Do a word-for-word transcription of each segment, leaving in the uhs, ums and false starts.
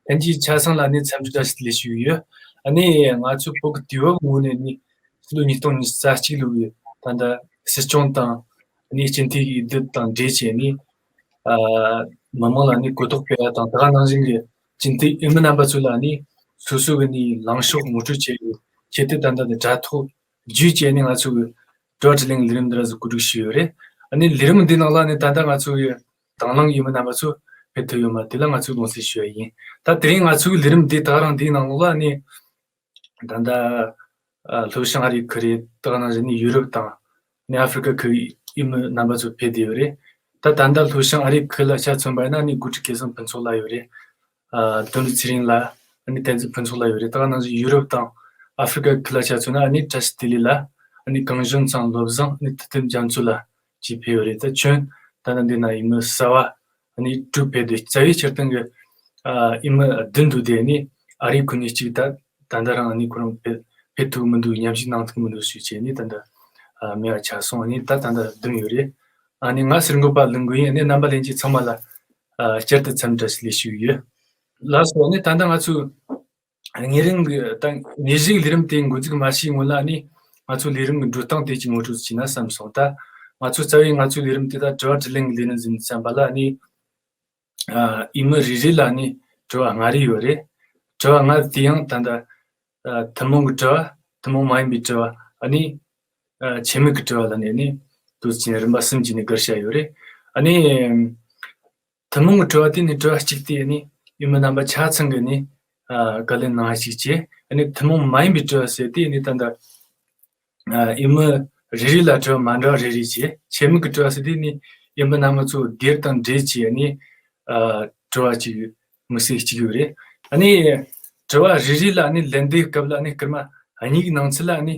ལྷན་རྒྱས་ཆ་ཚང་ལ་ནི་འཚམས་འདྲི་བཀྲ་ཤིས་བདེ་ལེགས་ཞུ་གི་ཡོད། ཨ་ནི་ང་ཚོ་བོད་ཀྱི་དུས་བབ་ངོས་ནས་ནི་ཕྱི་ལོ་ཉིས་སྟོང་ཉི་ཤུ་རྩ་གཅིག་ལོའི་ད་ལྟ་སྲིད་སྐྱོང་དང་ནི་སྤྱི་འཐུས་འོས་བསྡུ་དང་འབྲེལ་བྱས་ནས་ཨ་མི་མང་ལ་ནི་གོ་རྟོགས་སྤེལ་བ་དང་། དེ་ག་ནང་བཞིན་གྱི་སྤྱི་འཐུས་འོས་མི་རྣམ་པ་ཚོ་ལ་ནི་སོ་སོ་གི་ནི་ལངས་ཕྱོགས་ངོ་སྤྲོད་བྱེད་ཡུལ་ཆེད་དུ་ད་ལྟ་ནི་དྲ་ཐོག་བརྒྱུད་བྱས་ནས་ང་ཚོ་གི་དྲི་བ་དྲིས་ལན་གྱི་ལས་རིམ་འདི་ར་ཟིག་གོ་སྒྲིག་ཞུས་ཡོད་རེད། ཨ་ནི་ལས་རིམ་འདི་ནང་ལ་ནི་ད་ལྟ་ང་ཚོ་གི་དང་བླངས་ཡིན་མི་རྣམ་པ་ཚོ་ཕེབས་ཐུབ་ཡོད་མ་དེ་ལ་ང་ཚོས་དགོངས་སེལ་ཞུ་བ་ཡིན། ད་དེ་རིང་ང་ཚོའི་ལས་རིམ་འདི་ད་རང་འདིའི་ནང་ལོགས་ལ་ནི་ད་ལྟ་ལྷོ་བྱང་ཨ་རི་ཁུལ་རེད། ད་ག་ནང་བཞིན་ནི་ཡུ་རོབ་དང་ནི་ཨ་ཧྥེ་རི་ཁ་ཁུལ་ཡིན་མི་རྣམ་པ་ཚོ་ཕེབས་བསྡད་ཡོད་རེད། ད་ད་ལྟ་ལྷོ་བྱང་ཨ་རི་ཁུལ་ལ་ཆ་མཚོན་པ་ཡིན་ན་ནི་འགོ་ཁྲིད་སྐལ་བཟང་ཕུན་ཚོགས་ལགས་ཡོད་རེད། ཨ་དོན་གྲུབ་ཚེ་རིང་ལགས་ནི་བསྟན་འཛིན་ཕུན་ཚོགས་ལགས་ཡོད་རེད། ད་ག་ནང་བཞིན་ཡུ་རོབ་དང་ཨ་ཧྥེ་རི་ཁ་ཁུལ་ལ་ཆ་མཚོན་ན་ནི་བཀྲ་ཤིས་བདེ་ལེགས་ལགས་ནི་གངས་ལྗོངས་ཚང་བློ་བཟང་ནི་ཐུབ་བསྟན་རྒྱ་མཚོ་ལགས་ཀྱིས་ཕེབས་ཡོད་རེད། ད་ཁྱོན་ད་ལྟ་འདི་ན་ཡིན་མི་གསར་བ་ནི་དྲུག་ཕེབས་འདུག་རྩ་བའི་སྤྱིར་བཏང་གི་ཨ་ཡིན་མི་བདུན་འདུག་དེ་ནི་ཨ་རིའི་ཁུལ་ནས་གཅིག་ད་ད་ལྟ་རང་ནི་ཁོ་རང་ཕེབས་ཕེབས་ཐུབ་མི་འདུག་མཉམ་ཞུགས་གནང་ཐུབ་མི་འདུག་ཞུས་བྱས་ནི་ད་ལྟ་ཨ་མེད་པ་ཆགས་སོང་། ནི་ད་ད་ལྟ་བདུན་ཡོད་རེད། ཨ་ནི་ང་ཟུར་འགོད་པ་ལིང་གུ་ཡིན། ཨ་ནི་རྣམ་པ་ལྷན་རྒྱས་ཚང་མ་ལ་ཨ་བསྐྱར་དུ་འཚམས་འདྲི་ཞུ་ལས་ཞུ་གི་ཡོད། ལགས་སོ། ཨ་ནི་ད་ལྟ་ང་ཚོས་ཉེ་རིང་གི་ད་ཉེ་གཞུག་ལས་རིམ་དེ་འགོ་འཛུགས་མ་བྱས་སྔོན་ལ་ནི་ང་ཚོ་ལས་རིམ་གྱི་འགྲོ་སྟངས་དེ་ཅིག་ངོ་སྤྲོད་བྱས་ན་བསམ་སོང་། ད་ང་ཚོ་རྩ་བའི་ང་ཚོའི་ལས་རིམ་དེ་ད་དྲི་བ་དྲིས་ལན་གྱི་ལས་རིམ་ཟིན་ཙམ་པ་ལ་ནི་ཨ་ཡིན་མི་རེ་རེ་ལ་ནི་དྲི་བ་ལྔ་རེ་ཡོད་རེད། དྲི་བ་ལྔ་དེ་ཡང་ད་ལྟ་ཨ་ཐུན་མོང་གི་དྲི་བ། ཐུན་མོང་མ་ཡིན་པའི་དྲི་བ། ཨ་ནི་ཨ་ཆེད་དམིགས་ཀྱི་དྲི་བ་ལ་ནི་ནི་དུས་ཆེན་རིམ་པ་གསུམ་གྱིས་ནི་བགར་བཞག་ཡོད་རེད། ཨ་ནི་ཐུན་མོང་གི་དྲི་བ་དེ་ནི་དྲི་བ་གཅིག་དེ་ནི་ཡིན་མི་རྣམ་པ་ཆ་ཚང་གི་ནི་ཨ་བཀའ་ལན་གནང་བ་ཞིག་བྱས། ཨ་ནི་ཐུན་མོང་མ་ཡིན་པའི་དྲི་བ་ཟེར་དེ་ནི་ད་ལྟ་ཨ་ཡིན་མི་རེ་རེ་ལ་དྲི་བ་མ་འདྲ་བ་རེ་རེ་བྱས། ཆེད་དམིགས་ཀྱི་དྲི་བ་ཟེར་དེ་ནི་ཡིན་མི་རྣམ་པ་ཚོ་སྒེར་དང་འབྲེལ་བྱས་ནི་ཨ་དྲི་བ་གཅིག་དམིགས་བསལ་གཅིག་ཡོད་རེད། ཨ་ནི་དྲི་བ་རེ་རེ་ལ་ནི་ལན་འདེབས་སྐབས་ལ་ནི་སྐར་མ་གཉིས་ཀྱི་ནང་ཚུད་ལ་ནི་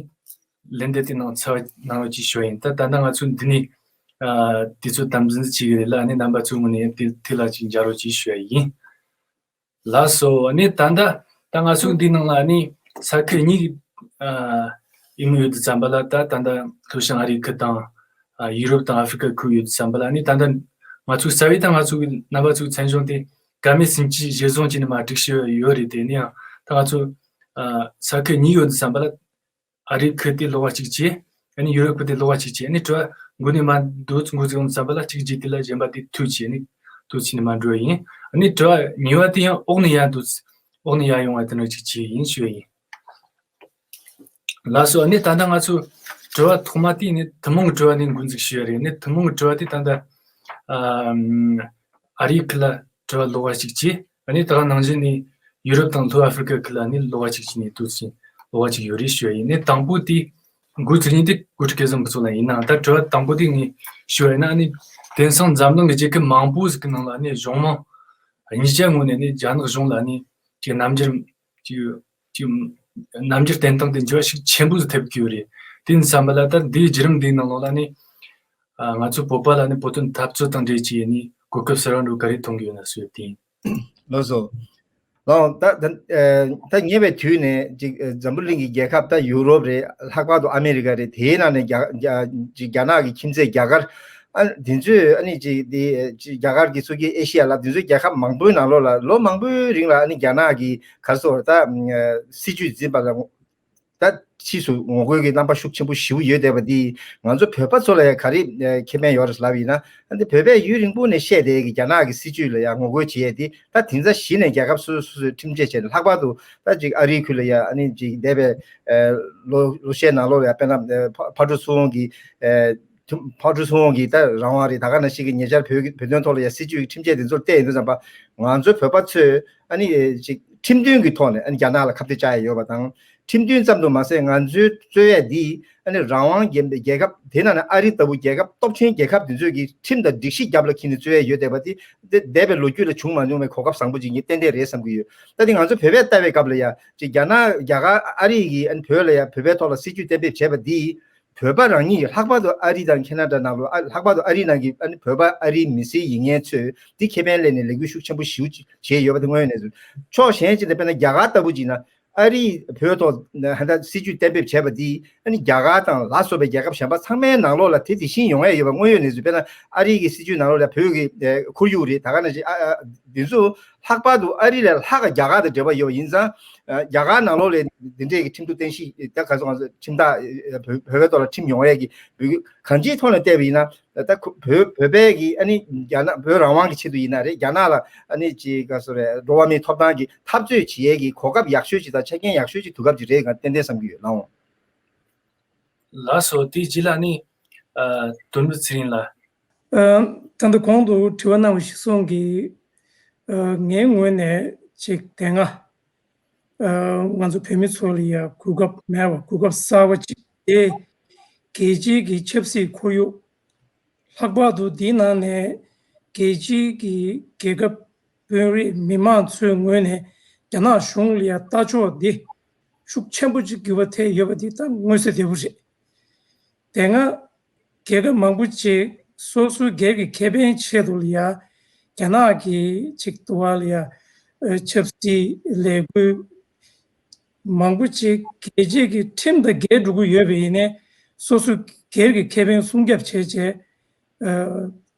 ལན་འདེབས་དེ་གནང་ཚར་གནང་རོགས་ཅེས་ཞུ་བ་ཡིན། ད་ད་ལྟ་ང་ཚོ་འདི་ནས་ཨ་དུས་ཚོད་དམ་འཛིན་བྱེད་ཀྱི་རེད་ལ། ཨ་ནི་རྣམ་པ་ཚོའི་ངོས་ནས་དེ་དེ་ལ་ཅིག་མཇལ་རོགས་ཅེས་ཞུ་བ་ཡིན། ལགས་སོ། ཨ་ནི་ད་ལྟ་ད་ང་ཚོ་འདི་ནང་ལ་ཨ་ནི་ས་ཁུལ་གཉིས་ཨ་ཡིན་ཡོད་དུས་ཙམ་པ་ལ། ད་ད་ལྟ་ལྷོ་བྱང་ཨ་རི་ཁུལ་དང་ཨ་ཡུ་རོབ་དང་ཨ་ཧྥེ་རི་ཁ་ཁུལ་ཡོད་དུས་ཙམ་པ་ལ། ཨ་ནི་ད་ལྟ་ང་ཚོའི་རྩ་བའི་ད་ང་ཚོ་གི་རྣམ་པ་ཚོའི་མཚན་གཞུང་དེ་ཀ་མད་སེང་གེའི་ཞལ་བཟུང་བྱས་ནས་མར་སྒྲིག་ཞུས་ཡོད་རེད། དེ་ནི་ཡང་ད་ང་ཚོ་ཨ་ས་ཁུལ་གཉིས་ཡོད་དུས་ཙམ་པ་ལ། ཨ་རིའི་ཁུལ་དེ་ལོགས་ཀ་གཅིག་བྱས། ཨ་ནི་ཡུ་རོབ་ཁུལ་དེ་ལོགས་ཀ་གཅིག་བྱས། ཨ་ནི་དྲི་བ་འགོ་ནས་མར་འདུག་འགོ་ཚུགས་ཙམ་པ་ལ་གཅིག་བྱས། དེ་ལ་གཞན་པ་དེ་མཐུད་བྱས་ནས་འདུག་བྱས་ནས་མར་འགྲོ་བ་ཡིན། ཨ་ནི་དྲི་བ་གཉིས་པ་དེ་ཡང་འོག་ནས་ཡར་འདུག་འོག་ནས་ཡར་ཡོང་བ་དེ་འདྲ་གཅིག་བྱས་ཡིན་ཞུ་བ་ཡིན། ལགས་སོ། ཨ་ནི་ད་ལྟ་ང་ཚོ་དྲི་བ་ཐོག་མ་དེ་ནི་ཐུན་མོང་གི་དྲི་བ་ནས་འགོ་འཛུགས་ཞུ་ཡ་རེད། ཨ་ནི་ཐུན་མོང་གི་དྲི་བ་དེ་ད་ལྟ་ཨ་ཨ་རིའི་ཁུལ་ལ་དྲི་བ་ལོགས་ཀ་གཅིག་བྱས། ཨ་ནི་ད་ག་ནང་བཞིན་ནི་ཡུ་རོབ་དང་ལྷོ་ཨ་ཧྥེ་རི་ཁ་ཁུལ་ལ་ནི་ལོགས་ཀ་གཅིག་བྱས་ནས་འདུག་ཟིན་ལོགས་ཀ་གཅིག་ཡོད་རེད་ཞུ་ཡ་ཡིན། ནི་དང་པོ་དེ་འགོ་ཚུགས་མཁན་དེ་འགོ་ཁྲིད་སྐལ་བཟང་ཕུན་ཚོགས་ལགས་ཡིན་ནའང་། ད་དྲི་བ་དང་པོ་དེ་ངས་ཞུ་བ་ཡིན་ན། ཨ་ནི་དེང་སང་འཛམ་གླིང་གི་རྒྱལ་ཁབ་མང་པོ་ཞིག་གི་ནང་ལ་ནི་གཞུང་མང་གཉིས་ཆ་ངོས་ནས་ནི་རྒྱ་ནག་གཞུང་ལ་ནི་ཅིག་རྣམ་འགྱུར་ཅིག་ཅིག་རྣམ་འགྱུར་བསྟན་སྟངས་དེ་འགྱུར་བ་ཤུགས་ཆེན་པོ་ཞིག་ཐེབས་ཀྱི་ཡོད་རེད། དེ་ཡིན་ཙམ་པ་ལ་ད་འདིའི་བརྒྱུད་རིམ་འདིའི་ནང་ལོགས་ལ་ནི་ཨ་ང་ཚོ་བོད་པ་ལ་ནི་བོད་དོན་འཐབ་རྩོད་དང་འབྲེལ་བྱས་ནི་གོ་སྐབས་གསར་བ་འདྲ་བོ་ག་རེ་མཐོང་གི་ཡོད་ན་ཞུ་ཡ་དེ་ཡིན། ལགས་སོ། ལགས་ད་ད་ཨ་ད་ཉེ་བའི་དུས་ནས་ཅིག་ཨ་འཛམ་བུ་གླིང་གི་རྒྱལ་ཁབ་ད་ཡུ་རོབ་རེད། ལྷག་པར་དུ་ཨ་མེ་རི་ཀ་རེད། དེའི་ནང་ནས་རྒྱ་རྒྱ་ཅིག་རྒྱ་ནག་གི་ཁྱིམ་མཚེས་རྒྱ་གར། ཨ་དེ་ཚོས་ཨ་ནི་ཅིག་དེ་ཅིག་རྒྱ་གར་གྱི་སོ་སྐྱེ་ཨེ་ཤི་ཡ་ལ་དེ་ཚོའི་རྒྱལ་ཁབ་མང་པོའི་ནང་ལོགས་ལ་ལོ་མང་པོའི་རིང་ལ་ཨ་ནི་རྒྱ་ནག་གི་ག་རེ་ཟེར་ད་ཨ་སྲིད་ཇུས་འཛིན་པ་ལ་ད་ཕྱིས་སུ་ངོ་རྒོལ་གྱི་རྣམ་པ་ཤུགས་ཆེན་པོ་ཞེ་པོ་ཡོད་བསྡད་པ་འདིས་ང་ཚོ་བོད་པ་ཚོ་ལ་ཡང་ག་རེ་ཨ་ཁེ་ཕན་ཡོད་རེད་ལབ་ཡིན་ན། ཨ་འདི་བོད་པས་ཡུན་རིང་པོ་ནས་བཤད་བསྡད་ཀྱི་རྒྱ་ནག་གི་སྲིད་ཇུས་ལ་ཡང་ངོ་རྒོལ་བྱེད་ཡས་འདི་ད་དེང་སང་གཞི་ནས་རྒྱལ་ཁབ་སོ་སོ་སོ་སོས་ཁྲིམས་ཆད་བྱས་ནས། ལྷག་པར་དུ་ད་ཅིག་ཨ་རིའི་ཁུལ་ལ་ཡང་ཨ་ནི་ཅིག་འདས་པའི་ཨ་ལོ་ལོ་ཤས་ནང་ལོགས་ལ་ཡང་དཔེར་ན་ཨ་ཕ་ཕར་འགྲོ་ཚུར་འོང་གི་ཨ་ཐུ་ཕར་འགྲོ་ཚུར་འོང་གི་ད་རང་དབང་རེད། ད་ག་ནང་བཞིན་གྱི་ཉེ་ཆར་བོད་ཀྱི་བོད་དོན་ཐོག་ལ་ཡང་སྲིད་ཇུས་ཀྱི་ཁྲིམས་ཆད་དེ་ཚོར་བལྟས་ཡིན་དུས་ཙམ་པ་ང་ཚོའི་བོད་པ་ཚོས་ཨ་ནི་ཅིག་ཁྲིམས་མཐུན་གྱི་ཐོག་ནས་ཨ་ནི་རྒྱ་ནག་ལ་ཁ་གཏད་བཅག་ཡ་ཡོད་པ་དང་། ཁྲིམས་མཐུན་ཙམ་དུ་མ་ཟད་ང་ཚོའི་རྩོད་ཡ་འདི་ཨ་ནི་རང་དབང་ལྡན་པའི་རྒྱལ་ཁབ། དེ་ནང་ནས་ཨ་རི་ལྟ་བུ་རྒྱལ་ཁབ་སྟོབས་ཆེན་རྒྱལ་ཁབ་འདི་ཚོས་ཀྱི་ཁྲིམས་དང་སྒྲིག་གཞི་རྒྱབ་ལ་འཁྱེར་ནས་རྩོད་ཡ་ཡོད་བསྡད་པ་འདི་འདི་འདས་པའི་ལོ་རྒྱུས་ལ་བྱུང་མ་མྱོང་བའི་གོ་སྐབས་བཟང་པོ་ཅིག་ངས་ཏན་ཏན་རེད་བསམ་གྱི་ཡོད། ད་འདི་ང་ཚོ་བོད་པས་ལྟ་བའི་སྐབས་ལ་ཡ་ཅིག་རྒྱ་ནག་རྒྱ་གར་ཨ་རི་ཡིས་ཨ་ནི་བོད་ལ་ཡ་བོད་པའི་ཐོག་ལ་སྲིད་ཇུས་གཏན་འབེབས་བྱས་པ་འདི་བོད་པ་རང་ཉིད་ལྷག་པར་དུ་ཨ་རི་དང་ཁེ་ན་ཌ་ནང་ལོགས་ཨ་ལྷག་པར་དུ་ཨ་རི་ནང་གི་ཨ་ནི་བོད་པ་ཨ་རིའི་མི་སེར་ཡིན་མཁན་ཚོས་འདི་ཁེ་ཕན་ལེན་ནས་ལས་འགུལ་ཤུགས་ཆེན་པོ་ཞེ་པོ་ཅིག་བྱས་ཡོད་པ་དེ་དངོས་ཡོད་གནས་ཚུལ། ཕྱོགས་གཞན་ཅིག་ནས་དཔེར་ན་རྒྱ་གར་ལྟ་བུ་ཅིག་ན་ཨ་རིས་བོད་ཐོག་ཧན་ད་སྲིད་ཇུས་གཏན་འབེབས་བྱས་པ་འདིས་ཨ་ནི་རྒྱ་གར་དང་ལ་སོགས་པའི་རྒྱལ་ཁབ་གཞན་པ་ཚང་མའི་ནང་ལོགས་ལ་དེ་དེ་བཞིན་ཡོང་ཡ་ཡོད་པ་དངོས་ཡོད་གནས་ཚུལ། དཔེར་ན་ཨ་རི་གི་སྲིད་ཇུས་ནང་ལོགས་ལ་བོད་ཀྱི་ཨ་ཁོར་ཡུག་རེད། ད་ག་ནང་བཞིན་ཨ་ཨ་འདི་ཚོ་ ལྷག་པར་དུ་ཨ་རི་ལས་ལྷག་རྒྱ་གར་དང་འབྲེལ་བ་ཡོད་པ་ཡིན་ཙང་། རྒྱ་གར་ནང་ལོགས་ལ་འདི་འདྲའི་གི་ཁྲིམས་གཏུག་རྟེན་གཞི་ད་ག་ཚོད་ག་ཚོད་ཁྲིམས་ཐག་བོད་བོད་པའི་ཐོག་ལ་ཁྲིམས་ཡོང་ཡས་ཀྱི་འབོད་སྐུལ་གང་ཅིའི་ཐོག་ནས་བལྟས་པ་ཡིན་ན། ད་ཁོ་བོད་བོད་པའི་གི་ཨ་ནི་རྒྱ་ནག་བོད་རང་དབང་གི་ཆེད་དུ་ཡིན་ན་རེད། རྒྱ་ནག་ལ་ཨ་ནི་ཅིག་ག་ཚོད་རེད། འགྲོ་བ་མིའི་ཐོབ་ཐང་གི་འཐབ་རྩོད་བྱེད་ཡས་ཀྱི་གོ་སྐབས་ཡག་ཤོས་ཅིག་དང་ཆ་རྐྱེན་ཡག་ཤོས་ཅིག་དུས་སྐབས་ཅིག་རེད་ང་ཏན་ཏན་བསམ་གྱི་ཡོད། ལགས་འོང་། ལགས་སོ། དེའི་རྗེས་ལ་ནི། ཨ། དོན་གྲུབ་ཚེ་རིང་ལགས། ཨ། ད་ལྟ་གོང་དུ་དྲི་བ་གནང་བ་གཞིར་བཟུང་གིས། ཨ། ངའི་ངོས་ནས་ཅིག་དེ་སྔ། ཨ། ང་ཚོ་བོད་མི་ཚོ་ལ་ཡ་གོ་སྐབས་མེད་པ་གོ་སྐབས་གསར་པ་ཅིག་དེ། རྒྱལ་སྤྱིའི་གི་ཆབ་སྲིད་ཁོར་ཡུག་ལྷག་པར་དུ་འདིའི་ནང་ནས་རྒྱལ་སྤྱིའི་གི་རྒྱལ་ཁབ་དཔོན་རིགས་མི་མང་ཚོའི་ངོས་ནས་རྒྱ་ནག་གཞུང་ལ་ཡ་ལྟ་ཕྱོགས་འདི་ཤུགས་ཆེན་པོ་ཅིག་འགྱུར་བ་ཐེབས་ཡོད་པ་འདི་ད་མངོན་གསལ་དོད་པོ་རེད། དེ་སྔ་རྒྱལ་ཁབ་མང་པོ་ཅིག་སོ་སོའི་སྒེར་གྱི་ཁེ་ཕན་ཆེད་དུ་ལ་ཡ་རྒྱ་ནག་གི་ཅིག་ཏུ་བ་ལ་ཡ་ཆབ་སྲིད་ལས་འགུལ་མང་པོ་ཅིག་རྒྱལ་སྤྱིའི་གི་ཁྲིམས་དང་འགལ་འགྲོ་གི་ཡོད་པ་ཡིན་ནའི་སོ་སོའི་སྒེར་གྱི་ཁེ་ཕན་སྲུང་སྐྱོབ་བྱས་བྱས། ཨ།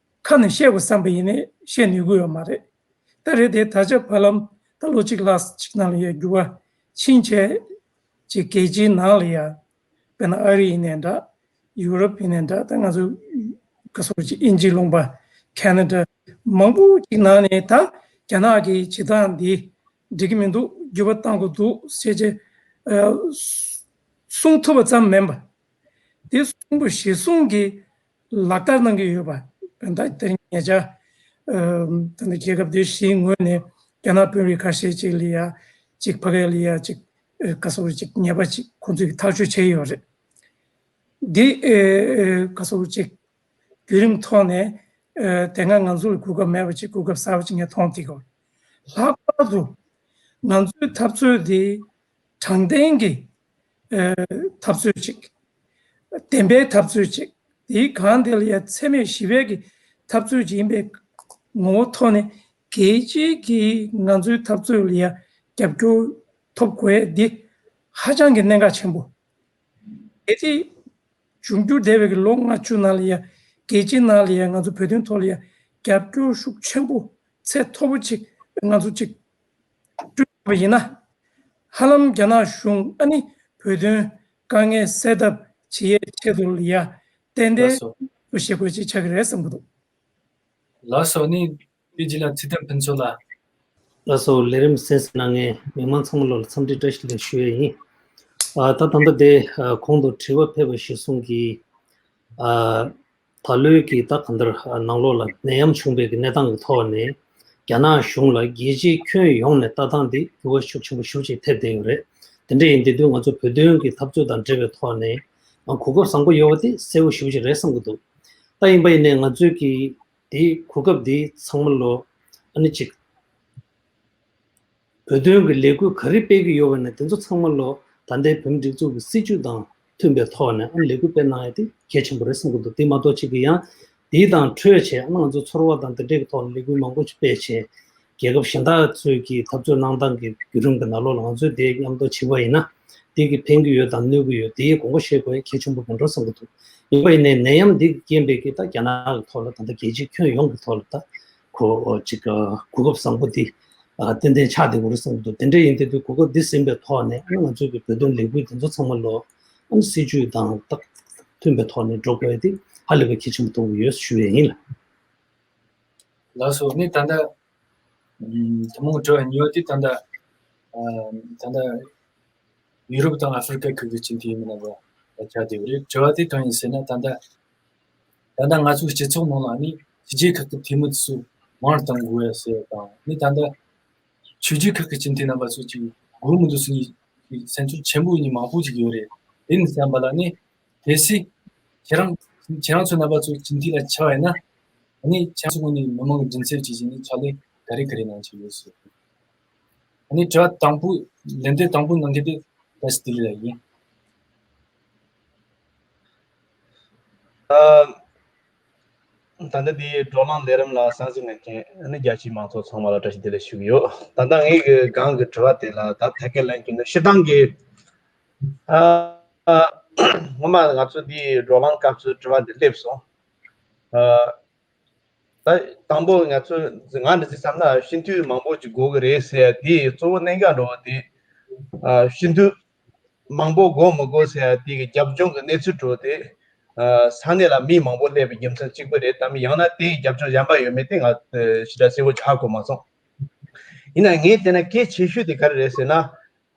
ཁ་ནས་བཤད་དགོས་བསམ་པ་ཡིན་ནའི་བཤད་ནུས་ཀྱི་ཡོད་མ་རེད། ད་རེད་དེ་ད་ཆ་བར་ལམ་ད་ལོ་གཅིག་ལྷག་ཅིག་ནང་ལ་ཡ་འགྱུར་བ་ཕྱིན་བྱས་ཅིག་རྒྱལ་སྤྱིའི་ནང་ལ་ཡ་དཔེར་ན་ཨ་རི་ཡིན་ནའི་འདྲ། ཡུ་རོབ་ཡིན་ནའི་འདྲ། ད་ང་ཚོ་ག་སོགས་ཅིག་དབྱིན་ཇིའི་ལུང་པ་ཁེ་ན་ཌ་མང་པོ་ཅིག་ནང་ནས་ད་རྒྱ་ནག་གི་བྱེད་སྟངས་འདི་འགྲིག་གི་མི་འདུག་འགྱུར་བ་གཏང་དགོས་འདུག་ཟེར་བྱས། ཨ། གསུང་ཐུབ་པ་ཙམ་མིན་པ། དེ་གསུང་པ་གཞིར་བཟུང་གི་ལག་བསྟར་གནང་གི་ཡོད་པ། ད་དེ་རིང་ཉེ་ཆར། ཨ། ད་ནི་རྒྱལ་ཁབ་དེ་བཞིའི་ངོས་ནས་རྒྱ་ནག་དཔོན་རིགས་ཁ་ཤས་ཅིག་ལ་ཡ་ཅིག་ཕ་གི་ལ་ཡ་ཅིག་ཨ། ག་སོགས་ཅིག་ཉེས་པ་ཅིག་ཁོང་ཚོས་ཀྱི་ཐག་གཅོད་བྱས་ཡོད་རེད། འདི་ཨེ་ཨེ་ག་སོགས་ཅིག་བརྒྱུད་རིམ་ཐོག་ནས། ཨེ། དེ་སྔ་ང་ཚོ་ལ་གོ་སྐབས་མེད་པ་ཅིག་གོ་སྐབས་གསར་པ་ཅིག་ངས་མཐོང་བསྡད་ཀྱི་ཡོད། ལྷག་པར་དུ་ང་ཚོའི་འཐབ་རྩོད་འདི་དྲང་བདེན་གྱི་ཨེ་འཐབ་རྩོད་ཅིག་བདེན་པའི་འཐབ་རྩོད་ཅིག་དེའི་སྒང་དེ་ལ་ཡ་འཚེ་མེད་ཞི་བའི་གི་འཐབ་རྩོད་ཅིག་ཡིན་པའི་ངོ་བོ་ཐོག་ནས་རྒྱལ་སྤྱིའི་གི་ང་ཚོའི་འཐབ་རྩོད་ལ་ཡ་རྒྱབ་སྐྱོར་ཐོབ་དགོས་ཡ་འདི་ཧ་ཅང་གི་གནད་འགག་ཆེན་པོ། གལ་ཏེ་འབྱུང་འགྱུར་འདས་པའི་གི་ལོ་ལྔ་བཅུ་ནང་ལ་ཡ་རྒྱལ་སྤྱིའི་ནང་ལ་ཡ་ང་ཚོ་བོད་དོན་ཐོག་ལ་ཡ་རྒྱབ་སྐྱོར་ཤུགས་ཆེན་པོ་ཚད་མཐོ་པོ་ཅིག་ང་ཚོ་ཅིག་བསྐྲུན་པ་ཡིན་ན། ཧ་ལམ་རྒྱ་ནག་གཞུང་ཨ་ནི་བོད་དོན་དཀའ་ངལ་སེལ་ཐབས་བྱེད་ཡས་ཆེད་དུ་ལ་ཡ་ཏན་ཏན་ལགས་སོ། ཐུགས་བཞེད་དགོས་ཅིག་ཆགས་ཀྱི་རེད་བསམ་གྱི་འདུག་ལགས་སོ། ནི་དེ་རྗེས་ལ་ཚེ་བརྟན་ཕུན་ཚོགས་ལགས། ལགས་སོ། ལས་རིམ་གསན་གཟིགས་གནང་མཁན་མི་མང་ཚང་མ་ལོ་ལ་འཚམས་འདྲི་བཀྲ་ཤིས་བདེ་ལེགས་ཞུ་ཡས་ཡིན། ཨ། ད་ད་ལྟ་དེ་ཨ་གོང་དུ་དྲི་བ་ཕེབས་པ་གཞིར་བཟུང་གིས། ཨ། ད་ལོའི་གི་ད་གང་ལྟར་ཨ་ནང་ལོགས་ལ་ནད་ཡམས་བྱུང་བའི་གི་གནས་སྟངས་ཀྱི་ཐོག་ནས་རྒྱ་ནག་གཞུང་ལ་རྒྱལ་སྤྱིའི་ཁྱོན་ཡོངས་ནས་ལྟ་སྟངས་འདི་འགྱུར་བ་ཤུགས་ཆེན་པོ་ཞེ་པོ་ཅིག་ཐེབས་བསྡད་ཡོད་རེད། དེ་འདྲ་ཡིན་དུས་ང་ཚོ་བོད་དོན་གྱི་འཐབ་རྩོད་དང་འབྲེལ་བའི་ཐོག་ནས་ཨ་གོ་སྐབས་བཟང་པོ་ཡོད་པ་དེ་གསལ་པོ་ཞེ་པོ་ཅིག་རེད་བསམ་གྱི་འདུག་ད་ཡིན་པ་ཡིན་ནའི་ང་ཚོས་ཀྱི་དེའི་གོ་སྐབས་འདི་ཚང་མ་ལོ་ཨ་ནི་ཅིག་བོད་དོན་གྱི་ལས་འགུལ་ག་རེ་སྤེལ་གྱི་ཡོད་པ་ན་དེ་ཚོ་ཚང་མ་ལོ་ད་ལྟའི་བོད་མིའི་སྒྲིག་འཛུགས་ཀྱི་སྲིད་བྱུས་དང་མཐུན་པའི་ཐོག་ནས་ཨ་ནི་ལས་འགུལ་སྤེལ་གནང་ཡ་དེ་གལ་ཆེན་པོ་རེད་བསམ་གྱི་འདུག་དེ་མ་གཏོགས་ཅིག་གི་ཡང་དེའི་དང་འཕྲོས་བྱས་ཨ་ནི་ང་ཚོ་ཚོར་བ་དང་དེ་འདྲའི་གི་ཐོག་ནས་ལས་འགུལ་མང་པོ་ཞིག་སྤེལ་བྱས་རྒྱལ་ཁབ་གཞན་དག་ཚོས་ཀྱི་འཐབ་རྩོད་གནང་སྟངས་ཀྱི་བརྒྱུད་རིམ་གྱི་ནང་ལོགས་ལ་ང་ཚོས་དེ་མཉམ་དུ་བྱེད་པ་ཡིན་ན། དེ་གི་ཕན་གྱི་ཡོད་དང་གནོད་ཀྱི་ཡོད་དེའི་དགོངས་པ་བཞེས་དགོས་ཡ་གལ་ཆེན་པོ་མིན་འགྲོ་བསམ་གྱི་འདུག་ཡིན་པ་ཡིན་ནའི་ནད་ཡམས་འདི་གི་རྐྱེན་པས་ཀྱི་ད་རྒྱ་ནག་གི་ཐོག་ལ་ད་ལྟ་རྒྱལ་སྤྱིའི་ཁྱོན་ཡོངས་ཀྱི་ཐོག་ལ་ད་གོ་ཅིག་གོ་སྐབས་བཟང་པོ་འདི་ཏན་ཏན་ཆགས་བསྡད་ཡོད་རེད་བསམ་གྱི་འདུག་དེ་འདྲ་ཡིན་དུས་དུས་གོ་སྐབས་འདི་ཟིན་པའི་ཐོག་ནས་ང་ཚོའི་གི་བོད་དོན་ལས་འགུལ་འདི་ཚོ་ཚང་མ་ལོ་སྲིད་བྱུས་དང་ཏག་མཐུན་པའི་ཐོག་ནས་འགྲོ་དགོས་ཡ་དེ་ཧ་ལས་པའི་གལ་ཆེན་པོ་མཐོང་གི་ཡོད་ཞུ་ཡས་ཡིན་ལ། ལགས་སོ། ནི་ད་ལྟ་ཐུན་མོང་དྲི་བ་གཉིས་པ་དེ་ད་ལྟ་ཨ་ད་ལྟ་ཡུ་རོབ་དང་ཨ་ཧྥེ་རི་ཀ་ཁུལ་གྱི་སྤྱི་འཐུས་མི་རྣམ་པ་ལ་བཅར་བསྡད་ཡོད་རེད། དྲི་བ་དེ་གང་ཡིན་ཟེར་ན། ད་ལྟ་ད་ལྟ་ང་ཚོའི་སྤྱི་ཚོགས་ནང་ལ་ནི་ཕྱི་རྒྱལ་ཁག་གི་འཐུས་མི་ཚོ་མང་རུ་གཏང་དགོས་ཡ་ཟེར་ཡ་དང་ནི་ད་ལྟ་ཆོས་བརྒྱུད་ཁག་གི་སྤྱི་འཐུས་རྣམ་པ་ཚོ་ཅིག་དགོས་མི་འདུག་ཟེར་ནས་སེམས་ཚོར་ཆེན་པོ་ཡིན་མང་པོ་ཅིག་ཡོད་རེད། དེ་ནི་བསམ་པ་ལ་ནི། གལ་སྲིད་ཁྱེད་རང་ཁྱེད་རང་ཚོ་རྣམ་པ་ཚོ་སྤྱི་འཐུས་ལ་ཆགས་པ་ཡིན་ན། ཨ་ནི་ཁྱེད་རང་ཚོ་ངོས་ནས་མི་མང་གི་མགྲིན་ཚབ་བྱས་བྱས་ནས་ཕྱག་ལས་ག་རེ་ག་རེ་གནང་གི་ཡོད་ཟེར། ཨ་ནི་དྲི་བ་དང་པོ་ལན་འདེབས་དང་པོ་གནང་མཁན་དེ་བཀྲ་ཤིས་བདེ་ལེགས་ལགས་ཡིན། ཨ། ད་ལྟ་འདི་བགྲོ་གླེང་ལས་རིམ་ལ་གསན་གཟིགས་གནང་མཁན་ཨ་ནི་རྒྱལ་སྤྱིའི་མང་ཚོགས་ཚང་མ་ལ་བཀྲ་ཤིས་བདེ་ལེགས་ཞུ་གི་ཡོད། ད་ལྟ་ངའི་གི་སྒང་གི་དྲི་བ་དེ་ལ་ད་ཐད་ཀར་ལན་རྒྱག་ན་སྤྱིར་བཏང་གི། ཨ། སྔོན་མ་ང་ཚོ་འདི་བགྲོ་གླེང་སྐབས་སུ་དྲི་བ་འདི་སླེབས་སོང་། ཨ། ད་དང་པོ་ང་ཚོ་ང་འདྲ་ཅིག་བསམ་ན་སྤྱི་འཐུས་མང་པོ་ཅིག་དགོས་ཀྱི་རེད་ཟེར་ཡ་དེ་གཙོ་བོ་གནད་འགག་འགྲོ་བ་དེ། ཨ། སྤྱི་འཐུས་མང་པོ་དགོས་མི་དགོས་ཟེར་ཡ་དེ་གི་རྒྱབ་ལྗོངས་ཀྱི་གནས་ཚུལ་འགྲོ་དེ། ཨ། ས་གནས་ལ་མི་མང་པོ་སླེབས་པའི་རྒྱུ་མཚན་གཅིག་པུ་རེད་དམ། ཡང་ན་དེའི་རྒྱབ་ལྗོངས་གཞན་པ་ཡོད་མེད་དེ་ང་ཞེ་དྲག་གསལ་པོ་ཧ་གོ་མ་སོང་། ཡིན་ན་ངས་བལྟས་ན་གལ་ཆེ་ཤོས་དེ་ག་རེ་རེད་ཟེར་ན།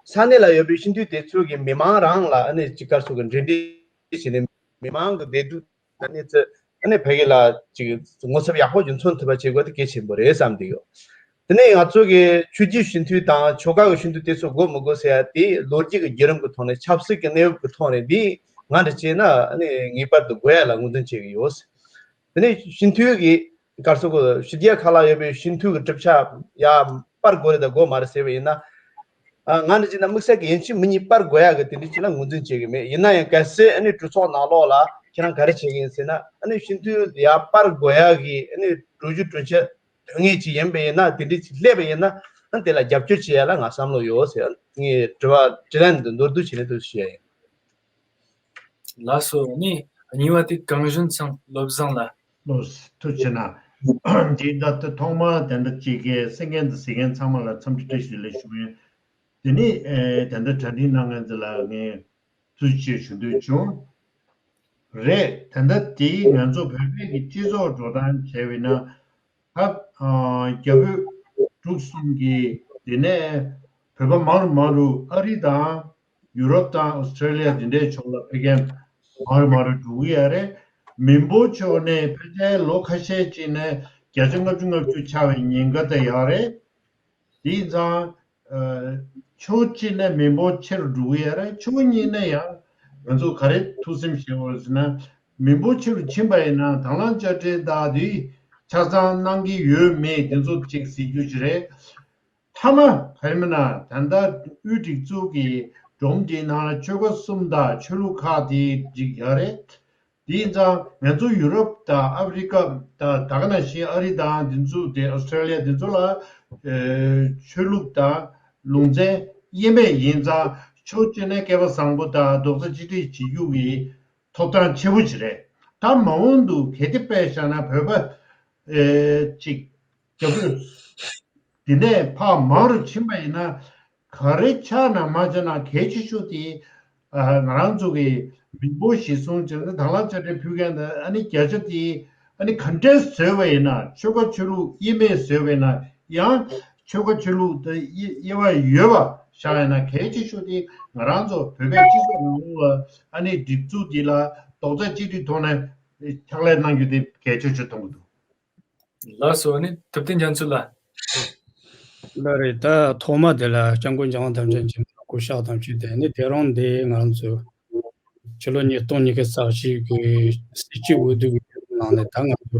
ས་གནས་ལ་ཡོད་པའི་སྤྱི་འཐུས་དེ་ཚོ་གིས་མི་མང་རང་ལ་ཨ་ནི་ཅིག་ག་རེ་ཟེར་དགོས། འབྲེལ་འདྲིས་བྱས་ནས་མི་མང་གི་བདེ་སྡུག་ཨ་ནི་ཚོ་ཨ་ནི་ཕ་གི་ལ་ཅིག་ངོ་ཚབ་ཡག་པོ་ཅིག་མཚོན་ཐུབ་པ་བྱེད་དགོས་དེ་གལ་ཆེན་པོ་རེད་བསམ་གྱི་ཡོད། དེ་ནས་ང་ཚོ་གི་ཆོས་བརྒྱུད་སྤྱི་འཐུས་དང་ཆོལ་ཁ་གི་སྤྱི་འཐུས་དེ་ཚོ་དགོས་མི་དགོས་ཟེར་ཡ་དེ་ལོ་རྒྱུས་ཀྱི་བརྒྱུད་རིམ་གྱི་ཐོག་ནས་ཆབ་སྲིད་ཀྱི་གནས་བབ་ཀྱི་ཐོག་ནས་འདི་ང་འདྲ་བྱས་ན་ཨ་ནི་ངེས་པར་དུ་དགོས་ཡ་ལ་ངོས་འཛིན་བྱེད་ཀྱི་ཡོད། དེ་ནས་སྤྱི་འཐུས་ཀྱི་ག་རེ་ཟེར་དགོས། ཕྱི་རྒྱལ་ཁག་ལ་ཡོད་པའི་སྤྱི་འཐུས་ཀྱི་གྲུབ་ཆ་ཡ་སྤར་དགོས་རེད་དང་དགོས་མ་རེད་ཟེར་བ་ཡིན་ན། ཨ། ང་འདྲ་བྱས་ན་དམིགས་བསལ་གྱི་ཡན་ཆད་མི་གཉིས་སྤར་དགོས་ཡ་གི་དེ་འདྲ་ཅིག་ལ་ངོས་འཛིན་བྱེད་ཀྱི་མེད། ཡིན་ན་ཡང་གལ་སྲིད་ཨ་ནི་གྲོས་ཚོགས་ནང་ལོགས་ལ་ཁྱེད་རང་ག་རེ་བྱེད་ཀྱི་ཡིན་ཟེར་ན། ཨ་ནི་སྤྱི་འཐུས་ཡ་སྤར་དགོས་ཡ་གི་ཨ་ནི་གྲོས་གཞི་གྲོས་ཆོད་དོན་གཉེར་ཅིག་ཡིན་པ་ཡིན་ན། དེ་འདྲ་ཅིག་སླེབས་པ་ཡིན་ན། ཨ། དེ་ལ་རྒྱབ་སྐྱོར་བྱེད་ཡ་ལ་ང་བསམ་བློ་ཡོད་ཟེར་ངས་དྲི་བ་དྲིས་ལན་འདི་མདོར་བསྡུས་བྱས་ནས་འདུག་ཞུ་ཡ་ཡིན། ལགས་སོ། ནི་གཉིས་པ་དེ་གངས་གཞོན་ཚང་བློ་བཟང་ལགས། ལགས་སོ། ཐུགས་རྗེ་གནང་། འདི་ད་ལྟ་ཐོག་མར་དེ་འདྲ་ཅིག་གི་གསན་མཁན་དང་གཟིགས་མཁན་ཚང་མ་ལ་འཚམས་འདྲི་བཀྲ་ཤིས་བདེ་ལེགས་ཞུ་གི་ཡིན། དེ་ནི་ཨེ་དེ་འདྲ་གྲ་སྒྲིག་གནང་མཁན་ཚོ་ལ་ངས་ཐུགས་རྗེ་ཆེ་ཞུ་འདོད་བྱུང་། རེད། ད་ལྟ་དེ་ང་ཚོ་བོད་པའི་གི་སྤྱི་ཚོགས་འགྲོ་སྟངས་བྱས་པ་ཡིན་ན། ད་ཨ་རྒྱ་བོད་འབྲུག་གསུམ་གྱི་དེ་ནས་བོད་པ་མང་རུ་མང་རུ་ཨ་རི་དང་ཡུ་རོབ་དང་ཨོ་སི་ཀྲེ་ལི་ཡ་དེ་འདྲའི་ཕྱོགས་ལ་ཕེབས་མཁན་མང་རུ་མང་རུ་འགྲོ་གི་ཡོད་རེད། མི་འབོར་ཕྱོགས་ནས་ཕལ་ཆེར་ལོ་ཁ་ཤས་ཅིག་ནས་བརྒྱ་ཆ་ལྔ་བཅུ་ང་བཅུ་ཆགས་པའི་ཉེན་ཁ་དེ་ཡོད་རེད། དེ་ཡིན་ཙང་། ཨ། ཕྱོགས་གཅིག་ནས་མི་འབོར་ཆེ་རུ་འགྲོ་གི་ཡོད་རེད། ཕྱོགས་གཉིས་ནས་ཡང་ང་ཚོ་ག་རེ་ཐུགས་སེམས་བཞེས་དགོས་ཟེར་ན། མི་འབོར་ཆེ་རུ་ཕྱིན་པ་ཡིན་ན་དང་བླངས་དཔྱ་ཁྲལ་དང་དེའི་ཆ་ཚང་གནང་གི་ཡོད་མེད་དེ་ཚོ་ཅིག་གཟིགས་རྒྱུ་ཞིག་རེད། མཐའ་མ་ག་རེ་མིན་ན། ད་ལྟ་དབུས་སྒྲིག་འཛུགས་ཀྱི་སྒྲོམ་དེའི་ནང་ལ་ཆོལ་ཁ་གསུམ་དང་ཆོས་ལུགས་ཁག་དེ་ཅིག་ཡོད་རེད། དེ་ཡིན་ཙང་ང་ཚོ་ཡུ་རོབ་དང་ཨ་ཧྥེ་རི་ཀ་དང་ད་ག་ནང་བཞིན་ཨ་རི་དང་དེ་ཚོ་དེ་ཨོ་སི་ཀྲེ་ལི་ཡ་དེ་ཚོ་ལ། ཨེ། ཆོས་ལུགས་དང་ལུང་ཚན་དབྱེ་མེད་ཡིན་ཙང་ཕྱོགས་གཅིག་ནས་སྐལ་བ་བཟང་པོ་དང་རྡོག་རྩ་གཅིག་སྒྲིལ་བྱེད་རྒྱུ་གི་ཐོབ་ཐང་ཆེ་པོ་ཅིག་རེད། ད་མ་འོངས་དུ་གལ་ཏེ་དཔེ་བཞག་ན་བོད་པ་ཨེ་ཅིག་རྒྱ་བོད་འདི་ནས་ཕར་མང་རུ་ཕྱིན་པ་ཡིན་ན། ག་རེ་ཆགས་ན་མ་ཆགས་ན་གལ་ཆེ་ཤོས་དེ། ཨ། ང་རང་ཚོ་གི་མི་འབོར་གཞིར་བཟུང་བྱས་ན་དང་བླངས་དཔྱ་ཁྲལ་ཕུལ་མཁན་དེ་ཨ་ནི་བརྒྱ་ཆ་དེ་ཨ་ནི་ག་འདྲས་བཟོས་པ་ཡིན་ན། ཆོལ་ཁ་ཆོས་ལུགས་དབྱེ་མེད་བཟོས་པ་ཡིན་ན། ཡང་ཆོལ་ཁ་ཆོས་ལུགས་དེ་དབྱེ་དབྱེ་བ་ཡོད་པ་བཞག་ཡིན་ན། གལ་ཆེ་ཤོས་དེ་ང་རང་ཚོ་བོད་པའི་སྤྱི་ཚོགས་ནང་ལ་ཨ་ནི་སྒྲིག་འཛུགས་འདི་ལ་རྡོག་རྩ་གཅིག་སྒྲིལ་ཐོག་ནས་ཕྱག་ལས་གནང་རྒྱུ་དེ་གལ་ཆེ་ཤོས་མཐོང་གི་འདུག། ལགས་སོ། ནི་ཐུབ་བསྟན་རྒྱ་མཚོ་ལགས། ལགས་རེད། ད་ཐོག་མ་དེ་ལ་སྐྱབས་མགོན་རྒྱལ་དབང་ཐམས་ཅད་མཁྱེན་པ་སྐུ་ཕྱག་དང་བཅས་ཏེ། ནི་དེ་རིང་འདི་ང་རང་ཚོ་ཕྱི་ལོ་ཉིས་སྟོང་ཉི་ཤུ་རྩ་གཅིག་གི་སྲིད་སྤྱི་འོས་བསྡུ་གི་ནང་ནས་ད་ང་ཚོ་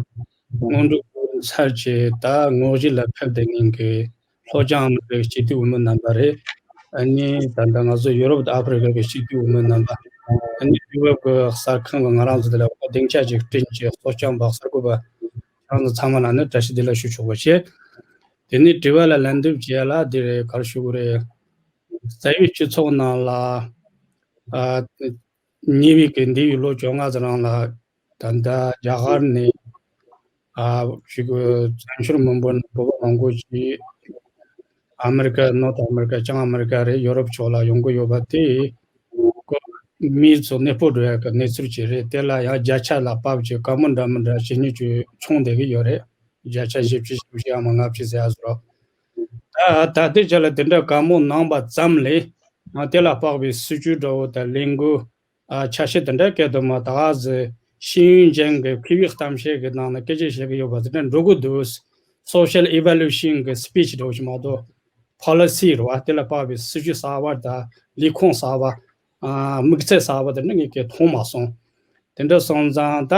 སྔོན་འགྲོ་ཚར་བྱས། ད་ངོ་བཞི་ལ་ཕེབས་བསྡད་མཁན་གྱི་ལྷོ་བྱང་ཨ་མི་རི་ཀའི་སྤྱི་འཐུས་འོས་མི་རྣམ་པ་རེད། ཨ་ནི་ད་ལྟ་ང་ཚོ་ཡོ་རོབ་དང་ཨ་ཧྥེ་རི་ཀ་གི་སྤྱི་འཐུས་འོས་མི་རྣམ་པ། ཨ་ནི་དུས་བབ་ཀྱི་གསར་ཁང་གི་ང་རང་ཚོ་དེ་ལ་སྡིངས་ཆ་ཅིག་བསྐྲུན་བྱས། གཙོ་སྐྱོང་པ་གསར་འགོད་པ་ཁྱེད་རང་ཚོ་ཚང་མ་ལ་ནི་བཀྲ་ཤིས་བདེ་ལེགས་ཞུ་ཆོག་པ་བྱས། དེ་ནས་དྲི་བ་ལ་ལན་འདེབས་བྱས་ལ་འདི་རེད། ག་རེ་ཞུ་དགོས་རེད། རྩ་བའི་སྤྱི་ཚོགས་ནང་ལ། ཨ། ཉེ་བའི་གི་འདས་པའི་ལོ་བཅོ་ལྔ་ཙམ་རིང་ལ་ད་ལྟ་རྒྱ་གར་ནས། ཨ། ཅིག་བཙན་བྱོལ་མི་འབོར་ནང་བོད་པ་མང་པོ་ཞིག་ཨ་མི་རི་ཀ། ནོར་ཐ་ཨ་མི་རི་ཀ། བྱང་ཨ་མི་རི་ཀ་རེད། ཡོ་རོབ་ཕྱོགས་ལ་ཡོང་གི་ཡོད་པ་དེ་ཀོ་མིའི་ཚོ་གནས་སྤོ་འགྲོ་ཡག་གི་གནས་ཚུལ་ཅིག་རེད། དེ་ལ་ཡང་བརྒྱ་ཆ་ལ་དཔག་བྱས་དཀའ་མོ་འདྲ་མི་འདྲ་བྱེད་མཁན་ཅིག་བྱུང་བསྡད་ཀྱི་ཡོད་རེད། བརྒྱ་ཆ་བཞི་བཅུ་ཞེ་བཞི་ཡང་མ་ལྔ་བཅུ་ཟེར་ཡ་བཟོ་འདྲ། ད་ད་ལྟའི་ཆ་ལ་དེ་འདྲ་དཀའ་མོ་གནང་པ་ཙམ་ལས། ཨ། དེ་ལ་དཔག་པའི་སྲིད་ཇུས་འདྲ་བོ་དང་ལས་འགུལ། ཨ། ཆ་ཤས་དེ་འདྲ་སྐད་དུ་མ་ད་ག་ཟེ་ཤེས་ཡོན་ཅན་གྱི་ཕི་བིག་གཏམ་བཤད་ཀྱི་ནང་ན་སྐད་ཆ་བཤད་ཀྱི་ཡོད་པ་དེ་འདྲ་འགྲོ་གི་འདུག། སོ་ཤལ་ཨི་ཝ་ལུ་ཤན་གྱི་སི་པི་ཆི་འདྲ་བོ་ཞིག་མ་གཏོགས། ཕོ་ལི་སི་རེད་བ། དེ་ལ་དཔག་པའི་སྲིད་ཇུས་གསར་བ་དང་ལས་ཁུངས་གསར་བ། ཨ། དམིགས་ཚད་གསར་བ་དེ་འདྲ་ངས་སྐད་མཐོང་མ་སོང་། དེ་འདྲ་སོང་ཙང་ད་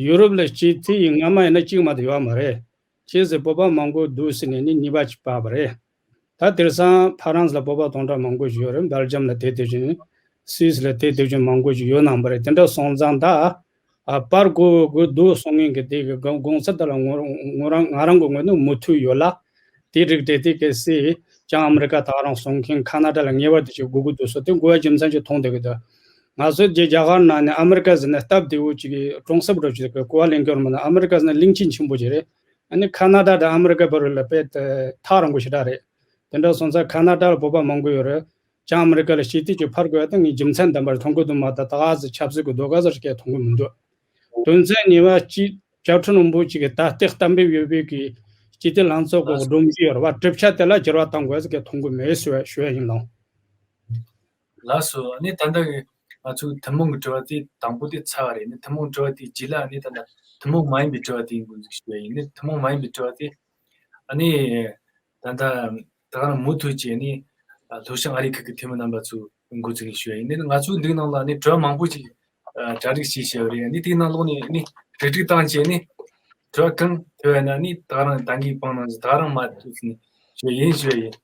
ཡུ་རོབ་ལ་སྤྱི་འཐུས་སྔ་མ་ཡིན་ན་གཅིག་མ་གཏོགས་ཡོད་མ་རེད། བྱས་ཙང་བོད་པ་མང་པོ་འདུག་ཟེར་ནས་ནི་གཉིས་པ་གཅིག་སྤར་བ་རེད། ད་དེང་སང་ཕ་རན་སི་ལ་བོད་པ་སྟོང་ཕྲག་མང་པོ་ཞིག་ཡོད་རེད། སྦེལ་ཇམ་ལ་དེ་དེ་བཞིན། སུད་སི་ལ་དེ་དེ་བཞིན་མང་པོ་ཞིག་ཡོད་སྣང་བ་རེད། དེ་འདྲ་སོང་ཙང་ད། ཨ། སྤར་དགོས་དགོས་འདུག་གསུང་མཁན་གྱི་དེ་གི་དགོངས་དགོངས་ཚུལ་དེ་ལ་ངོ་ངོ་རང་ང་རང་གི་ངོས་ནས་མོས་མཐུན་ཡོད་ལ། དེ་རིགས་དེ་དེ་གལ་སྲིད་བྱང་ཨ་མི་རི་ཀ་ད་རང་གསུང་མཁན་ཁ་ན་ཌ་ལ་ངེས་པར་དུ་ཅིག་དགོས་ཀྱི་འདུག་ཟེར་དེ་དགོས་པ་རྒྱུ་མཚན་ཅིག་མཐོང་བསྡད་ཀྱི་འདུག། ང་ཚོ་རྒྱ་རྒྱ་གར་ནང་ནས་ཨ་མི་རི་ཀ་ཟེར་ན་སྟབས་བདེ་བོ་ཅིག་གི་གྲོང་གསེབ་འདྲ་ཅིག་གི་གོ་བ་ལེན་གྱི་ཡོད་མ་ན། ཨ་མི་རི་ཀ་ཟེར་ན་གླིང་ཆེན་ཆེན་པོ་ཅིག་རེད། ཨ་ནི་ཁ་ན་ཌ་དང་ཨ་མི་རི་ཀ་བར་ལ་དཔེ་ཐག་རིང་པོ་ཞེ་དྲག་རེད། དེ་འདྲ་སོང་ཙང་ཁ་ན་ཌ་ལ་བོད་པ་མང་པོ་ཡོད་རེད། བྱང་ཨ་མི་རི་ཀ་ལ་སྐྱིད་དེ་ཅིག་ཕར་དགོས་ཡ་ད་ངས་རྒྱུ་མཚན་ལྡན་པ་རེ་མཐོང་གི་འདུག་མ་གཏོགས། ད་ག་ཟེ་ཆབ་སྲིད་ཀྱི་ལྡོག་ག་ཟེར་སྐད་མཐོང་གི་མི་འདུག་དོན་ཚན་གཉིས་པ་གཅིག་བཅའ་ཁྲིམས་རིང་པོ་གཅིག་གི་ད་ལྟའི་གཏན་འབེབས་ཡོད་པའི་གི་སྤྱི་བདེ་ལྷན་ཚོགས་ཀྱི་སྒྲོམ་གཞི་ཡོད་རེད་བ། གྲུབ་ཆ་དེ་ལ་འགྱུར་བ་གཏང་དགོས་ཟེར་སྐད་མཐོང་གི་མེད་ཞུ་ཞུ་ཡ་ཡིན་ལགས། ལགས་སོ། ཨ་ནི་ད་ལྟ་གི་ང་ཚོའི་ཐུན་མོང་གི་དྲི་བ་དེ་དང་པོ་དེ་ཚར་བ་རེད། ཨ་ནི་ཐུན་མོང་དྲི་བ་དེའི་རྗེས་ལ་ཨ་ནི་ད་ལྟ་ཐུན་མོང་མ་ཡིན་པའི་དྲི་བ་དེ་འགོ་འཛུགས་ཞུ་ཡ་ཡིན། ཨ་ནི་ཐུན་མོང་མ་ཡིན་པའི་དྲི་བ་དེ་ཨ་ནི་ད་ལྟ་ད་ག་རང་མུ་མཐུད་ཀྱིས་ཨ་ནི་ལྷོ་བྱང་ཨ་རི་ཁུལ་གྱི་འཐུས་མི་རྣམ་པ་ཚོ་འགོ་འཛུགས་ནས་ཞུ་ཡ་ཡིན། ཨ་ནི་ང་ཚོའི་འདི་ནང་ལ་ཨ་ནི་དྲི་བ་མང་པོ་ཅིག་གྲ་སྒྲིག་བྱས་བཞག་ཡོད་རེད། ཨ་ནི་དེའི་ནང་ལོགས་ནས་ཨ་ནི་གྲ་སྒྲིག་བཏང་བྱས་ཨ་ནི་དྲི་བ་གང་ཐོན་ཡོད་ན་ཨ་ནི་ད་ག་རང་ད་གིན་སྤང་གནང་བྱས། ད་ག་རང་མུ་མཐུད་ནས་ཞུ་ཡ་ཡིན། ཞུ་ཡ་ཡིན།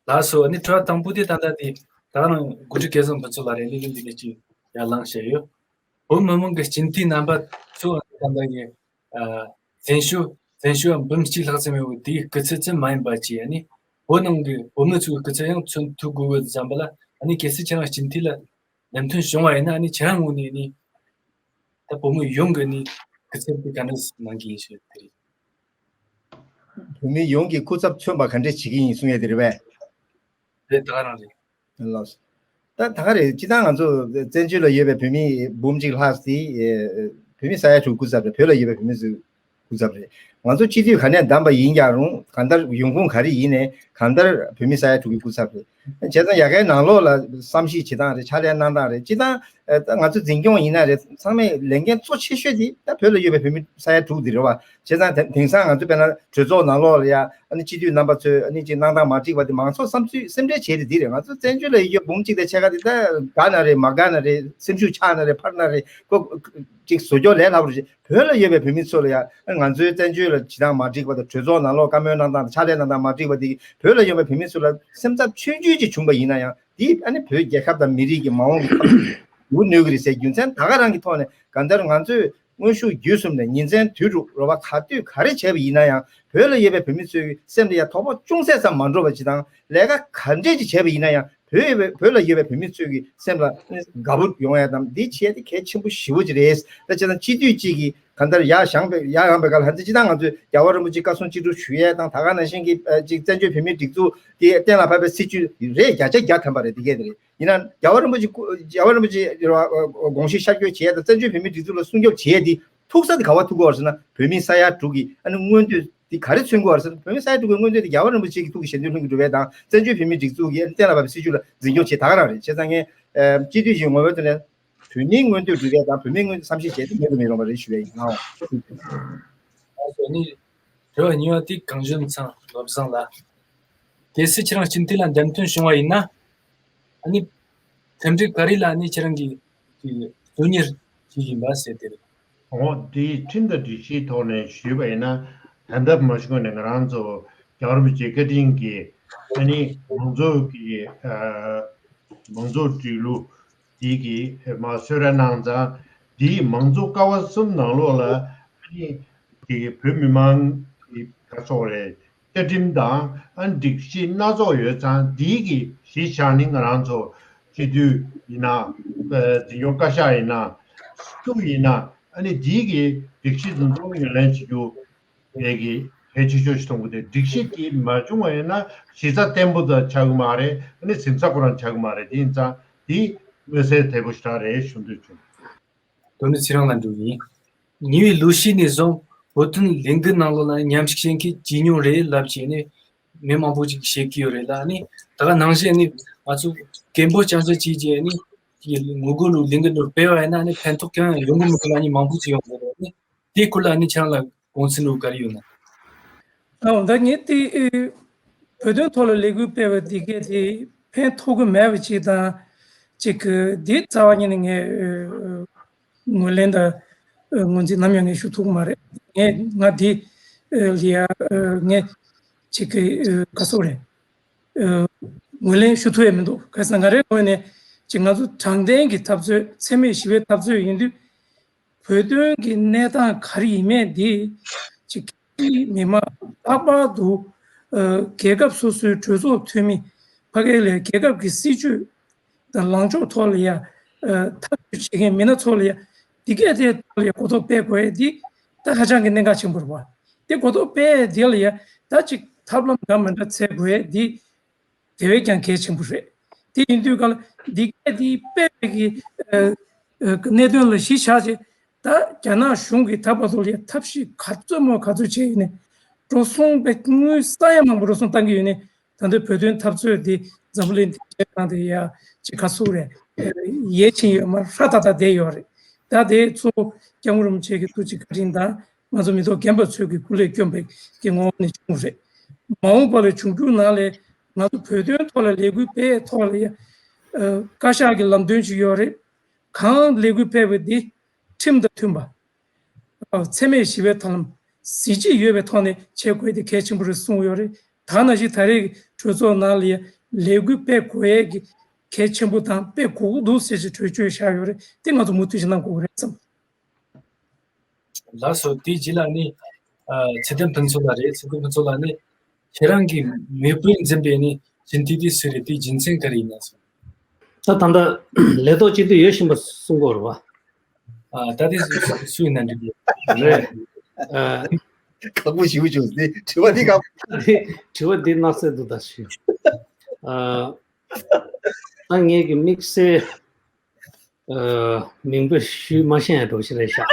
ལགས་སོ། ཨ་ནི་དྲི་བ་དང་པོ་དེ་ད་ལྟ་དེ་ད་ག་རང་འགོ་ཁྲིད་སྐལ་བཟང་ཕུན་ཚོགས་ལགས་རེད། ཨ་ནི་འདི་ནས་ཅིག་ཡར་ལངས་བྱས་ཡོད། བོད་མི་མང་གི་སྤྱི་འཐུས་རྣམ་པ་ཚོ་ད་ལྟ་གི་ཨ་བཙན་བྱོལ་བཙན་བྱོལ་བ་འབུམ་གཅིག་ལྷག་ཙམ་ཡོད་པའི་དེའི་སྐུ་ཚབ་ཙམ་མ་ཡིན་པ་བྱས། ཨ་ནི་བོད་ནང་གི་བོད་མི་ཚོའི་སྐུ་ཚབ་ཡང་མཚོན་ཐུབ་དགོས་དགོས་བསམ་པ་ལ། ཨ་ནི་གལ་སྲིད་ཁྱེད་རང་སྤྱི་འཐུས་ལ་འདེམས་ཐོན་བྱུང་བ་ཡིན་ན། ཨ་ནི་ཁྱེད་རང་ངོས་ནས་ཨ་ནི་ད་བོད་མི་ཡོངས་ཀྱི་ཨ་ནི་སྐུ་ཚབ་དེ་ག་འདྲ་གནང་གི་ཡིན་ཞུ་དེ་རེད། བོད་མི་ཡོངས་ཀྱི་སྐུ་ཚབ་མཚོན་པ་ག་འདྲས་བྱེད་ཀྱི་ཡིན་གསུང་ཡས་དེ་རེད་པས། རེད། ད་ག་རང་རེད། ལགས་སོ། ད་ད་ག་རེད། སྤྱིར་བཏང་ང་ཚོ་བཙན་བྱོལ་ལ་ཡོད་པའི་བོད་མི་འབུམ་གཅིག་ལྷག་དེ་བོད་མི་ས་ཡ་དྲུག་སྐུ་ཚབ་རེད། བོད་ལ་ཡོད་པའི་བོད་མི་ཚོའི་སྐུ་ཚབ་རེད། ང་ཚོ་སྤྱི་འཐུས་ག་ནས་བདམས་པ་ཡིན་ཀྱང་རུང་། གང་ལྟར་ཡོང་ཁུངས་ག་རེ་ཡིན་ནའི་གང་ལྟར་བོད་མི་ས་ཡ་དྲུག་གི་སྐུ་ཚབ་རེད། བྱས་ཙང་ཡ་གའི་ནང་ལོགས་ལ་བསམ་གཞིག་བྱེད་སྟངས་རེད། ཕྱག་ལས་གནང་སྟངས་རེད། སྤྱིར་བཏང་ཨ་ད་ང་ཚོ་འཛིན་སྐྱོང་ཡིན་ན་རེད། ཚང་མས་ལས་འགན་གཙོ་ཆེ་ཤོས་དེ་ད་བོད་ལ་ཡོད་པའི་བོད་མི་ས་ཡ་དྲུག་འདི་རེད་བ། བྱས་ཙང་དེ་དེང་སང་ང་ཚོ་དཔེར་ན་གྲོས་ཚོགས་ནང་ལོགས་ལ་ཡ་ཨ་ནི་སྤྱི་འཐུས་རྣམ་པ་ཚོས་ཨ་ནི་ཅིག་གནང་སྟངས་མ་འགྲིག་པ་དེ་མང་ཚོགས་བསམ་ཚུལ་སེམས་ཁྲལ་བྱས་ཏེ་འདི་རེད། ང་ཚོ་བཙན་བྱོལ་ལ་ཡོད་རྒྱུ་འབུམ་གཅིག་དང་ཕྱེད་ཀ་དེ་ད་དགའ་ན་རེད། མ་དགའ་ན་རེད། སེམས་ཤུགས་ཆག་ན་རེད། འཕར་ན་རེད། ཁོ་ཅིག་བཟོ་སྐྱོར་ལས་སླ་པོ་རེད། བོད་ལ་ཡོད་པའི་བོད་མི་ཚོ་ལ་ཡ་ང་ཚོའི་བཙན་བྱོལ་ལ་བྱེད་སྟངས་མ་འགྲིག་པ་དང་། གྲོས་ཚོགས་ནང་ལོགས་བཀའ་མོལ་གནང་སྟངས་དང་ཕྱག་ལས་གནང་སྟངས་མ་འགྲིག་པ་དེ་བོད་ལ་ཡོད་པའི་བོད་མི་ཚོ་ལ་སེམས་འཚབ་ཆུང་ཆུང་ཅིག་བྱུང་པ་ཡིན་ན་ཡང་། དེ་ཨ་ནི་བོད་རྒྱལ་ཁབ་དང་མི་རིགས་ཀྱི་མ་འོངས་ཀྱི་ཁ་ཕྱོགས་འགྱུར་ནུས་ཀྱི་རེད་ཟེར་རྒྱུ་མཚན་ད་ག་རང་གི་ཐོག་ནས། གང་ལྟར་ང་ཚོས་དངོས་ཤུགས་བརྒྱུད་གསུམ་ནས་ཉིན་མཚན་དུས་དྲུག་རོགས་པ་ག་དུས་ག་རེ་བྱས་པ་ཡིན་ན་ཡང་། བོད་ལ་ཡོད་པའི་བོད་མི་ཚོའི་སེམས་ལ་ཡ་དོགས་པ་ཅུང་ཟད་ཙམ་མ་འགྲོ་བ་ཅིག་དང་། ལས་ཀ་ག་འདྲས་ཅིག་བྱས་པ་ཡིན་ན་ཡང་། བོད་ཡོད་པའི་བོད་ལ་ཡོད་པའི་བོད་མི་ཚོའི་གི་སེམས་ལ་དགའ་པོ་ཡོང་ཡ་དང་། འདི་བྱས་ཏེ་གལ་ཆེན་པོ་ཞེ་པོ་ཅིག་རེད། ད་བྱས་ཙང་སྤྱི་འཐུས་གཅིག་གིས་གང་ལྟར་ཡར་བཞེངས་པའི་ཡར་ཡོང་པའི་སྐབས་ལ། ཧན་ཙི་སྤྱིར་བཏང་ང་ཚོས་རྒྱལ་བ་རིན་པོ་ཆེ་བཀའ་གསུང་ཅི་སྒྲུབ་ཞུ་ཡས་དང་། ད་ག་ནང་བཞིན་གྱི་ཨ་ཅིག་བཙན་བྱོལ་བོད་མིའི་སྒྲིག་འཛུགས་དེ་གཏན་ལ་ཕབ་པའི་སྲིད་བྱུས་རེད། བརྒྱ་ཆ་བརྒྱ་ཐམ་པ་རེད། དེ་གས་དེ་རེད། ཡིན་ན་རྒྱལ་བ་རིན་པོ་ཆེ་སྐུ་རྒྱལ་བ་རིན་པོ་ཆེ་དགོངས་གཞི་ཤར་བསྐྱོད་བྱེད་ཡས་དང་། བཙན་བྱོལ་བོད་མིའི་སྒྲིག་འཛུགས་ལ་སྲུང་སྐྱོབ་བྱེད་ཡས་དེ་ཐུག་ས་དེ་ག་པར་ཐུག་གི་ཡོད་རེད་ཟེར་ན། བོད་མི་ས་ཡ་དྲུག་གི་ཨ་ནི་མངོན་འདོད་དེ་ག་རེ་མཚོན་གྱི་ཡོད་རེད་ཟེར་ན། བོད་མི་ས་ཡ་དྲུག་གི་མངོན་འདོད་དེ་རྒྱལ་བ་རིན་པོ་ཆེ་གི་ཐུགས་ཀྱི་བཞེད་དོན་ལྷུན་གྱིས་གྲུབ་ཡས་དང་། བཙན་བྱོལ་བོད་མིའི་སྒྲིག་འཛུགས་ཀྱི་ཨ་ནི་གཏན་ལ་ཕབ་པའི་སྲིད་བྱུས་ལ་འཛིན་སྐྱོང་བྱེད་ད་ག་རང་རེད། བྱས་ཙང་ངས་ཨ་སྤྱི་འཐུས་ཀྱི་ངོ་བོའི་ཐོག་ནས་བོད་མིའི་མངོན་འདོད་སྒྲུབ་ཡས་དང་། བོད་མིའི་མངོན་འདོད་བསམ་ཤེས་བྱས་ཏེ་མེད་དུ་མི་རུང་བ་རེད་ཞུ་ཡས་ཡིན། ཨ་ནི་དྲི་བ་གཉིས་པ་དེ་གངས་ལྗོངས་ཚང་བློ་བཟང་ལགས། གལ་སྲིད་ཁྱེད་རང་སྤྱི་འཐུས་ལ་འདེམས་ཐོན་བྱུང་བ་ཡིན་ན། ཨ་ནི་མཐུན་སྒྲིལ་ག་རེ་ལ་ཨ་ནི་ཁྱེད་རང་གིས་དོན་གཉེར་བྱེད་བཞིན་པ་ཟེར་དེ་རེད། འོ། དེའི་ཁྲིམས་དང་སྒྲིག་གཞིའི་ཐོག་ནས་ཞུས་པ་ཡིན་ན། ད་ལྟ་མ་ཞུ་གོང་ནས་ང་རང་ཚོ་རྒྱལ་བ་རིན་པོ་ཆེའི་བཀའ་དྲིན་གྱིས་ཨ་ནི་མང་གཙོ་གི་ཨ་མང་གཙོ་སྒྲིག་ལུགས་འདི་གི་མར་གསོལ་རས་གནང་ཙང་། འདིའི་མང་གཙོ་ཀ་བ་གསུམ་ནང་ལོགས་ལ་ཨ་ནི་དེ་གི་བོད་མི་མང་གི་ག་ཚོགས་རེད། བཅའ་ཁྲིམས་དང་ཨ་ནི་སྒྲིག་གཞི་སྣ་ཚོགས་ཡོད་ཙང་། འདིའི་གི་གཞི་བཞག་ནི་ང་རང་ཚོ་སྤྱི་འཐུས་ཡིན་ན། ཨ་འཛིན་སྐྱོང་བཀའ་ཤག་ཡིན་ན། སུ་ཡིན་ན། ཨ་ནི་འདིའི་གི་སྒྲིག་གཞི་འདི་ཚོ་ངོས་ལེན་བྱེད་རྒྱུ་དེ་གི་གལ་ཆེ་ཤོས་ཤིག་མཐོང་གི་འདུག་སྒྲིག་གཞི་དེ་མ་བྱུང་བ་ཡིན་ན་གཞི་རྩ་བརྟན་པོ་དང་ཆགས་ཀྱི་མ་རེད། ཨ་ནི་ཟིན་ཚ་ཁོ་རང་ཆགས་ཀྱི་མ་རེད། དེ་ཡིན་ཙང་འདི་མངོན་གསལ་དོད་པོ་ཞེ་དྲག་རེད་ཞུ་འདོད་བྱུང་། དོན་ནི་ཚེ་རིང་ལ་འགྲོ་གི་ཡིན། ཉེ་བའི་ལོ་ཤས་ནས་བཟུང་བོད་དོན་ལས་འགུལ་ནང་ལོགས་ལ་མཉམ་ཞུགས་བྱེད་མཁན་ཇེ་ཉུང་རེད་ལབ་བྱས་ནས་མི་མང་པོ་ཅིག་བཤད་ཀྱི་ཡོད་རེད་ལ། ཨ་ནི་ད་ག་ནང་བཞིན་ཨ་ནི་ང་ཚོ་སྐད་འབོད་རྐྱང་རྐྱང་བྱས་རྗེས་ཨ་ནི་དེ་ངོ་རྒོལ་ལས་འགུལ་འདི་སྤེལ་བ་ཡིན་ན། ཨ་ནི་ཕན་ཐོགས་གང་ཡང་ཡོང་གི་མི་འདུག་ལབ་མཁན་མང་པོ་ཅིག་ཡོང་གི་རེད། ཨ་ནི་དེའི་སྐོར་ལ་ཨ་ནི་ཁྱེད་རང་ལ་དགོངས་ཚུལ་འདྲ་བོ་ག་རེ་ཡོད་ན། ཨོ། ད་ངས་དེ་ཨེ་བོད་དོན་ཐོག་ལ་ལས་འགུལ་སྤེལ་བ་འདི་གས་དེ་ཕན་ཐོགས་ཀྱི་མེད་པ་ཅིག་དང་། ཅིག་གི་འདི་རྩ་བ་ཉིད་ནས་ངས་ཨེ་ངོས་ལེན་དང་ཨེ་ངོས་འཛིན་ནམ་ཡང་ངས་ཞུ་ཐུབ་ཀྱི་མ་རེད། ངས་ང་འདི་ཨེ་ལ་ཡ་ཨེ་ངས་ཅིག་གི་ཨེ་ག་སོག་རེད། ཨེ་ངོས་ལེན་ཞུ་ཐུབ་ཡ་མི་འདུག་ག་ས་ང་རའི་ངོས་ནས་ཅིག་ང་ཚོ་དྲང་བདེན་གྱི་འཐབ་རྩོད། འཚེ་མེད་ཞི་བའི་འཐབ་རྩོད་ཡིན་དུས། བོད་དོན་གྱི་གནས་སྟངས་ག་རེ་ཡིན་མིན་འདི་ཅིག་མི་མང་ལྷག་པར་དུ་ཨ་རྒྱལ་ཁབ་སོ་སོའི་གྲོས་ཚོགས་འཐུས་མི། ཕ་གི་ལ་རྒྱལ་ཁབ་ཀྱི་སྲིད་བྱུས་ དང་ལངས་ཕྱོགས་ཐོག་ལ་ཡ་ཨ་འཐབ་ཇུས་བྱེད་མཁན་མི་སྣ་ཚོ་ལ་ཡ་འདི་གས་དེ་ཐོག་ལ་ཡ་གོ་རྟོགས་སྤེལ་དགོས་ཡ་འདི་ད་ཧ་ཅང་གི་གནད་འགག་ཆེན་པོ་རེད་བ། དེ་གོ་རྟོགས་སྤེལ་ཡ་དེ་ལ་ཡ་ད་ཅིག་ཐབས་ལམ་འདྲ་མི་འདྲ་འཚོལ་དགོས་ཡ་འདི་དེ་བས་ཀྱང་གལ་ཆེན་པོ་རེད། དེ་ཡིན་དུས་ག་ལ་འདི་གས་འདི་སྤེལ་བའི་གི་ཨ་ཨ་གནད་དོན་ལ་གཞི་བཞག་བྱས་ད་རྒྱ་ནག་གཞུང་གིས་ད་བར་དུ་ལ་ཡ་ཐབས་ཤེས་ག་ཚོད་མོ་ག་ཚོད་བྱས་ཡོད་ནས་འགྲོ་སོང་པའི་དངུལ་ས་ཡ་མང་པོ་འགྲོ་སོང་བཏང་གི་ཡོད་ནས། ད་ལྟའི་བོད་དོན་འཐབ་རྩོད་འདི་འཛམ་བུ་གླིང་འདི་རྒྱལ་ཁང་དེ་ཡ་ཅིག་ག་སུ་རེད། ཡལ་ཕྱིན་ཡོད་མ་རེད། ཧྲ་ཏག་ཏག་བསྡད་ཡོད་རེད། ད་དེ་གཙོ་བོ་སྐྱབས་མགོན་རིན་པོ་ཆེ་གི་ཐུགས་རྗེ་བཀའ་དྲིན་དང་ང་ཚོ་མི་ཐོག་རྒན་པ་ཚོས་ཀྱི་སྐུ་ལས་བསྐྱོན་པའི་གི་ངོ་བོ་ནས་བྱུང་རེད། མ་འོངས་པ་ལ་འབྱུང་འགྱུར་ནང་ལ་ང་ཚོ་བོད་དོན་ཐོག་ལ་ལས་འགུལ་སྤེལ་ཐོག་ལ་ཡ་ཨ་བཀའ་ཤག་གི་ལམ་སྟོན་ཅིག་ཡོད་རེད། གང་ལས་འགུལ་སྤེལ་བ་འདི་ཁྲིམས་དང་མཐུན་པ། ཚད་མེད་ཞི་བའི་ཐབས་ལམ་གཟི་བརྗིད་ཡོད་པའི་ཐོག་ནས་བྱེད་དགོས་དེ་གལ་ཆེན་པོ་རེད་གསུངས་ཡོད་རེད། ད་ནང་བཞིན་ད་རེས་ཀྱི་གྲོས་ཚོགས་ནང་ལ་ཡ་ལས་འགུལ་སྤེལ་དགོས་ཡས་ཀྱི་གལ་ཆེན་པོ་དང་སྤེལ་དགོས་ཀྱི་འདུག་ཟེར་གྱི་གྲོས་ཆོད་བཞག་ཡོད་རེད། དེ་ང་ཚོ་མུ་མཐུད་ཀྱིས་གནང་དགོས་ཀྱི་རེད་བསམ། ལགས་སོ། དེའི་རྗེས་ལ་ནི་ཨ་ཚེ་བརྟན་ཕུན་ཚོགས་ལགས་རེད། ཚེ་བརྟན་ཕུན་ཚོགས་ལགས་ནི་ཁྱེད་རང་གིས་མེས་པོས་འཛིན་པའི་ནི་སྦྱིན་བདག་དེ་སུ་རེད། དེའི་རྒྱུ་མཚན་ག་རེ་ཡིན་ན་གསུངས། ད་ད་ལྟ་ལས་ཐོག་སྤྱི་འཐུས་ཡོད་བཞིན་པ་གསུང་གི་ཡོད་རེད་བ། ཨ་ད་དེ་སུ་སུ་ཡིན་ན་འགྲིག་གི་རེད། ཨ་ཁག་པོ་ཞེ་པོ་བྱུང་། དེ་དྲི་བ་འདི་ཁག་པོ། དེ་དྲི་བ་འདི་གནག་ཚད་འདུག་ད་ཞུ། ཨ་ད་ངེད་ཀྱི་དམིགས་བསལ་ཨ་མིང་པོ་ཞུས་མ་ཤེས་ཡ་འགྲོ་ཞིག་རེད་ཤག་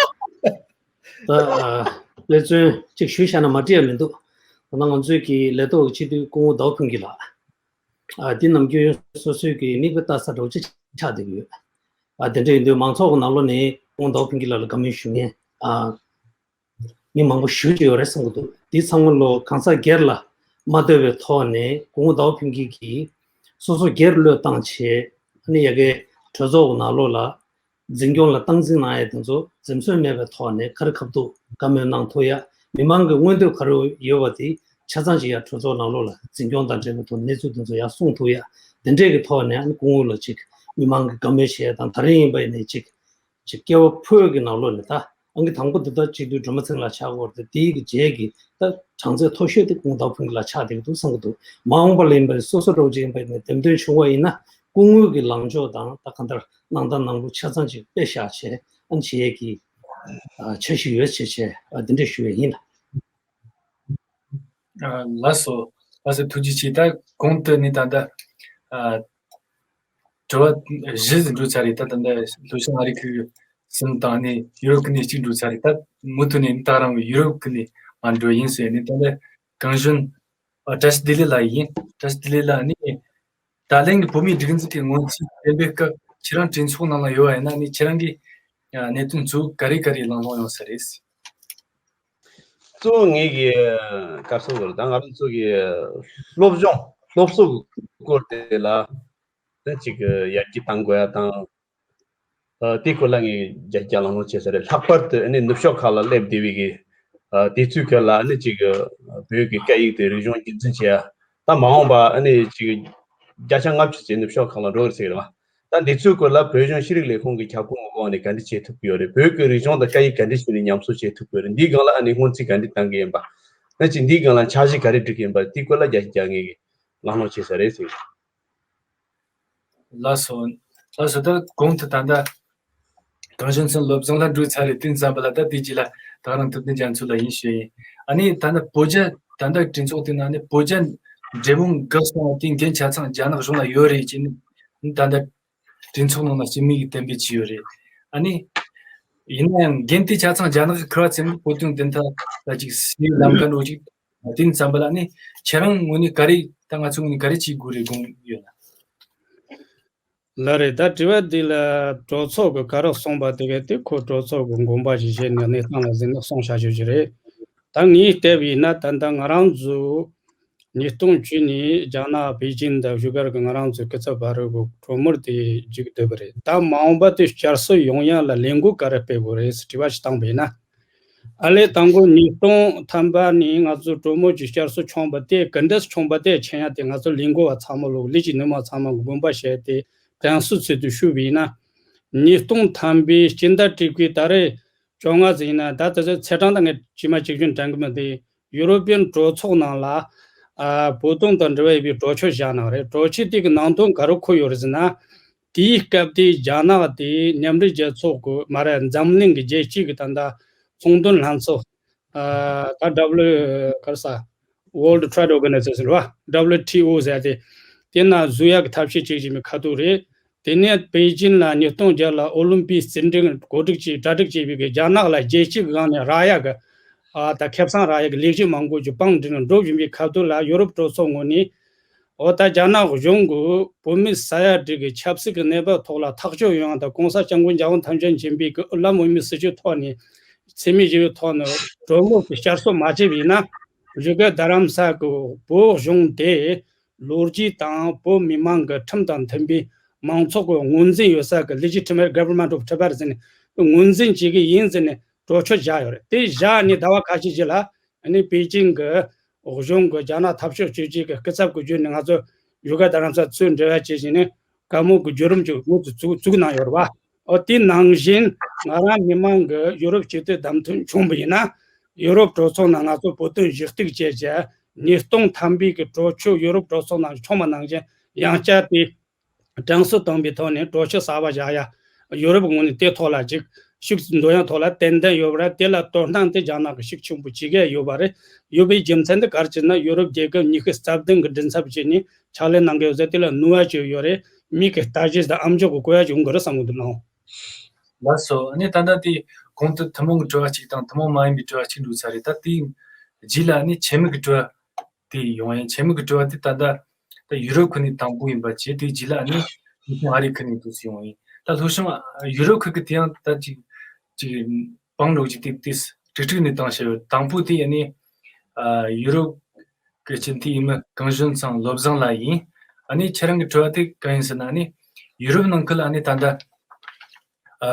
ད་ཨ་དཔེ་མཚོན་གཅིག་ཞུས་བཞག་ན་མ་འགྲིག་ཡ་མི་འདུག་ད་ང་ཚོའི་གི་ལས་ཐོག་སྤྱི་འཐུས་སྐུ་ངོ་ཟླ་བ་ཕུན་སྐྱིད་ལགས། ཨ་འདི་ནམ་རྒྱུན་སོ་སོའི་གི་མིག་དཔེ་ལྟ་ས་འདྲ་བོ་ཅིག་ཆགས་བསྡད་ཀྱི་ཡོད། ཨ་དེ་འདྲ་ཡིན་དུས་མང་ཚོགས་ཀྱི་ནང་ལོགས་ནས་སྐུ་ངོ་ཟླ་བ་ཕུན་སྐྱིད་ལགས་ལ་དགའ་མོས་ཞུ་མཁན་ཨ་མི་མང་པོ་ཞེ་ཅིག་ཡོད་རེད་བསམ་གྱི་འདུག་འདི་ཚང་མ་ལོ་གང་ཟག་སྒེར་ལ་མ་ལྟོས་པའི་ཐོག་ནས་སྐུ་ངོ་ཟླ་བ་ཕུན་སྐྱིད་ཀྱིས་སོ་སོ་སྒེར་བློས་བཏང་བྱས། ཨ་ནི་ཡ་གའི་གྲོས་ཚོགས་ཀྱི་ནང་ལོགས་ལ། འཛིན་སྐྱོང་ལ་སྟངས་འཛིན་གནང་ཡ་དེ་ཚོ་འཛེམ་ཟོན་མེད་པའི་ཐོག་ནས་ག་རེ་ཁ་ཐུག་བཀའ་མོལ་གནང་ཐུབ་ཡ། མི་མང་གི་མངོན་འདོད་ག་རེ་ཡོད་པ་དེ་ཆ་ཚང་ཅིག་ཡ་གྲོས་ཚོགས་ནང་ལོགས་ལ་འཛིན་སྐྱོང་དང་འབྲེལ་བའི་ཐོག་གནས་ཚུལ་དེ་ཚོ་ཡར་གསུང་ཐུབ་ཡ། དེ་འདྲས་ཀྱི་ཐོག་ནས་ཨ་ནི་སྐུ་ངོ་ལ་ཅིག་མི་མང་གི་བཀའ་མོལ་བྱེད་ཡ་དང་། ད་རེས་ཡིན་པ་ཡིན་ནའི་ཅིག་ཅིག་སྐྱེ་བ་ཕོ་གི་ནང་ལོགས་ནས་ད་ཨང་ཀི་དང་པོ་དེ་ད་སྤྱི་འཐུས་སྒྲོལ་མ་ཚེ་རིང་ལགས་ཆགས་ཀྱི་ཡོད་རེད་དེ། དེའི་གི་རྗེས་ཀྱི་ད་གྲངས་ཚད་མཐོ་ཤོས་དེ་སྐུ་ངོ་ཟླ་བ་ཕུན་སྐྱིད་ལགས་ཆགས་བསྡད་ཀྱི་འདུག་བསམ་གྱི་འདུག་མ་འོངས་པ་ལ་ཡིན་པ་ཡིན་སོ་སོ་འདྲ་བོ་ཅིག་ཡིན་པ་ཡིན་ནའི་འདེམས་ཐོན་བྱུང་བ་ཡིན་ན། སྐུ་ངོ་གི་ལངས་ཕྱོགས་དང་ད་གང་ལྟར་གནང་སྟངས་གནང་ལུགས་ཆ་ཚང་ཅིག་དཔེ་བཞག་བྱས་ཨ་ནི་བྱེད་ཡས་ཀྱི་ཨ་འཆར་གཞི་ཡོད་བྱས་བྱས་ཨ་འདི་འདྲས་ཞུ་ཡས་ཡིན་ལ། ཨ་ལགས་སོ། ལགས་སོ། ཐུགས་རྗེ་ཆེ། ད་གོང་དུ་ནི་ད་ལྟ་ཨ་དྲི་བ་བཞི་ཟིག་འགྲོ་ཚར་རེད། ད་ད་ལྟ་ལྷོ་བྱང་ཨ་རི་ཁུལ་གསུམ་དང་ནི་ཡུ་རོབ་ཀྱི་ནི་གཅིག་འགྲོ་ཚར་རེད། ད་མུ་མཐུད་ནས་ད་རང་གི་ཡུ་རོབ་ཀྱི་ནི་མར་འགྲོ་ཡིན་ཟེར་ནས། ད་ལྟ་གངས་ལྗོངས་ཨ་བཀྲ་ཤིས་བདེ་ལེགས་ལགས་ཡིན། བཀྲ་ཤིས་བདེ་ལེགས་ལགས་ནི། ད་ལན་གྱི་བོད་མིའི་སྒྲིག་འཛུགས་ཀྱི་སྔོན་རྩིས་སྤེལ་བའི་སྐབས་ཁྱེད་རང་གྲོས་ཚོགས་ནང་ལ་ཡོད་པ་ཡིན་ན་ནི་ཁྱེད་རང་གི་ཨ་གནད་དོན་གཙོ་བོ་ག་རེ་ག་རེ་གླེང་སློང་ཡོང་ས་རེད། གཙོ་བོ་ངེད་ཀྱི་སྐལ་བཟང་ལགས། ད་ང་རང་ཚོ་གི་སློབ་སྦྱོང་སློབ་གསོ་གི་སྐོར་དེ་ལ་ད་ཅིག་ཡར་རྒྱས་གཏང་དགོས་ཡ་དང་། ཨ་དེའི་སྐོར་ལ་ངས་རྒྱ་སྐྱེད་གླེང་སློང་བྱེད་ས་རེད། ལྷག་པར་དུ་ཨ་ནི་ནུབ་ཕྱོགས་ཁག་ལ་སླེབས་བསྡད་པའི་གི་ཨ་དེ་ཚོའི་སྐོར་ལ་ཨ་ནི་ཅིག་བོད་ཀྱི་སྐད་ཡིག་དེ་རིག་གཞུང་རྒྱུན་འཛིན་བྱེད་ཡ། ད་མ་འོངས་པ་ཨ་ནི་ཅིག་བརྒྱ་ཆ་ལྔ་བཅུ་ཙམ་ནུབ་ཕྱོགས་ཁག་ལ་འགྲོ་གི་རེད་ཟེར་གི་རེད་བ། ད་འདི་ཚོའི་སྐོར་ལ་བོད་གཞུང་ཤེས་རིག་ལས་ཁུངས་ཀྱི་ཁྱབ་ཁོངས་ཀྱི་འོག་ནས་ག་འདྲ་བྱེད་ཐུབ་ཀྱི་ཡོད་རེད། བོད་ཀྱི་རིག་གཞུང་དང་སྐད་ཡིག་ག་འདྲ་བྱས་ནས་ཉམས་གསོ་བྱེད་ཐུབ་ཀྱི་ཡོད་རེད། འདིའི་སྒང་ལ་ཨ་ནི་སྔོན་རྩིས་ག་འདྲ་གཏང་གི་ཡིན་པ། ཨ་ཅིག་འདིའི་སྒང་ལ་འཆར་གཞི་ག་རེ་སྒྲིག་གི་ཡིན་པ། དེའི་སྐོར་ལ་རྒྱ་ཆེ་རྒྱ་ངེས་ཀྱི་གླེང་སློང་བྱེད་ས་རེད་ཟེར། ལགས་སོ། ལགས་སོ། ད་གོང་དུ་ད་ལྟ་གངས་ལྗོངས་ཚན་སློབ་སྦྱོང་ལ་འགྲོ་ཚར་རེད། དེ་ཙམ་པ་ལ་ད་དེ་རྗེས་ལ་ད་རང་ཐུབ་བསྟན་རྒྱ་མཚོ་ལ་ཡིན་ཞུ་ཡིན། ཨ་ནི་ད་ལྟ་བོད་རྒྱ་ད་ལྟ་གྲོས་ཚོགས་དེ་ནང་ནས་བོད་རྒྱ་འབྲེལ་མོལ་འགག་སོང་བ་དེ་འགན་ཆ་ཚང་རྒྱ་ནག་གཞུང་ལ་ཡོད་རེད་ཅེས་ནི་ད་ལྟ་གྲོས་ཚོགས་ནང་ལ་སྤྱི་མོས་ཀྱིས་གཏན་འབེབས་བྱས་ཡོད་རེད། ཨ་ནི་ཡིན་ན་ཡང་འགན་དེ་ཆ་ཚང་རྒྱ་ནག་གིས་འཁུར་བ་ཚེ་མི་བོད་དོན་བདེན་མཐའ་ལ་ཅིག་སེལ་ལམ་ཁ་འགྲོ་ཅིག་དེ་ཙམ་པ་ལ་ནི་ཁྱེད་རང་ངོས་ནས་ག་རེ་ད་ང་ཚོ་ངོས་ནས་ག་རེ་བྱེད་དགོས་རེད་དགོངས་ཡོད་ན། ལགས་རེད། ད་དྲི་བ་འདི་ལ་གྲོས་ཚོགས་ཀྱི་ག་རེ་གསུངས་པ་དེ་ག་དེ་ཁོ་གྲོས་ཚོགས་ཀྱི་དགོངས་པ་ཞིག་བཞེས་ནས་གནས་སྟངས་ལ་གཟིགས་ནས་གསུངས་བཞག་ཞུ་རྒྱུ་རེད། ད་ངས་བལྟས་པ་ཡིན་ན་ད་ལྟ་ང་རང་ཚོ་ཉིས་སྟོང་བཅུ་ནས་རྒྱ་ནག་པེ་ཅིང་དང་བཞུགས་སྒར་གྱི་ང་རང་ཚོའི་སྐུ་ཚབ་བར་གྱི་གྲོས་མོལ་དེ་མཇུག་བསྡུས་པ་རེད། ད་མ་འོངས་པ་དེ་བསྐྱར་གསོ་ཡོང་ཡ་ལ་ལས་འགུལ་ག་རེ་སྤེལ་དགོས་རེད་ཟེར་དྲི་བ་ཞིག་བཏང་པ་ཡིན་ན། ཨ་ལས་དང་པོ་ཉིས་སྟོང་ཐམ་པ་ནས་ང་ཚོ་གྲོས་མོལ་གྱི་བསྐྱར་གསོ་བྱུང་བ་དེ་ག་འདྲས་བྱུང་བ་དེ་མཁྱེན་ཡ་དེ་ང་ཚོ་ལས་འགུལ་བ་ཚང་མ་ལོག་ལས་ཀྱི་ནུས་མ་ཚང་མ་དགོངས་པ་བཞེས་ཏེ་དྲན་གསོ་ཚུལ་དུ་ཞུས་པ་ཡིན་ན། ཉིས་སྟོང་ཐམ་པའི་སྤྱི་ཟླ་དྲུག་པའི་ད་རེས་བཅོ་ལྔ་ཙམ་ཡིན་ན། ད་དེ་ཚོ་ཚེས་གྲངས་ད་ངས་ཇི་མ་ཇི་བཞིན་དྲན་གྱི་མི་འདུག་ཡུ་རོ་པི་ཡན་གྲོས་ཚོགས་ནང་ལ་ཨ་བོད་དོན་དང་འབྲེལ་བ་ཡོད་པའི་གྲོས་ཆོད་བཞག་གནང་བ་རེད། གྲོས་ཆོད་དེ་གི་ནང་དོན་ག་རེ་འཁོད་ཡོད་རེད་ཟེར་ན། དེའི་སྐབས་དེ་རྒྱ་ནག་དེ་མཉམ་འབྲེལ་རྒྱལ་ཚོགས་ཀྱི་མ་རེད། འཛམ་གླིང་གི་རྒྱལ་སྤྱི་གི་ད་ལྟ་ཚོང་དོན་ལྷན་ཚོགས། ཨ་ད་W ག་རེ་ཟ། World Trade Organization རེད་བ། W T O ཟེར་ཏེ། དེ་ན་བཟོ་ཡག་གི་ཐབས་ཤེས་བྱེད་བཞིན་པའི་ཁ་ཐུག་རེད། དེ་ནས་པེ་ཅིན་ལ་ཉིས་སྟོང་བརྒྱད་ལ་ཨོ་ལིམ་པིག་རྩེད་འགྲན་གོ་སྒྲིག་བྱས་གྲ་སྒྲིག་བྱས་པའི་གི་རྒྱ་ནག་ལ་རྒྱལ་སྤྱི་གི་སྒང་ནས་རག་ཡག་གི། ཨ་ད་ཁེ་བཟང་རག་ཡག་གི་ལས་གཞི་མང་པོ་ཅིག་བང་བསྒྲིགས་ནས་འགྲོ་བཞིན་པའི་ཁ་ཐུག་ལ། ཡོ་རོབ་གྲོས་ཚོགས་ངོས་ནས། འོ་ད་རྒྱ་ནག་གཞུང་གིས་བོད་མི་ས་ཡ་དྲུག་གི་ཆབ་སྲིད་ཀྱི་གནས་བབ་ཐོག་ལ་ཐག་གཅོད་ཡོང་ཡག་དང་། གོང་ས་སྐྱབས་མགོན་རྒྱལ་བ་ཐམས་ཅད་མཁྱེན་པའི་གི་དབུ་ལམ་འོས་མི་སྲིད་བྱུས་ཐོག་ནས། འཚེ་མེད་ཞི་བའི་ཐོག་ནས་གྲོས་མོལ་གྱི་བསྐྱར་གསོ་མ་བྱས་པ་ཡིན་ན། བཞུགས་སྒར་རྡ་རམ་ས་གི་བོད་གཞུང་དེ་ལོ་རྒྱུས་དང་བོད་མི་མང་གི་ཁྲིམས་དང་མཐུན་པའི་མང་ཚོགས་ཀྱི་ངོས་འཛིན་ཡོད་ས་གི་Legitimate Government of Tibet ཟེར་ནས་ངོས་འཛིན་བྱེད་ཀྱི་ཡིན་ཟེར་ནས་གྲོས་ཆོད་བཞག་ཡོད་རེད། དེ་བཞག་ནས་ཟླ་བ་ཁ་ཤས་རྗེས་ལ་ཨ་ནི་པེ་ཅིང་གི་གཞུང་གི་རྒྱ་ནག་འཐབ་ཕྱོགས་གཅོད་བྱེད་ཀྱི་སྐུ་ཚབ་ཀྱི་བརྒྱུད་ནས་ང་ཚོ་བཞུགས་སྒར་རྡ་རམ་ས་ཚུར་འབྲེལ་བ་བྱེད་བཞིན་ནས། བཀའ་མོལ་གྱི་བརྒྱུད་རིམ་ཅིག་མུ་མཐུད་བཙུགས་བཙུགས་གནང་ཡོད་རེད་བ། ཨོ་དེ་ནང་བཞིན་ང་རང་མི་མང་གི་ཡུ་རོབ་སྤྱི་མཐུན་བདམས་ཐོན་བྱུང་བ་ཡིན་ན། ཡུ་རོབ་གྲོས་ཚོགས་ནང་ང་ཚོ་བོད་དོན་ཞུ་གཏུག་བྱས་བྱས། ཉིས་སྟོང་ཐམ་པའི་གི་གྲོས་ཆོད་ཡུ་རོབ་གྲོས་ཚོགས་ནང་ཆོད་མ་ནང་བཞིན་ཡང་བསྐྱར་དེ་དྲན་གསོ་བཏང་པའི་ཐོག་ནས་གྲོས་ཆོད་གསར་པ་བཞག་ཡ། ཡུ་རོབ་ངོས་ནས་དེ་ཐོག་ལ་ཅིག་ཤུགས་འདོན་ཡ་ཐོག་ལ་ཏན་ཏན་ཡོད་པ་རེད། དེ་ལ་དོ་སྣང་དེ་རྒྱ་ནག་གི་ཤུགས་ཆེན་པོ་བྱེད་ཀྱི་ཡོད་པ་རེད། ཡོད་པའི་རྒྱུ་མཚན་དེ་ག་རེ་ཟེར་ན། ཡུ་རོབ་རྒྱལ་ཁབ་ཉི་ཤུ་རྩ་བདུན་གི་མགྲིན་ཚབ་བྱས་ནས་ཕྱག་ལས་གནང་གི་ཡོད་ཟེར། དེ་ལ་ནུས་པ་ཅིག་ཡོད་རེད། མི་གི་ལྟ་གཞི་དང་ཨ་མཆོག་གི་གོ་ཡ་ཅིག་ཡོང་གི་རེད་བསམ་གི་འདུག་ལགས། ལགས་སོ། ཨ་ནི་ད་ལྟ་དེ་གོང་དུ་ཐུན་མོང་གི་དྲི་བ་གཅིག་དང་ཐུན་མོང་མ་ཡིན་པའི་དྲི་བ་གཅིག་འགྲོ་ཚར་རེད། ད་དེའི་རྗེས་ལ་ཨ་ནི་ཆེད་དམིགས་ཀྱི་དྲི་བ་དེ་ཡོང་ཡིན། ཆེད་དམིགས་ཀྱི་དྲི་བ་དེ་ད་ལྟ་ད་ཡུ་རོབ་ཁུལ་ནས་དང་པོ་ཡིན་པ་བྱས། དེའི་རྗེས་ལ་ཨ་ནི་ལྷོ་ཤང་ཨ་རི་ཁུལ་ནས་འདུག་སེ་ཡོང་ཡིན། ད་ལྷོ་ཤང་ཡུ་རོབ་ཁུལ་གྱི་དེ་ཡང་ད་ཅིག་ཅིག་སྤང་འགྲོ་གི་དེ་དེ་ཀྲིག་ཀྲིག་ནས་བཏང་བྱས་ཡོད། དང་པོ་དེ་ཨ་ནི་ཨ་ཡུ་རོབ་ཀྱི་སྤྱི་འཐུས་འོས་མི་གངས་ལྗོངས་ཚང་བློ་བཟང་ལགས་ཡིན། ཨ་ནི་ཁྱེད་རང་གི་དྲི་བ་དེ་གང་ཡིན་ཟེར་ན། ཨ་ནི་ཡུ་རོབ་ནང་ཁུལ་ལ་ཨ་ནི་ད་ལྟ་ཨ་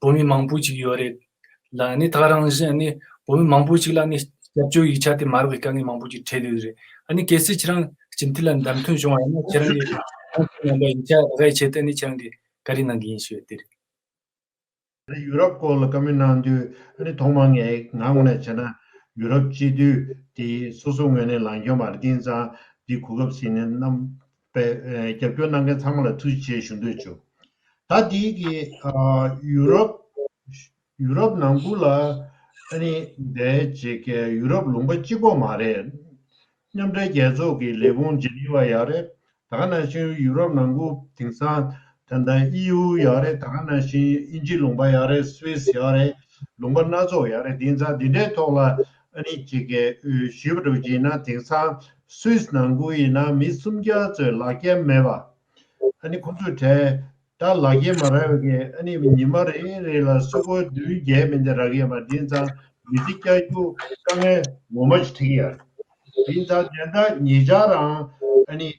བོད་མི་མང་པོ་ཅིག་ཡོད་རེད་ལ། ཨ་ནི་ད་ག་རང་བཞིན་ཨ་ནི་བོད་མི་མང་པོ་ཅིག་ལ་ཨ་ནི་སྐྱབས་བཅོལ་ཡིག་ཆ་དེ་མ་རག་པའི་དཀའ་ངལ་མང་པོ་ཅིག་འཕྲད་ཡོད་རེད། ཨ་ནི་གལ་སྲིད་ཁྱེད་རང་སྤྱི་འཐུས་ལ་བདམས་ཐོན་བྱུང་བ་ཡིན་ན། ཁྱེད་རང་གི་རང་གི་ཡིག་ཆ་རག་ཡའི་ཆེད་དུ་ཨ་ནི་ཁྱེད་རང་གི་བཀའ་འདྲི་གནང་གི་ཡིན་ཞུ་ཡ་དེ་རེད། ཡུ་རོབ་སྐོར་ལ་བཀའ་མོལ་གནང་དུས་ཨ་ནི་ཐོག་མར་ངས་ང་ངོས་ནས་བྱས་ན་ཡུ་རོབ་སྤྱི་འཐུས་དེ་སོ་སོ་ངོས་ནས་ལངས་ཡོད་མ་རེད། དེ་ཡིན་ཙང་དེ་གོ་སྐབས་ཟིན་ནས་རྣམ་པས་རྒྱབ་སྐྱོར་གནང་མཁན་ཚང་མ་ལ་ཐུགས་རྗེ་ཆེ་ཞུ་འདོད་བྱུང་། ད་དེ་གི་ཡུ་རོབ་ཡུ་རོབ་ནང་ཁུལ་ལ་ཨ་ནི་འདས་ཅིག་གི་ཡུ་རོབ་ལུང་པ་གཅིག་པོ་མ་རེད། མཉམ་འབྲེལ་རྒྱལ་ཚོགས་ཀྱི་ལས་ཁུངས་ཇི་ནི་ཝ་ཡོད་རེད། ད་ག་ནང་བཞིན་ཡུ་རོབ་ནང་ཁུལ་དེང་སང་ད་ལྟ་ཨི་ཡུ་ཡོད་རེད། ད་ག་ནང་བཞིན་དབྱིན་ཇི་ལུང་པ་ཡོད་རེད། སུད་སི་ཡོད་རེད། ལུང་པ་སྣ་ཚོགས་ཡོད་རེད། དེང་སང་འདི་འདྲའི་ཐོག་ལ་ཨ་ནི་ཅིག་གི་ཞུས་པ་འདྲ་བོ་ཅིག་ཡིན་ན། དེང་སང་སུད་སི་ནང་ཁུལ་ཡིན་ན་མི་སུམ་བརྒྱ་ཙམ་ལག་འཁྱེར་མེད་པ། ཨ་ནི་ཁོ་ཚོས་གྲས་ད་ལག་འཁྱེར་མ་རག་པའི་ཨ་ནི་ཉི་མ་རེ་རེ་ལ་སོ་སྒོར་བདུན་བརྒྱད་མིན་དེ་རག་གི་ཡོད་མ་རེད། དེང་སང་མི་ཚེ་བསྐྱལ་རྒྱུ་དཀའ་ངལ་ངོ་མ་ཞིག་འཕྲད་ཀྱི་ཡོད་རེད། དེང་སང་དེ་འདྲ་ཉེ་ཆར་རང་ཨ་ནི་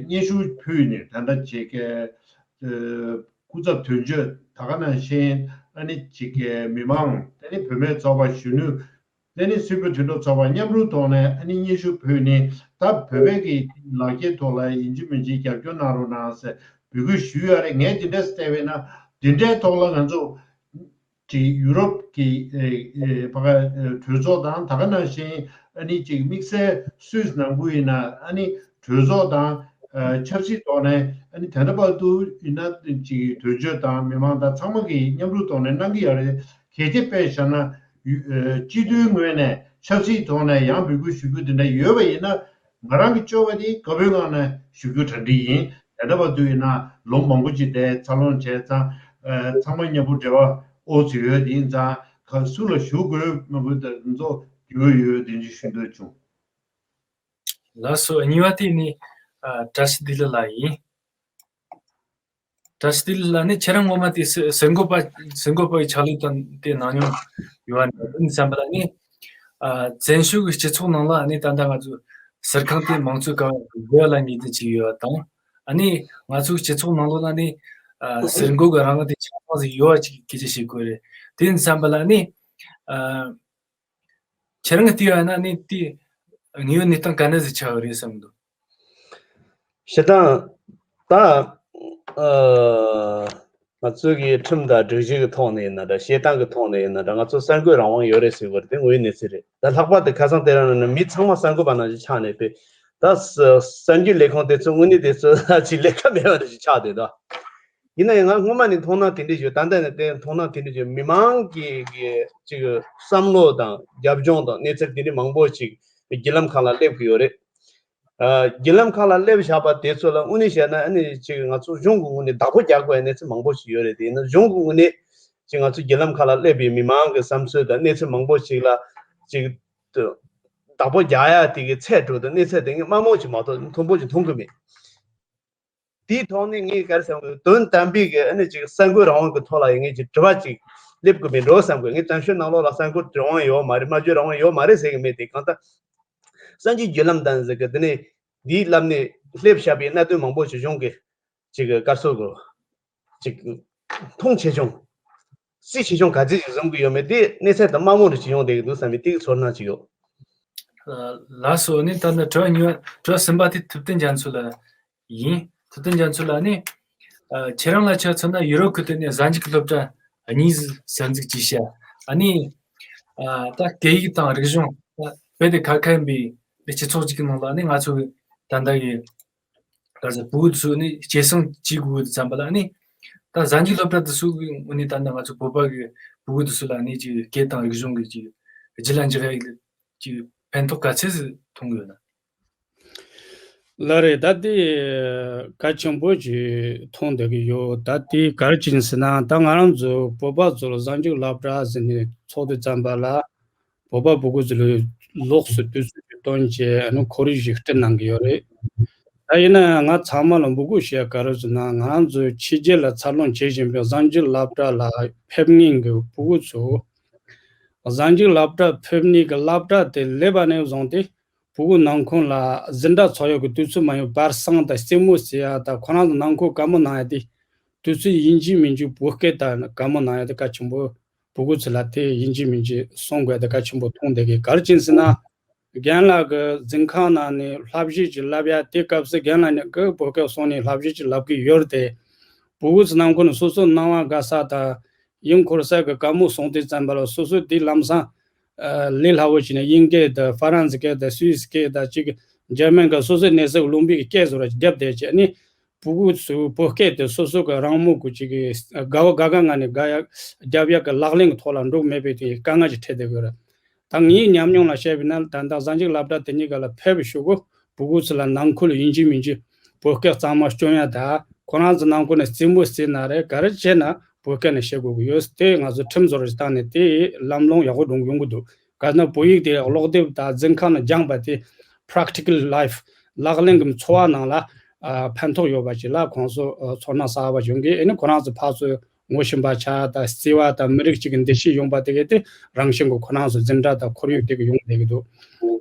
སྙན་ཞུ་ཕུལ་ནས་ད་ལྟ་བྱེད་མཁན་སྐུ་ཚབ་དོན་གཅོད་ད་ག་ནང་བཞིན་ཨ་ནི་ཅིག་གི་མི་མང་ཨ་ནི་བུད་མེད་ཚོགས་པ་གཞོན་ནུ། དེ་ནི་སུད་བོད་མཐུན་གྲོགས་ཚོགས་པ་མཉམ་རུབ་ཐོག་ནས་ཨ་ནི་སྙན་ཞུ་ཕུལ་ནས། ད་བོད་པའི་གི་ལག་འཁྱེར་ཐོག་ལ་ཡིན་གཅིག་མིན་གཅིག་རྒྱབ་སྐྱོར་གནང་རོགས་གནང་ཟེར་འབོད་སྐུལ་ཞུས་ཡོད་རེད། ངས་འདི་འདྲས་བལྟས་པས་ན་འདི་འདྲའི་ཐོག་ལ་ང་ཚོ་ཅིག་ཡུ་རོབ་ཀྱི་ཨེ་ཨེ་ཕ་ག་ཨེ་གྲོས་ཚོགས་དང་། ད་ག་ནང་བཞིན་ཨ་ནི་ཅིག་དམིགས་བསལ་སུད་སི་ནང་ཁུལ་ཡིན་ན་ཨ་ནི་གྲོས་ཚོགས་དང་ཨ་ཆབ་སྲིད་ཐོག་ནས་ཨ་ནི་དེ་འདྲ་བར་དུ་ཡིན་ན་ཅིག་དོན་གཅོད་དང་མི་མང་དང་ཚང་མ་གིས་མཉམ་རུབ་ཐོག་ནས་གནང་གི་ཡོད་རེད། གལ་ཏེ་དཔེ་བཞག་ན་ཡུ་ཨ་སྤྱི་འཐུས་ངོས་ནས་ཆབ་སྲིད་ཐོག་ནས་ཡང་འབོད་སྐུལ་ཞུ་རྒྱུ་དེ་འདྲ་ཡོད་པ་ཡིན་ན། ང་རང་གི་སྐྱོ་བ་དེ་དགའ་པོའི་ངང་ནས་ཞུ་རྒྱུ་གྲ་སྒྲིག་ཡིན། དེ་འདྲ་བར་དུ་ཡིན་ན་ལོ་མང་པོ་ཅིག་དེ་འཚར་ལོངས་བྱས་ཙང་། ཨ་ཚང་མ་མཉམ་པོ་འབྲེལ་བ་ཨོ་ཚོད་ཡོད། དེ་ཡིན་ཙང་ག་སུ་ལ་ཞུ་དགོས་མི་དགོས་དེ་ཚོ་རྒྱུས་ཡོད་དེ་འདྲ་ཞུ་འདོད་བྱུང་། ལགས་སོ། གཉིས་པ་དེ་ནི་ཨ་བཀྲ་ཤིས་བདེ་ལེགས་ལགས་ཡིན། བཀྲ་ཤིས་བདེ་ལེགས་ལགས་ནི་ཁྱེད་རང་ངོ་མ་དེ་གསར་འགོད་པ་གསར་འགོད་པ་ཡི་ཕྱག་ལས་དང་དེ་གནང་མྱོང་ཡོད་པ་འདྲ། དེ་ནི་བསམ་པ་ལ་ནི་ཨ་བཙན་བྱོལ་གྱི་སྤྱི་ཚོགས་ནང་ལ་ནི་ད་ལྟ་ང་ཚོ་གསར་ཁང་དེ་མང་གཙོའི་ཀ་བ་དགོས་ལ་ངེས་དོན་ཅིག་ཡོད་པ་དང་། ཨ་ནི་ང་ཚོའི་སྤྱི་ཚོགས་ནང་ལོགས་ལ་ནི་ཨ་གསར་འགོད་ཀྱི་རང་དབང་དེ་ཆ་ཚང་ཞིག་ཡོད་པ་ཅིག་སྐད་ཆ་བཤད་དགོས་རེད། དེ་ཡིན་བསམ་པ་ལ་ནི་ཨ་ཁྱེད་རང་གིས་བལྟས་པ་ན་ནི་དེ་དངོས་ཡོད་གནས་སྟངས་ག་འདྲ་ཞིག་ཆགས་ཡོད་རེད་བསམ་འདུག། བྱེད་སྟངས་ད་ཨ་ང་ཚོའི་གི་ཁྲིམས་དང་སྒྲིག་གཞི་གི་ཐོག་ནས་ཡིན་ན་འདྲ། བྱེད་སྟངས་གི་ཐོག་ནས་ཡིན་ན་འདྲ། ང་ཚོ་གསར་འགོད་རང་དབང་ཡོད་རེད་ཟེར་བ་དེ་དངོས་ཡོད་གནས་ཚུལ་རེད། ད་ལྷག་པར་དུ་ཁ་སང་དེ་རིང་ནས་མི་ཚང་མ་གསར་འགོད་པ་ནང་བཞིན་ཆགས་ནས་པས། ད་གསར་འགྱུར་ལས་ཁུངས་དེ་ཚོ་དངོས་གནས་དེ་ཚོ་ཅིག་ལས་ཀ་མེད་པ་ནང་བཞིན་ཆགས་བསྡད་འདུག། ཡིན་ན་ཡང་ང་སྔོན་མ་ནས་མཐོང་སྣང་དེ་འདྲ་ཡོད། ད་ལྟ་ནས་དེ་མཐོང་སྣང་དེ་འདྲ་ཡོད། མི་མང་གི་གི་ཅིག་བསམ་བློ་དང་རྒྱབ་ལྗོངས་དང་གནས་ཚུལ་དེ་འདྲ་མང་པོ་ཞིག་བརྒྱུད་ལམ་ཁག་ལ་སླེབས་ཀྱི་ཡོད་རེད། ཨ། བརྒྱུད་ལམ་ཁག་ལ་སླེབས་བཞག་པ་དེ་ཚོ་ལ་དངོས་གནས་བཤད་ན་ཨ་ནི་ཅིག་ང་ཚོ་གཞུང་གི་ངོས་ནས་བདག་པོ་རྒྱག་དགོས་པའི་གནས་ཚུལ་མང་པོ་ཞིག་ཡོད་རེད། དེ་ཡིན་ན་གཞུང་གི་ངོས་ནས་ཅིག་ང་ཚོ་བརྒྱུད་ལམ་ཁག་ལ་སླེབས་པའི་མི་མང་གི་བསམ་ཚུལ་དང་གནས་ཚུལ་མང་པོ་ཞིག་ལ་ཅིག་བདག་པོ་རྒྱག་ཡ་དེ་གི་ཚད་འགྲོ་དང་གནས་ཚད་དེ་ངས་དམའ་མོ་ཞིག་མ་གཏོགས་མཐོན་པོ་ཞིག་མཐོང་གི་མེད། དེའི་ཐོག་ནས་ངས་ག་རེ་བསམ་གི། དོན་དམ་པའི་གི་ཨ་ནི་ཅིག་གསར་འགོད་རང་དབང་གི་ཐོག་ལ་ཡང་ངས་ཅིག་དྲི་བ་ཅིག་སླེབས་དགོས་མེད་འགྲོ་བསམ་གི། ངས་བཙན་བྱོལ་ནང་ལོགས་ལ་གསར་འགོད་རང་དབང་ཡོད་མ་རེད། སྨྲ་བརྗོད་རང་དབང་ཡོད་མ་རེད་ཟེར་གི་མེད་དེ། གང་ལྟར་གསར་འགྱུར་བརྒྱུད་ལམ་དང་ཟེར་གི་དེ་ནས་འདིའི་ལམ་ནས་སླེབས་བཞག་པའི་གནད་དོན་མང་པོ་ཞིག་གཞུང་གི་ཅིག་གི་སྐར་ཚོགས་གི་ཅིག་མཐོང་ཆེ་ཆུང་། སྲིད་ཆེ་ཆུང་ག་ཚོད་ཅིག་བཟུང་གི་ཡོད་མེད་དེ་གནས་ཚད་དང་དམའ་མོ་རེ་ཅིག་ཡོང་བསྡད་ཀྱི་འདུག་བསམ་པའི་དེ་གི་ཚོར་སྣང་ཅིག་ཡོད། ལགས་སོ། ནི་ད་ནི་དྲི་བ་གཉིས་པ། དྲི་བ་གསུམ་པ་དེ་ཐུབ་བསྟན་རྒྱ་མཚོ་ལ་ཡིན། ཐུབ་བསྟན་རྒྱ་མཚོ་ལ་ནི། ཨ། ཁྱེད་རང་ལ་ཆ་མཚོན་ན་ཡུ་རོབ་ཁུལ་དུ་ནི་གཟའ་མཇུག་སློབ་གྲྭ་གཉིས་གསར་འཛུགས་བྱས་ཤག་ཨ་ནི། ཨ། ད་སྐད་ཡིག་དང་རིག་གཞུང་། ད་བོད་དེ་ཁ་ཁ་ཡིན་པའི་སྤྱི་ཚོགས་ཅིག་གི་ནང་ལ་ནི་ང་ཚོ་གི་ད་ལྟ་གི་ག་ཟེར། ཕྲུ་གུ་དེ་ཚོ་ནི་སྐྱེད་སྲིང་བྱེད་དགོས་དུས་ཙམ་པ་ལ་ནི། ད་གཟའ་མཇུག་སློབ་གྲྭ་དེ་ཚོ་གི་ངོས་ནས་ད་ལྟ་ང་ཚོ་བོད་པ་གི་ཕྲུ་གུ་དེ་ཚོ་ལ་ནི་ཅིག་སྐད་དང་རིག་གཞུང་གི་ཅིག་རྒྱུད་ལ་འགྱུར་ཡ་ཅིག་ཕན་ཐོགས་ག་ཚད་ཅིག་མཐོང་གི་ཡོད་ན། ལགས་རེད། ད་དེ་གལ་ཆེན་པོ་ཅིག་མཐོང་བསྡད་ཀྱི་ཡོད། ད་དེ་ག་རེ་བྱས་ཟེར་ན། ད་ང་རང་ཚོ་བོད་པ་ཚོ་ལ་གཟའ་མཇུག་སློབ་གྲྭ་ཟེར་ནས་ཚོགས་དུས་ཙམ་པ་ལ། བོད་པ་ཕྲུ་གུ་ཚོ་ལ་ལོགས་སུ་དུས་ཚོད་ཅིག་བཏོན་བྱས། ཨ་ནི་ཁོར་ཡུག་ཅིག་བསྐྲུན་གནང་གི་ཡོད་རེད། ད་ཡིན་ན་ཡང་ང་ཚང་མ་ལ་འབོད་སྐུལ་ཞུ་ཡ་ག་རེ་ཟེར་ན། ང་རང་ཚོའི་ཕྱི་རྒྱལ་ལ་འཚར་ལོངས་བྱེད་བཞིན་པའི་གཟའ་མཇུག་སློབ་གྲྭ་ལ་ཕེབས་མཁན་གྱི་ཕྲུ་གུ་ཚོ། གཟའ་མཇུག་སློབ་གྲྭ་ཕེབས་ནས་ཀྱི་སློབ་གྲྭ་དེ་སླེབས་པ་ནས་བཟུང་སྟེ། ཕྲུ་གུ་ནང་ཁོངས་ལ་འཛིན་གྲྭ་ཚོགས་ཡག་གི་དུས་ཚོད་མ་ཡོང་། བར་གསེང་དང་རྩེད་མོ་རྩེ་ཡ་དང་། ཁོ་རང་ཚོ་ནང་ཁུལ་བཀའ་མོལ་གནང་ཡ་དེ་དུས་ཚོད་ཡིན་གཅིག་མིན་གཅིག་བོད་སྐད་དང་བཀའ་མོལ་གནང་ཡ་དེ་གལ་ཆེན་པོ། ཕྲུ་གུ་ཚོ་ལ་དེ་ཡིན་གཅིག་མིན་གཅིག་གསུང་དགོས་དེ་གལ་ཆེན་པོ་མཐོང་བསྡད་ཀྱི། ག་རེ་བྱས་ཟེར་ན། རྒན་ལགས་ཀྱི་འཛིན་ཁང་ནང་ནས་བསླབ་གཞི་ཅིག་བསླབ་ཡ། དེ་སྐབས་སུ་རྒན་ལགས་ནས་ཀྱི་བོད་སྐད་གསུངས་ནས་བསླབ་གཞི་ཅིག་བསླབ་ཀྱི་ཡོད་རེད་དེ། ཕྲུ་གུ་ཚོ་ནང་ཁུལ་ནས་སོ་སོ་སྣང་བ་དགའ་ས་དང་ཡིན་ཁོར་ས་གི་བཀའ་མོལ་གསུང་དུས་ཙམ་པ་ལ་སོ་སོ་དེ་ལམ་སང་ཨ་ལས་སླ་བོ་བྱས་ནས་དབྱིན་སྐད་དང་ཧྥ་རན་སི་སྐད་དང་སུད་སི་སྐད་དང་ཅིག་འཇར་མན་སྐད། སོ་སོའི་གནས་ས་གི་ལུང་པའི་སྐད་བཟོ་འདྲ་ཅིག་བརྒྱབ་བསྡད་བྱས་ནས། ཕྲུ་གུ་ཚོས་བོད་སྐད་དེ་སོ་སོ་གི་རང་མོས་གི་ཅིག་གི་དགའ་བ་དགའ་དགའ་ངང་ནས་དགའ་ཡ་རྒྱབ་ཡག་གི་ལག་ལེན་གི་ཐོག་ལ་འགྲོ་མེད་པའི་དེ་དཀའ་ངལ་ཅིག་འཕྲད་བསྡད་ཡོད་རེད། ད་ངའི་ཉམས་མྱོང་ལ་བཤད་པ་ཡིན་ན། ད་ལྟ་གཟའ་མཇུག་སློབ་གྲྭ་དེ་གཉིས་ཀ་ལ་ཕེབས་པའི་གཞུག་གུ་ཕྲུ་གུ་ཚོ་ལ་ནང་ཁུལ་ཡིན་གཅིག་མིན་གཅིག་བོད་སྐད་གཙང་མ་སྐྱོན་ཡ་དང་། ཁོ་རང་ཚོ་ནང་ཁུལ་ནས་རྩེད་མོ་རྩེ་ན་རེད། ག་རེ་བྱས་ན་བོད་སྐད་ནས་བཤད་དགོས་ཀྱི་ཡོད། དེ་ང་ཚོ་ཁྲིམས་བཟོ་འདྲ་ཞིག་བཏང་ནས་དེ་ལམ་ལྷོང་ཡག་པོ་འགྲོ་གི་ཡོང་གི་འདུག་ག་ཟེར་ན་བོད་ཡིག་དེ་ཀློག་དེབ་དང་འཛིན་ཁང་ནས་སྦྱངས་པ་དེ་practical life ལག་ལེན་གྱི་འཚོ་བ་ནང་ལ་ཨ་ཕན་ཐོགས་ཡོད་པ་ཞིག་ལ་ཁོང་ཚོ་ཨ་ཚོར་སྣང་གསར་པ་བྱུང་གི། ཨ་ནི་ཁོ་རང་ཚོ་ཕར་ཚུར་ངོ་ཤེས་པ་ཆགས་དང་། བརྩེ་བ་དང་མི་རིགས་གཅིག་གི་འདུ་ཤེས་ཡོང་པ་དེ་གས་དེ་རང་བཞིན་གྱིས་ཁོ་རང་ཚོ་འཛིན་གྲྭ་དང་ཁོར་ཡུག་དེ་གི་ཡོང་བསྡད་ཀྱི་འདུག་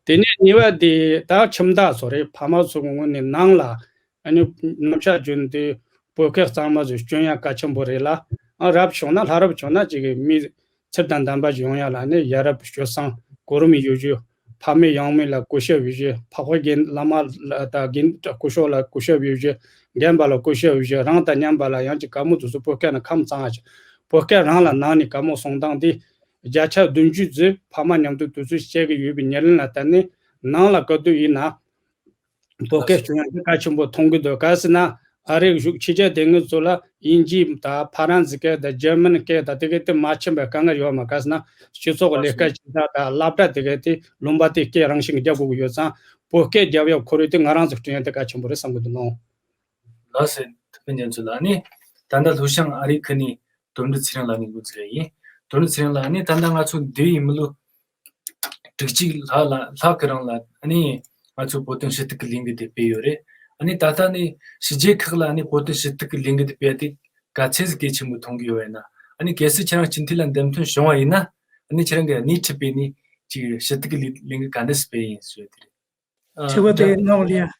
དེ་ནས་གཉིས་པ་དེ་ད་ཁྱིམ་བདག་ཚོ་རེད། ཕ་མ་ཚོ་གི་ངོས་ནས་ནང་ལ་ཨ་ནི་རྣམ་གཞག་བརྗོད་དེ་བོད་སྐད་གཙང་མ་ཚོ་སྐྱོན་ཡ་གལ་ཆེན་པོ་རེད་ལ། ཨ་རབ་བྱུང་ན་ལྷ་རབ་བྱུང་ན་ཅིག་གི་མི་ཚེ་དང་ལྡན་པ་ཞིག་ཡོང་ཡ་ལ་ནི་ཡ་རབས་སྤྱོད་བཟང་གོ་རིམ་ཡོད་རྒྱུ། ཕ་མེས་ཡང་མེས་ལ་གུས་ཞབས་ཡོད་རྒྱུ། འཕགས་པ་རྒན་བླ་མ་ལ་དང་རྒན་སྐུ་ཞབས་ལ་གུས་ཞབས་ཡོད་རྒྱུ། རྒན་པ་ལ་གུས་ཞབས་ཡོད་རྒྱུ། རང་དང་མཉམ་པ་ལ་ཡང་ཅིག་བཀའ་མོལ་དེ་ཚོ་བོད་སྐད་ནང་ཁམས་གཙང་བ་ཞིག་བོད་སྐད་རང་ལ་ནང་ནས་བཀའ་མོལ་གསུང་སྟངས་དེ་བརྒྱ་ཆ་བདུན་ཅུ་ཙམ་ཕ་མ་མཉམ་དུ་དུས་ཚོད་བཤད་ཀྱི་ཡོད་པའི་ཉེར་ལེན་ལ་བརྟེན་ནས་ནང་ལ་ག་དུས་ཡིན་ན། བོད་སྐད་སྐྱོན་ཡག་གི་གལ་ཆེན་པོ་མཐོང་གི་འདུག་ག་ཟེར་ན་ཨ་རིའི་གཞུང་ཕྱི་རྒྱལ་དེ་ངོས་ཚོ་ལ་དབྱིན་ཇི་དང་ཧྥ་རན་སི་སྐད་དང་འཇར་མན་སྐད་དང་དེ་གའི་དེ་མ་མཁྱེན་པའི་དཀའ་ངལ་ཡོད་མ། ག་ཟེར་ན་སྤྱི་ཚོགས་ཀྱི་ལས་ཀ་བྱེད་སྟངས་དང་སློབ་གྲྭ་དེ་གའི་དེ་ལུང་པ་དེ་སྐད་རང་བཞིན་གྱི་རྒྱག་དགོས་ཀྱི་ཡོད་ཙང་། བོད་སྐད་རྒྱབ་ཡག་ཁོར་ཡུག་དེ་ང་རང་ཚོ་བསྐྲུན་ཡག་དེ་གལ་ཆེན་པོ་རེད་བསམ་གྱི་འདུག་ནོ། ལགས་སེ། ཐུབ་པའི་ཉམས་ཚོད་ལ་ནི་ད་ལྟ་ལྷོ་བྱང་ཨ་རིའི་ཁུལ་ནས་དོན་གྲུབ་ཚེ་རིང་ལགས་ནས་འགོ་འཛུགས་ཡིན། དོན་གྲུབ་ཚེ་རིང་ལགས་ནི་ད་ལྟ་ང་ཚོ་འདི་ཡི་མི་ལོ་དྲུག་ཅུ་ལྷག་ལ་ལྷག་གི་རིང་ལ་ནི་ང་ཚོ་བོད་དོན་ཞུ་གཏུག་གི་ལས་འགུལ་དེ་སྤེལ་ཡོད་རེད། ཨ་ནི་ད་ལྟ་ནི་ཕྱི་རྒྱལ་ཁག་ལ་ནི་བོད་དོན་ཞུ་གཏུག་གི་ལས་འགུལ་དེ་སྤེལ་ཏེ་ག་ཚད་ཟིག་གལ་ཆེན་པོ་མཐོང་གི་ཡོད་ཡིན་ན། ཨ་ནི་གལ་སྲིད་ཁྱེད་རང་སྤྱི་འཐུས་ལ་འདེམས་ཐོན་བྱུང་བ་ཡིན་ན། ཨ་ནི་ཁྱེད་རང་གི་སྣེ་ཁྲིད་པའི་ནི་ཅིག་ཞུ་གཏུག་གི་ལས་ལས་འགུལ་ག་འདྲ་སྤེལ་ཡིན་ཟེར་དེ་རེད། ཨ། དྲི་བ་དེ་གནང་བ་ལ་ཡང་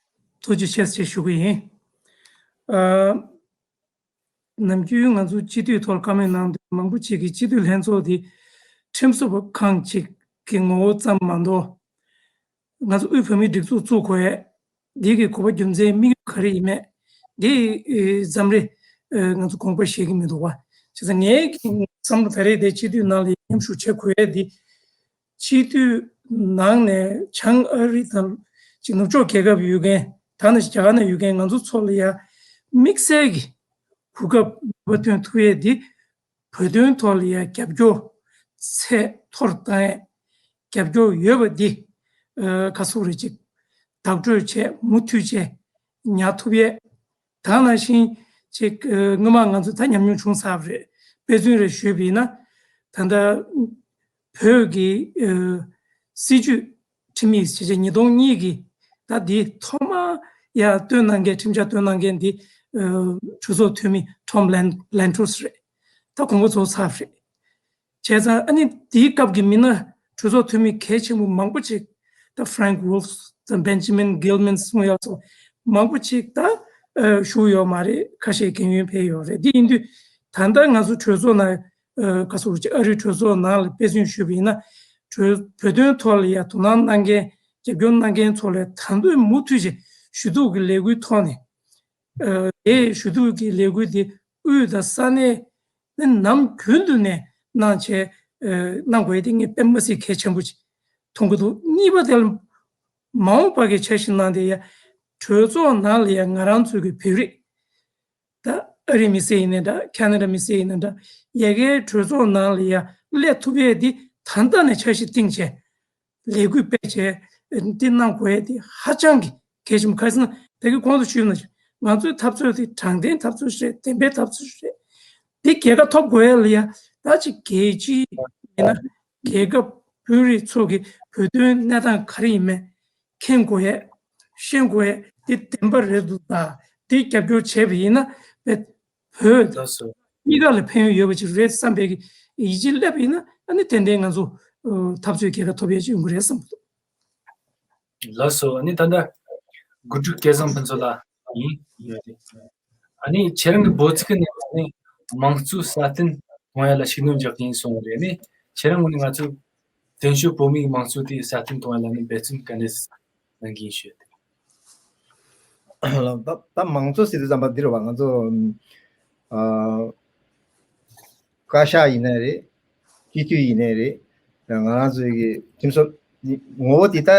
ཐུགས་རྗེ་ཆེ་ཞེས་ཞུ་གི་ཡིན། ཨ། ནམ་རྒྱུན་ང་ཚོ་སྤྱི་འཐུས་ཐོག་བཀའ་མོལ་གནང་དུས་མང་པོ་ཅིག་གིས་སྤྱི་འཐུས་ལྷན་ཚོགས་འདི་ཁྲིམས་བཟོ་བ་ཁང་ཅིག་གི་ངོ་བོ་ཙམ་མ་གཏོགས། ང་ཚོ་དབུས་བོད་མིའི་སྒྲིག་འཛུགས་བཙུགས་དགོས་ཡས། འདི་གི་དགོས་པ་རྒྱུ་མཚན་དམིགས་ཡུལ་ག་རེ་ཡིན་མེད། འདི་འཛམ་རེ་ང་ཚོ་དགོངས་པ་བཞེས་ཀྱི་མི་འདུག་བ། བྱས་ཙང་ངའི་བསམ་བློ་ད་རེས་དེ་སྤྱི་འཐུས་ནང་ལ་མཉམ་ཞུགས་བྱེད་དགོས་ཡས་འདི། སྤྱི་འཐུས་ནང་ནས་བྱང་ཨ་རི་དང་ཅིག་ནུབ་ཕྱོགས་རྒྱལ་ཁབ་ཡོད་མཁན། ད་ནི་རྒྱ་གར་ནང་ཡོད་མཁན་ང་ཚོ་ཚོ་ལ་ཡ་དམིགས་བསལ་གྱི་ གོ་སྐབས་ནུས་པ་ཐོན་ཐུབ་ཡས་འདི་བོད་དོན་ཐོག་ལ་ཡ་རྒྱབ་སྐྱོར་ཚད་མཐོར་བཏང་ཡས་རྒྱབ་སྐྱོར་ཡོད་པ་འདི་ཨ་ག་སོག་རེ་ཅིག་བདག་སྤྲོད་བྱས་མུ་མཐུད་བྱས་ཉར་ཐུབ་ཡས། ད་ནང་བཞིན་ཅིག་ཨ་སྔོན་མ་ང་ཚོ་ད་ཉམས་མྱོང་བྱུང་ཚར་བ་རེད། དཔེ་མཚོན་རེ་ཞུས་པ་ཡིན་ན། ད་ལྟ་བོད་ཀྱི་ཨ་སྲིད་བྱུས་ཁྲིམས་ཡིག་ཞེས་བྱ་ཉིས་སྟོང་གཉིས་ཀྱི་ད་འདི་ཐོག་མ་ཡ་བཏོན་གནང་མཁན་ཁྲིམས་འཆར་བཏོན་གནང་མཁན་འདི་ཨ་གྲོས་ཚོགས་འཐུས་མི་Tom Lan- Lantos རེད། ད་དགོངས་པ་རྫོགས་ཚར་བ་རེད། བྱས་ཙང་ཨ་ནི་དེའི་སྐབས་ཀྱི་མི་སྣ་གྲོས་ཚོགས་འཐུས་མི་གལ་ཆེན་པོ་མང་པོ་ཅིག་ད་Frank Wolf དང་Benjamin Gilman གསུང་ཡག་སོགས་མང་པོ་ཅིག་ད་ཨ་བཞུགས་ཡོད་མ་རེད། ཁ་ཤས་རྒན་ཡོལ་ཕེབས་ཡོད་རེད། འདི་ཡིན་དུས་ད་ལྟ་ང་ཚོ་གྲོས་ཚོགས་ནང་ཨ་ག་སོག་ཅིག་ཨ་རིའི་གྲོས་ཚོགས་ནང་ལ་དཔེ་མཚོན་ཞུས་པ་ཡིན་ན། གྲོས་བོད་དོན་ཐོག་ལ་ཡ་དོ་སྣང་གནང་མཁན་རྒྱབ་སྐྱོར་གནང་མཁན་ཚོ་ལ་ད་དུང་མུ་མཐུད་ཅིག་ཞུ་གཏུག་གི་ལས་འགུལ་ཐོག་ནས་ཨ་དེ་ཞུ་གཏུག་གི་ལས་འགུལ་དེ་དབུས་དང་ས་གནས་ནི་ནམ་རྒྱུན་དུ་ནས་གནང་བྱས་ཨ་གནང་དགོས་ཡས་དེ་ངས་དཔེ་མི་སྲིད་གལ་ཆེན་པོ་ཅིག་མཐོང་གི་འདུག་གཉིས་པ་དེ་ལ་མ་འོངས་པ་གི་འཆར་གཞི་ནང་དེ་ཡ་གྲོས་ཚོགས་ནང་ལ་ཡ་ང་རང་ཚོའི་གི་བོད་རིགས་ད་ཨ་རི་མི་སེར་ཡིན་ནའི་འདྲ། ཁ་ན་ཌ་མི་སེར་ཡིན་ནའི་འདྲ། ཡ་གིའི་གྲོས་ཚོགས་ནང་ལ་ཡ་སླེབས་ཐུབ་ཡས་དེ་ད་ལྟ་ནས་འཆར་གཞི་བཏིང་བྱས་ལས་འགུལ་སྤེལ་བྱས་འདི་གནང་དགོས་ཡས་དེ་ཧ་ཅང་གི་གལ་ཆེན་པོ། ག་རེ་ཟེར་ན་ད་གིན་གོང་དུ་ཞུས་ནང་བཞིན་ང་ཚོའི་འཐབ་རྩོད་དེ་དྲང་བདེན་འཐབ་རྩོད་རེད། བདེན་པའི་འཐབ་རྩོད་རེད། འདི་རྒྱལ་ཁ་ཐོབ་དགོས་ཡས་ལ་ཡ་ད་ཅིག་རྒྱལ་སྤྱི་ཡིན་ན་རྒྱལ་ཁབ་དཔོན་རིགས་ཚོ་གི་བོད་དོན་གནས་སྟངས་ག་རེ་ཡིན་མིན་མཁྱེན་དགོས་ཡས། ཤེས་དགོས་ཡས་དེ་བདེན་པ་རེད་འདུག་ད་དེ་རྒྱབ་སྐྱོར་བྱས་པ་ཡིན་ན་བོད་ལགས་སོ། གཉིས་ཀ་ལ་ཕན་ཡོན་ཡོད་པ་ཅིག་རེད་བསམ་པའི་ཡིད་ཆེས་སླེབས་པ་ཡིན་ན། ཨ་ནི་ཏན་ཏན་ང་ཚོ་འཐབ་རྩོད་རྒྱལ་ཁ་ཐོབ་ཡས་ཅིག་ཡོང་གི་རེད་བསམ་གྱི་འདུག་ལགས་སོ། ཨ་ནི་ད་ལྟ་དགུ་ཕྲུག་སྐལ་བཟང་ཕུན་ཚོགས་ལགས་ཡིན། ཨ་ནི་ཁྱེད་རང་གི་འབོད་ཚིག་གི་ནང་ནས་དམངས་གཙོ་སྲ་བརྟན་གཏོང་ཡ་ལ་ཤུགས་སྣོན་རྒྱག་གི་ཡིན་གསུངས་པ་རེད། ཨ་ནི་ཁྱེད་རང་ངོས་ནས་ང་ཚོ་བཙན་བྱོལ་བོད་མིའི་དམངས་གཙོ་དེ་སྲ་བརྟན་གཏོང་ཡ་ལ་ནི་འབད་བརྩོན་ག་འདྲས་གནང་གི་ཡིན་ཞུ་ཡ་དེ། ད་ད་དམངས་གཙོ་ཟེར་དུས་ཙམ་པ་འདི་རེད་བ། ང་ཚོ་ཨ་བཀའ་ཤག་ཡིན་ནའི་རེད། སྤྱི་འཐུས་ཡིན་ནའི་རེད། ང་རང་ཚོའི་གི་ཁྲིམས་སྲོལ་ངོ་བོ་འདི་ད་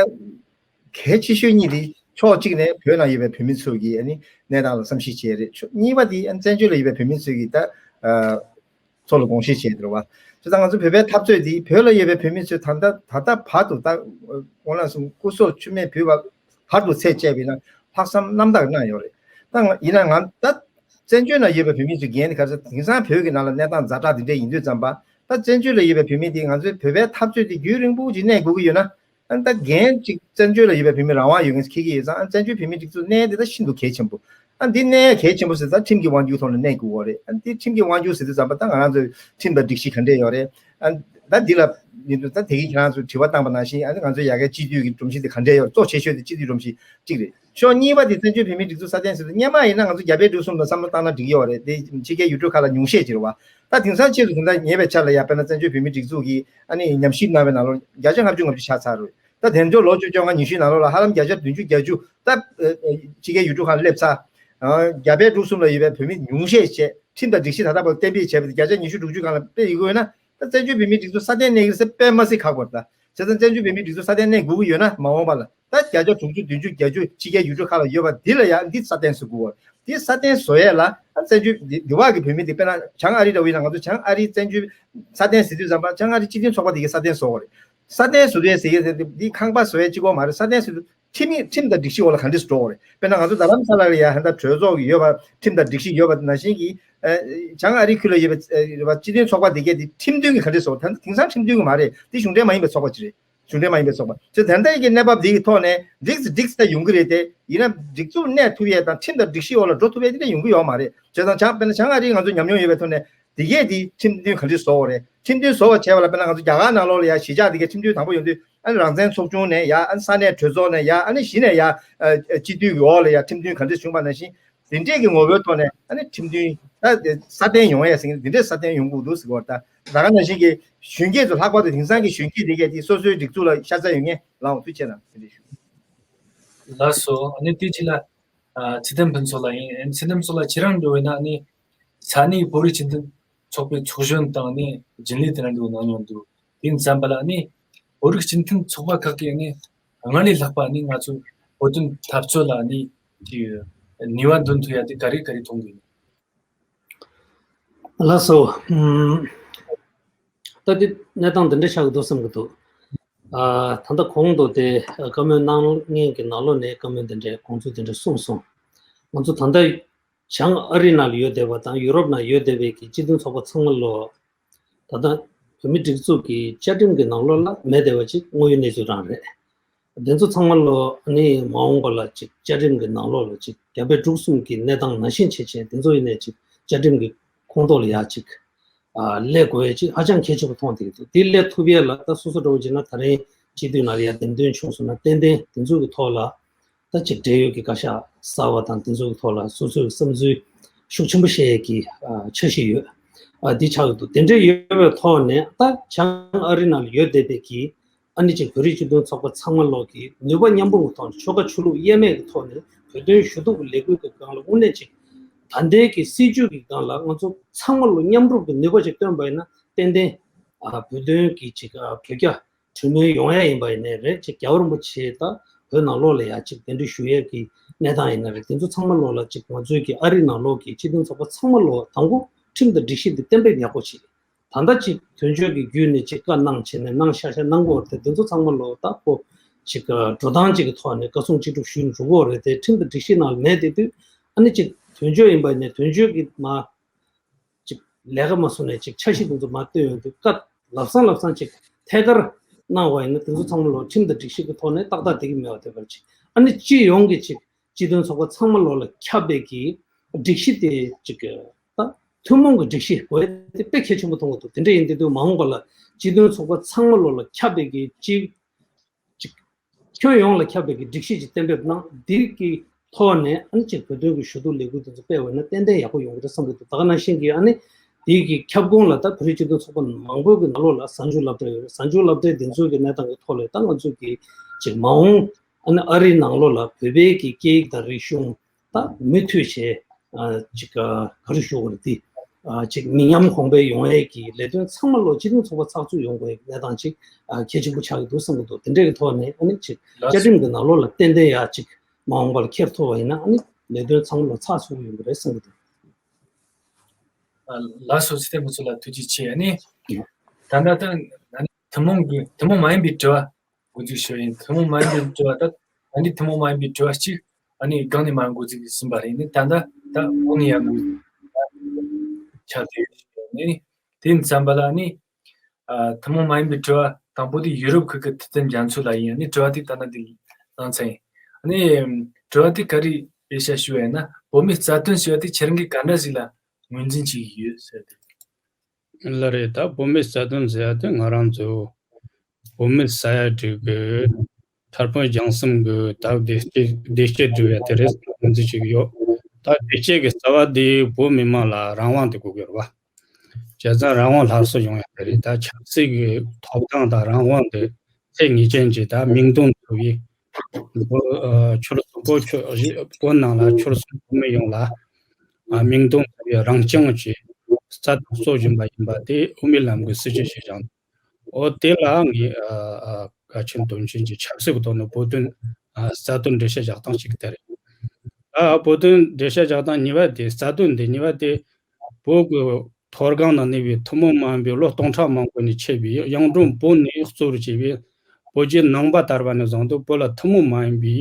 གལ་ཆེ་ཤོས་གཉིས་དེ་ཕྱོགས་གཅིག་ནས་བོད་ནང་ཡོད་པའི་བོད་མི་ཚོ་གི་ཨ་ནི་གནས་སྟངས་ལ་བསམ་གཞིག་བྱས་རེད། ཕྱོགས་གཉིས་པ་དེ་ཨ་ནི་བཙན་བྱོལ་ལ་ཡོད་པའི་བོད་མི་ཚོས་གི་ད་ཨ་ཚོ་ལ་དགོངས་བཞེས་བྱས་འདུག་བ། བྱས་ཙང་ང་ཚོ་བོད་པའི་འཐབ་རྩོད་འདི་བོད་ལ་ཡོད་པའི་བོད་མི་ཚོས་ད་ལྟ་ད་ལྟ་བར་དུ་ད་དབང་ལ་སོང་སྐུ་སྲོག་མཆོད་མེ་ཕུལ་བ་བར་དུ་ཚད་བཅད་པ་ཡིན་ན་ལྷག་བསམ་རྣམ་དག་གནང་ཡོད་རེད། ད་ང་ཡིན་ན་ང་ད་བཙན་བྱོལ་ནང་ཡོད་པའི་བོད་མི་ཚོའི་འགན་དེ་ག་ཚོད་དེང་སང་བོད་ཀྱི་ནང་ལ་གནས་སྟངས་ཛ་དྲག་འདི་འདྲ་ཡིན་དུས་ཙམ་པ། ད་བཙན་བྱོལ་ལ་ཡོད་པའི་བོད་མི་དེ་ང་ཚོའི་བོད་པའི་འཐབ་རྩོད་དེ་རྒྱུན་རིང་པོ་ཅིག་གནས་དགོས་ཀྱི་ཡོད་ན། ཨ་ནི་ད་འགན་ཅིག་བཙན་བྱོལ་ལ་ཡོད་པའི་བོད་མི་རང་དབང་ཡོད་མཁན་ཁྱེད་ཀྱིས་ཡོད་ཙང་། ཨ་ནི་བཙན་བྱོལ་བོད་མིའི་སྒྲིག་འཛུགས་གནས་དེ་ད་ཤིན་ཏུ་གལ་ཆེན་པོ། ཨ་ནི་འདི་གནས་གལ་ཆེན་པོ་ཟེར་ཙང་ཁྲིམས་ཀྱི་དབང་སྒྱུར་ཐོག་ནས་གནས་དགོས་པ་རེད། ཨ་ནི་འདི་ཁྲིམས་ཀྱི་དབང་སྒྱུར་ཟེར་དུས་ཙམ་པ་ད་ང་རང་ཚོའི་ཁྲིམས་དང་སྒྲིག་གཞི་ག་འདྲས་ཡོད་རེད། ཨ་ནི་ད་འདི་ལ་ཡིན་དུས་ད་དེ་གིན་ཁྱེད་རང་ཚོས་དྲི་བ་བཏང་པ་ནང་བཞིན། ཨ་ནི་ང་ཚོའི་ཡ་གིའི་སྤྱི་འཐུས་ཀྱི་སྒྲོམ་གཞི་དེ་ག་འདྲས་ཡོད་རེད། གཙོ་ཆེ་ཤོས་དེ་སྤྱི་འཐུས་སྒྲོམ་གཞི་གཅིག་རེད། ཕྱོགས་གཉིས་པ་དེ་བཙན་བྱོལ་བོད་མིའི་སྒྲིག་འཛུགས་སྲ་བརྟན་ཟེར་དུས་སྔོན་མ་ཡིན་ན་ང་ཚོ་རྒྱ་བལ་འབྲུག་གསུམ་ལ་བསམ་བློ་བཏང་ན་འགྲིག་གི་ཡོད་རེད། དེ་ཕྱི་རྒྱལ་ཡུལ་གྲུ་ཁག་ལ་ཉུང་ཤས་ཅིག་རེད་བ། ད་དེང་སང་ཆེད་དུ་དེ་འདྲ་ཉེ་བའི་ཆར་ལ་ཡ་དཔེར་ན་བཙན་བྱོལ་བོད་མིའི་སྒྲིག་འཛུགས་ཀྱིས་ཨ་ནི་ཉམས་ཞིབ་གནང་བའི་ནང་ལོགས་བརྒྱ་ཆ་ལྔ་བཅུ་ང་བཅུ་ཆགས་ཚར་རེད། ད་དེང་ཚོ་ལོ་བཅུ་བཅོ་ལྔ་ཉི་ཤུའི་ནང་ལོགས་ལ་ཧ་ལམ་བརྒྱ་ཆ་བདུན་ཅུ་བརྒྱད་ཅུ་ད་ཕྱི་རྒྱལ་ཡུལ་གྲུ་ཁག་ལ་སླེབས་ཚར། རྒྱ་བལ་འབྲུག་གསུམ་ལ་ཡོད་པའི་བོད་མི་ཉུང་ཤས་བྱས་ཁྲིམས་དང་སྒྲིག་གཞི་ད་ལྟ་བར་གཏན་འབེབས་བྱས་པ་དེ་བརྒྱ་ཆ་ཉི་ཤུ་དྲུག་ཅུ་སྒང་ལ་སྤེལ་ཡོད་དགོས་ན། ད་བཙན་བྱོལ་བོད་མིའི་སྒྲིག་འཛུགས་སྲ་བརྟན་གནས་ཀྱི་རེད་ཟེར་དཔེ་མ་སྲིད་ཁག་པོ་རེད་ད། བྱས་ཙང་བཙན་བྱོལ་བོད་མིའི་སྒྲིག་འཛུགས་སྲ་བརྟན་གནས་དགོས་ཀྱི་ཡོད་ན་མ་འོངས་པ་ལ་ད་བརྒྱ་ཆ་དྲུག་ཅུ་བདུན་ཅུ་བརྒྱད་ཅུ་ཕྱི་རྒྱལ་ཡུལ་གྲུ་ཁག་ལ་ཡོད་པ་འདི་ལ་ཡང་འདི་སྲ་བརྟན་བཟོ་དགོས་པ། འདི་སྲ་བརྟན་བཟོ་ཡས་ལ་ཨ་བཙན་བྱོལ་འདི་འདི་བར་གྱི་བོད་མི་འདི་དཔེར་ན་བྱང་ཨ་རི་འདྲ་བོ་ཡིན་ན་ང་ཚོ་བྱང་ཨ་རིའི་བཙན་བྱོལ་སྲ་བརྟན་ཟེར་དུས་ཙམ་པ་བྱང་ཨ་རི་སྤྱི་མཐུན་ཚོགས་པ་འདི་གའི་སྲ་བརྟན་བཟོ་དགོས་རེད། སྲ་བརྟན་བཟོ་དུས་ཟེར་ཡས་དེ་འདི་ཁང་པ་བཟོ་ཡས་གཅིག་པོ་མ་རེད། སྲ་བརྟན་ཟེར་དུས་ཁྲིམས་ཡིག་ཁྲིམས་དང་སྒྲིག་གཞི་འོག་ལ་ག་འདྲས་སུ་འགྲོ་དགོས་རེད། དཔེར་ན་ང་ཚོ་རྡ་རམ་ས་ལ་ལ་ཡ་ཧན་ད་གྲོས་ཚོགས་ཀྱི་ཡོད་པ་ཁྲིམས་དང་སྒྲིག་གཞི་ཡོད་པ་ནང་བཞིན་གྱི་ཨ་བྱང་ཨ་རི་ཁུལ་ལ་ཡོད་པའི་ཨ་སྤྱི་མཐུན་ཚོགས་པ་དེ་གས་དེ་ཁྲིམས་མཐུན་གྱི་ག་འདྲས་སོ་ད་དེང་སང་ཁྲིམས་མཐུན་གྱི་མ་རེད། དེ་གཞུང་འབྲེལ་མ་ཡིན་པའི་ཚོགས་པ་ཅིག་རེད། གཞུང་འབྲེལ་མ་ཡིན་པའི་ཚོགས་པ་ཚོས་ད་ལྟ་གི་གནས་བབ་འདི་གི་ཐོག་ནས་འགྲིག་ཙི་འགྲིག་ཙི་ད་ཡོང་གི་རེད་དེ། ཡིན་ན་སྒྲིག་འཛུགས་གནས་ཐུབ་ཡས་དང་ཁྲིམས་དང་སྒྲིག་གཞི་འོག་ལ་འགྲོ་ཐུབ་ཡས་དེ་འདྲ་ཡོང་གི་ཡོད་མ་རེད། བྱས་ཙང་བྱང་དཔེར་ན་བྱང་ཨ་རིའི་ང་ཚོ་ཉམས་མྱོང་ཡོད་པའི་ཐོག་ནས་དེ་གས་དེ་ཁྲིམས་མཐུན་ག་འདྲས་བཟོ་བ་རེད། ཁྲིམས་མཐུན་བཟོ་བ་བྱས་པ་ལ་དཔེར་ན་ང་ཚོ་རྒྱ་གར་ནང་ལོགས་ལ་ཡ་གཞིས་ཆགས་དེ་གས་ཁྲིམས་མཐུན་དང་པོ་ཡོང་དུས་ཨ་ནི་རང་བཙན་ཚོགས་ཆུང་ནས་ཡ་ཨ་ནི་ས་གནས་གྲོས་ཚོགས་ནས་ཡ་ཨ་ནི་གཞི་ནས་ཡ་ཨ་སྤྱི་འཐུས་ཀྱི་འོག་ལ་ཡ་ཁྲིམས་མཐུན་ག་འདྲས་བྱུང་བ་ནང་བཞིན། དེ་འདྲས་ཀྱི་ངོ་བོའི་ཐོག་ནས་ཨ་ནི་ཁྲིམས་མཐུན་ད་དེ་སྲ་བརྟན་ཡོང་ཡས་ཟེར་མཁན་དེ་འདྲས་སྲ་བརྟན་ཡོང་དགོས་འདུག་ཟེར་གོ་ད་ད་ག་ནང་བཞིན་གྱི་གཞོན་སྐྱེས་ཚོ་ལྷག་པར་དུ་དེང་སང་གི་གཞོན་སྐྱེས་དེ་གས་དེ་སོ་སོའི་སྒྲིག་འཛུགས་ལ་ཤ་ཚ་ཡོད་མཁན་ལའང་ཐུགས་རྗེ་ཆེ་གནང་དེ་འདྲས་ཞུ། ལགས་སོ། ཨ་ནི་དེ་ཅི་ལ་ཚེ་བརྟན་ཕུན་ཚོགས་ལགས་ཡིན། ཚེ་བརྟན་ཕུན་ཚོགས་ལགས་ཁྱེད་རང་འགྲོ་བས་ན་ཨ་ནི་ས་གནས་བོད་རིགས་སྤྱི་མཐུན་ཚོགས་པའི་ཚོགས་གཞོན་དང་ནི་རྒྱུན་ལས་དེ་འདྲ་འགྲོ་གནང་མྱོང་འདུག་དེ་ཙམ་པ་ལ་ནི་བོད་རིགས་སྤྱི་མཐུན་ཚོགས་པ་ཁག་གིས་ནི་སྔར་ལས་ལྷག་པ་ནི་ང་ཚོ་བོད་དོན་འཐབ་རྩོད་ལ་ནི་ནུས་པ་འདོན་ཐུབ་ཡ་དེ་ག་རེ་ག་རེ་མཐོང་གི་ཡོད། ལགས་སོ། ཨམ། ད་དེ་གནས་སྟངས་འདི་འདྲ་ཆགས་ཀྱི་འདུག་བསམ་གྱི་འདུག་ཨ། ད་ལྟ་གོང་དུ་དེ་བཀའ་མོལ་གནང་མཁན་གྱི་ནང་ལོགས་ནས་བཀའ་མོལ་འདི་འདྲའི་དགོངས་ཚུལ་འདི་འདྲ་གསུངས་སོང་། ང་ཚོ་ད་ལྟ་བྱང་ཨ་རི་ནང་ལ་ཡོད་བསྡད་པ་དང་ཡུ་རོབ་ནང་ཡོད་བསྡད་པའི་གི་སྤྱི་མཐུན་ཚོགས་པ་ཚང་མ་ལོ། ད་ལྟ་བོད་མི་སྒྲིག་འཛུགས་ཀྱི་བཅའ་ཁྲིམས་ཀྱི་ནང་ལོགས་ལ་མེད་བསྡད་པ་ཅིག་དངོས་ཡོད་གནས་ཚུལ་རང་རེད། དེ་ཚོ་ཚང་མ་ལོ་ནི་མ་འོངས་པ་ལ་ཅིག་བཅའ་ཁྲིམས་ཀྱི་ནང་ལོགས་ལ་ཅིག་རྒྱ་བལ་འབྲུག་གསུམ་གྱི་གནས་སྟངས་ནང་བཞིན་བྱས་བྱས་དེ་ཚོ་ཡིན་ནས་ཅིག་བཅའ་ཁྲིམས་ཀྱི་ཁོངས་གཏོགས་ལ་ཡ་ཅིག་ཨ་སླེབས་དགོས་ཡ་ཅིག་ཧ་ཅང་གལ་ཆེན་པོ་མཐོང་བསྡད་ཀྱི་འདུག་དེ་སླེབས་ཐུབ་ཡས་ལ་ད་སོ་སོ་འདྲ་བོ་བྱས་ན་ད་རིང་སྤྱི་འཐུས་ནང་ལ་ཡ་འདེམས་ཐོན་བྱུང་སོང་ན་ཏན་ཏན་དེ་ཚོ་གི་ཐོག་ལ་ད་ཅིག་འབྲེལ་ཡོད་ཀྱི་བཀའ་ཤག་གསར་བ་དང་དེ་ཚོ་གི་ཐོག་ལ་སོ་སོའི་བསམ་ཚུལ་ཤུགས་ཆེན་པོ་བཤད་ཡས་ཀྱི་ཨ་འཆར་གཞི་ཡོད། ཨ་འདི་ཆགས་ཀྱི་འདུག་དེ་འདྲ་ཡོད་པའི་ཐོག་ནས་ད་བྱང་ཨ་རི་ནང་ལ་ཡོད་བསྡད་པའི་གི་ཨ་ནི་ཅིག་བོད་རིགས་སྤྱི་མཐུན་ཚོགས་པ་ཚང་མ་ལོག་གི་ནུས་པ་མཉམ་སྤུངས་ཀྱི་ཐོག་ནས་ཆོལ་ཁ་ཆོས་ལུགས་དབྱེར་མེད་ཀྱི་ཐོག་ནས་བོད་དོན་ཞུ་གཏུག་གི་ལས་འགུལ་གྱི་སྒང་ལ་དངོས་གནས་ཅིག་ད་ལྟའི་གི་སྲིད་བྱུས་ཀྱི་སྒང་ལ་ང་ཚོ་ཚང་མ་ལོ་མཉམ་རུབ་ཀྱི་ནུས་པ་ཅིག་བཏོན་པ་ཡིན་ན་ཏན་ཏན་ཨ་བོད་དོན་གྱི་ཅིག་ཨ་བོད་རྒྱ་གྲོས་མོལ་ཡོང་ཡ་ཡིན་པ་ཡིན་ནའི་རེད། ཅིག་རྒྱལ་བ་རིན་པོ་ཆེ་ད་བོད་ནང་ལོགས་ལ་ཡ་ཅིག་གདན་འདྲེན་ཞུ་ཡས་ཀྱི་གནས་སྟངས་ཡིན་ན་རེད། དེ་ཚོ་ཚང་མ་ལོགས་ལ་ཅིག་ང་ཚོའི་གི་ཨ་རི་ནང་ལོགས་ཀྱི་སྤྱི་མཐུན་ཚོགས་པ་ཚང་མ་ལོགས་དང་པོ་ཁྲིམས་དང་སྒྲིག་གཞི་འདི་གཏན་འབེབས་ཡག་པོ་བྱེད། ད་ལྟ་ཅིག་དོན་གཅོད་ཀྱི་བརྒྱུད་ནས་ཅིག་བཀའ་གནང་བྱས་ནས་གནང་ཤག་ཤག་གནང་གི་ཡོད་རེད་དེ། དེ་ཚོ་ཚང་མ་ལོགས་ད་ཁོ་ཅིག་འགྲོ་སྟངས་ཅིག་གི་ཐོག་ནས་བཀའ་གསུང་ཅི་སྒྲུབ་ཞུས་འགྲོ་གི་ཡོད་རེད་དེ། ཁྲིམས་དང་སྒྲིག་གཞི་ནང་ལ་མེད་དེ་དུས་ཨ་ནི་ཅིག་དོན་གཅོད་ཡིན་པ་ཡིན་ནའི་དོན་གཅོད་ཀྱི་མ་ཅིག་ལས་ཀ་མ་བཟོ་ནས་ཅིག་འཆར་གཞི་དེ་ཚོ་མ་བཏོན་ཡོང་དུས་བཀའ་ལབ་སང་ལབ་སང་ཅིག་ཐད་ཀར་གནང་བ་ཡིན་ན་དེ་ཚོ་ཚང་མ་ལོགས་ཁྲིམས་དང་སྒྲིག་གཞི་གི་ཐོག་ནས་ཏག་ཏག་བསྡད་ཀྱི་མེད་པ་དེ་བར་ཅིག་ཨ་ནི་སྤྱི་ཡོངས་ཀྱི་ཅིག་སྤྱི་མཐུན་ཚོགས་པ་ཚང་མ་ལོགས་ལ་ཁྱབ་པའི་གི་སྒྲིག་གཞི་དེ་ཅིག་ད་ཐུན་མོང་གི་སྒྲིག་གཞི་དགོས་དེ་དཔེ་གལ་ཆེན་པོ་མཐོང་གི་འདུག་དེ་འདྲ་ཡིན་དུས་དུས་མ་འོངས་པ་ལ་སྤྱི་མཐུན་ཚོགས་པ་ཚང་མ་ལོགས་ལ་ཁྱབ་པའི་གི་ཅིག་ཅིག་ཁྱོན་ཡོངས་ལ་ཁྱབ་པའི་གི་སྒྲིག་གཞི་ཅིག་གཏན་འབེབས་གནང་། འདི་གི་ཐོག་ནས་ཨ་ནི་ཅིག་བོད་དོན་གི་ཞུ་གཏུག་ལས་འགུལ་དེ་ཚོ་སྤེལ་བ་ན་ཏན་ཏན་ཡག་པོ་ཡོང་གི་རེད་བསམ་གི་འདུག་ད་ག་ནང་བཞིན་གི་ཨ་ནི་དེའི་གི་ཁྱབ་ཁོངས་ལ་ད་བོད་རིགས་སྤྱི་མཐུན་ཚོགས་པ་མང་པོ་གི་ནང་ལོགས་ལ་གཟའ་མཇུག་སློབ་གྲྭ་ཡོད་རེད། གཟའ་མཇུག་སློབ་གྲྭའི་དེ་ཚོ་གི་གནས་སྟངས་གི་ཐོག་ལ་ད་ང་ཚོ་གི་ཅིག་མ་འོངས་ཨ་ནི་ཨ་རིའི་ནང་ལོགས་ལ་བོད་པའི་གི་སྐད་ཡིག་དང་རིག་གཞུང་ད་མུ་མཐུད་བྱས་ཨ་ཅིག་ཨ་ག་རེ་ཞུ་དགོས་རེད། དེ་ཨ་ཅིག་མི་ཉམས་གོང་འཕེལ་ཡོང་ཡས་ཀྱི་ལས་དོན་ཚང་མ་ལོ་སྤྱི་མཐུན་ཚོགས་པ་ཚགས་ཚུད་ཡོང་དགོས་ཡས་གནས་སྟངས་ཅིག་ཨ་གལ་ཆེན་པོ་ཆགས་ཀྱི་འདུག་བསམ་གྱི་འདུག་དེ་འདྲའི་གི་ཐོག་ནས་ཨ་ནི་ཅིག་ལགས་བཅའ་སོ། ཁྲིམས་ཀྱི་ནང་ལོགས་ལ་ཏན་ཏན་ཡ་ཅིག་མ་འོངས་པ་ལ་འཁྱེར་ཐུབ་པ་ཡིན་ན་ཨ་ནི་ལས་དོན་ཚང་མ་ལོ་ཚགས་ཚུད་ཡོང་གི་རེད་བསམ་གྱི་འདུག་ལགས་སོ། ཚེ་བརྟན་ཕུན་ཚོགས་ལགས་ཐུགས་རྗེ་ཆེ། ཨ་ནི་ད་ལྟ་ད་ཨ་ནི་ཐུན་མོང་གི་ཐུན་མོང་མ་ཡིན་པའི་དྲི་བ་འགོ་འཛུགས་ཞུ་ཡིན། ཐུན་མོང་མ་ཡིན་པའི་དྲི་བ་ད་ཨ་ནི་ཐུན་མོང་མ་ཡིན་པའི་དྲི་བ་གཅིག་ཨ་ནི་སྒང་ནས་མ་འགོ་འཛུགས་ཟིན་པ་རེད། ནི་ད་ལྟ་ད་འོག་ནས་ཡང་འགོ་ཆགས་བསྡད་ཡོད་ནི། དེ་ཡིན་ཙམ་པ་ལ་ནི་ཨ་ཐུན་མོང་མ་ཡིན་པའི་དྲི་བ་དང་པོ་དེ་ཡུ་རོབ་ཁུལ་གྱི་ཐུབ་བསྟན་རྒྱ་མཚོ་ལ་ཡིན། ནི་དྲི་བ་དེ་ད་ནི་དེ་ལངས་ཚར་ཡིན། ནི་དྲི་བ་དེ་ག་རེ་ཡིན་ཤག་ཞུ་བ་ཡིན་ན་བོད་མིའི་རྩ་དོན་ཟེར་བ་དེ་ཁྱེད་རང་གིས་ག་འདྲ་ཞིག་ལ་ངོས་འཛིན་བྱེད་ཀྱི་ཡོད་ཟེར་ཏེ། ལགས་རེད། ད་བོད་མིའི་རྩ་དོན་ཟེར་ཡ་དེ་ང་རང་ཚོ་བོད་མི་ས་ཡ་དྲུག་གི་མཐར་ཕན་རྒྱང་གསུམ་གི་ད་བདེ་སྐྱིད་བདེ་སྐྱིད་སྒྲུབ་ཡ་དེ་རེད་ཟེར་ནས་ཅིག་ཡོད། ད་བདེ་སྐྱིད་ཀྱི་རྩ་བ་དེ་བོད་མི་མང་ལ་རང་དབང་དེ་དགོས་ཀྱི་རེད་བ། བྱས་ཙང་རང་དབང་སླར་གསོ་ཡོང་ཡ་དེ་རེད། ད་ཆབ་སྲིད་ཀྱི་ཐོབ་ཐང་དང་རང་དབང་དེ་ཚད་ངེས་ཅན་གྱི་ད་མིང་དོན་མཚུངས་པའི་བོད་ཨ་ཆོལ་གསུམ་བོད་ཆོལ་བོད་ནང་ལ་ཆོལ་གསུམ་བོད་མི་ཡོངས་ལ་ཨ་མིང་དོན་མཚུངས་པའི་རང་སྐྱོང་གི་རྩ་དང་སྲོག་བཞིན་པ་ཡིན་པ་དེ་དབུ་མའི་ལམ་གྱི་སྲིད་བྱུས་ཤིག་བཞག་འོ་དེ་ལ་ངས་ཨ་ཨ་གལ་ཆེན་དོན་ཆེན་གྱི་ཆབ་སྲིད་ཀྱི་ཐོག་ནས་བོད་དོན་ཨ་རྩ་དོན་འགྲེལ་བཤད་རྒྱག་སྟངས་ཤིག་དེ་རེད། ཨ་བོད་དོན་འགྲེལ་བཤད་རྒྱག་སྟངས་གཉིས་པ་དེ་རྩ་དོན་དེ་གཉིས་པ་དེ་བོད་ཀྱི་མཐོ་སྒང་ན་གནས་པའི་ཐུན་མོང་མ་ཡིན་པའི་ལོ་སྟོང་ཕྲག་མང་པོ་ནས་མཆེད་པའི་གཡུང་དྲུང་བོན་ནས་གཙོ་བོར་བྱས་པའི་བོད་བརྒྱུད་ནང་པ་དར་བ་ནས་བཟུང་སྟེ་བོད་ལ་ཐུན་མོང་མ་ཡིན་པའི་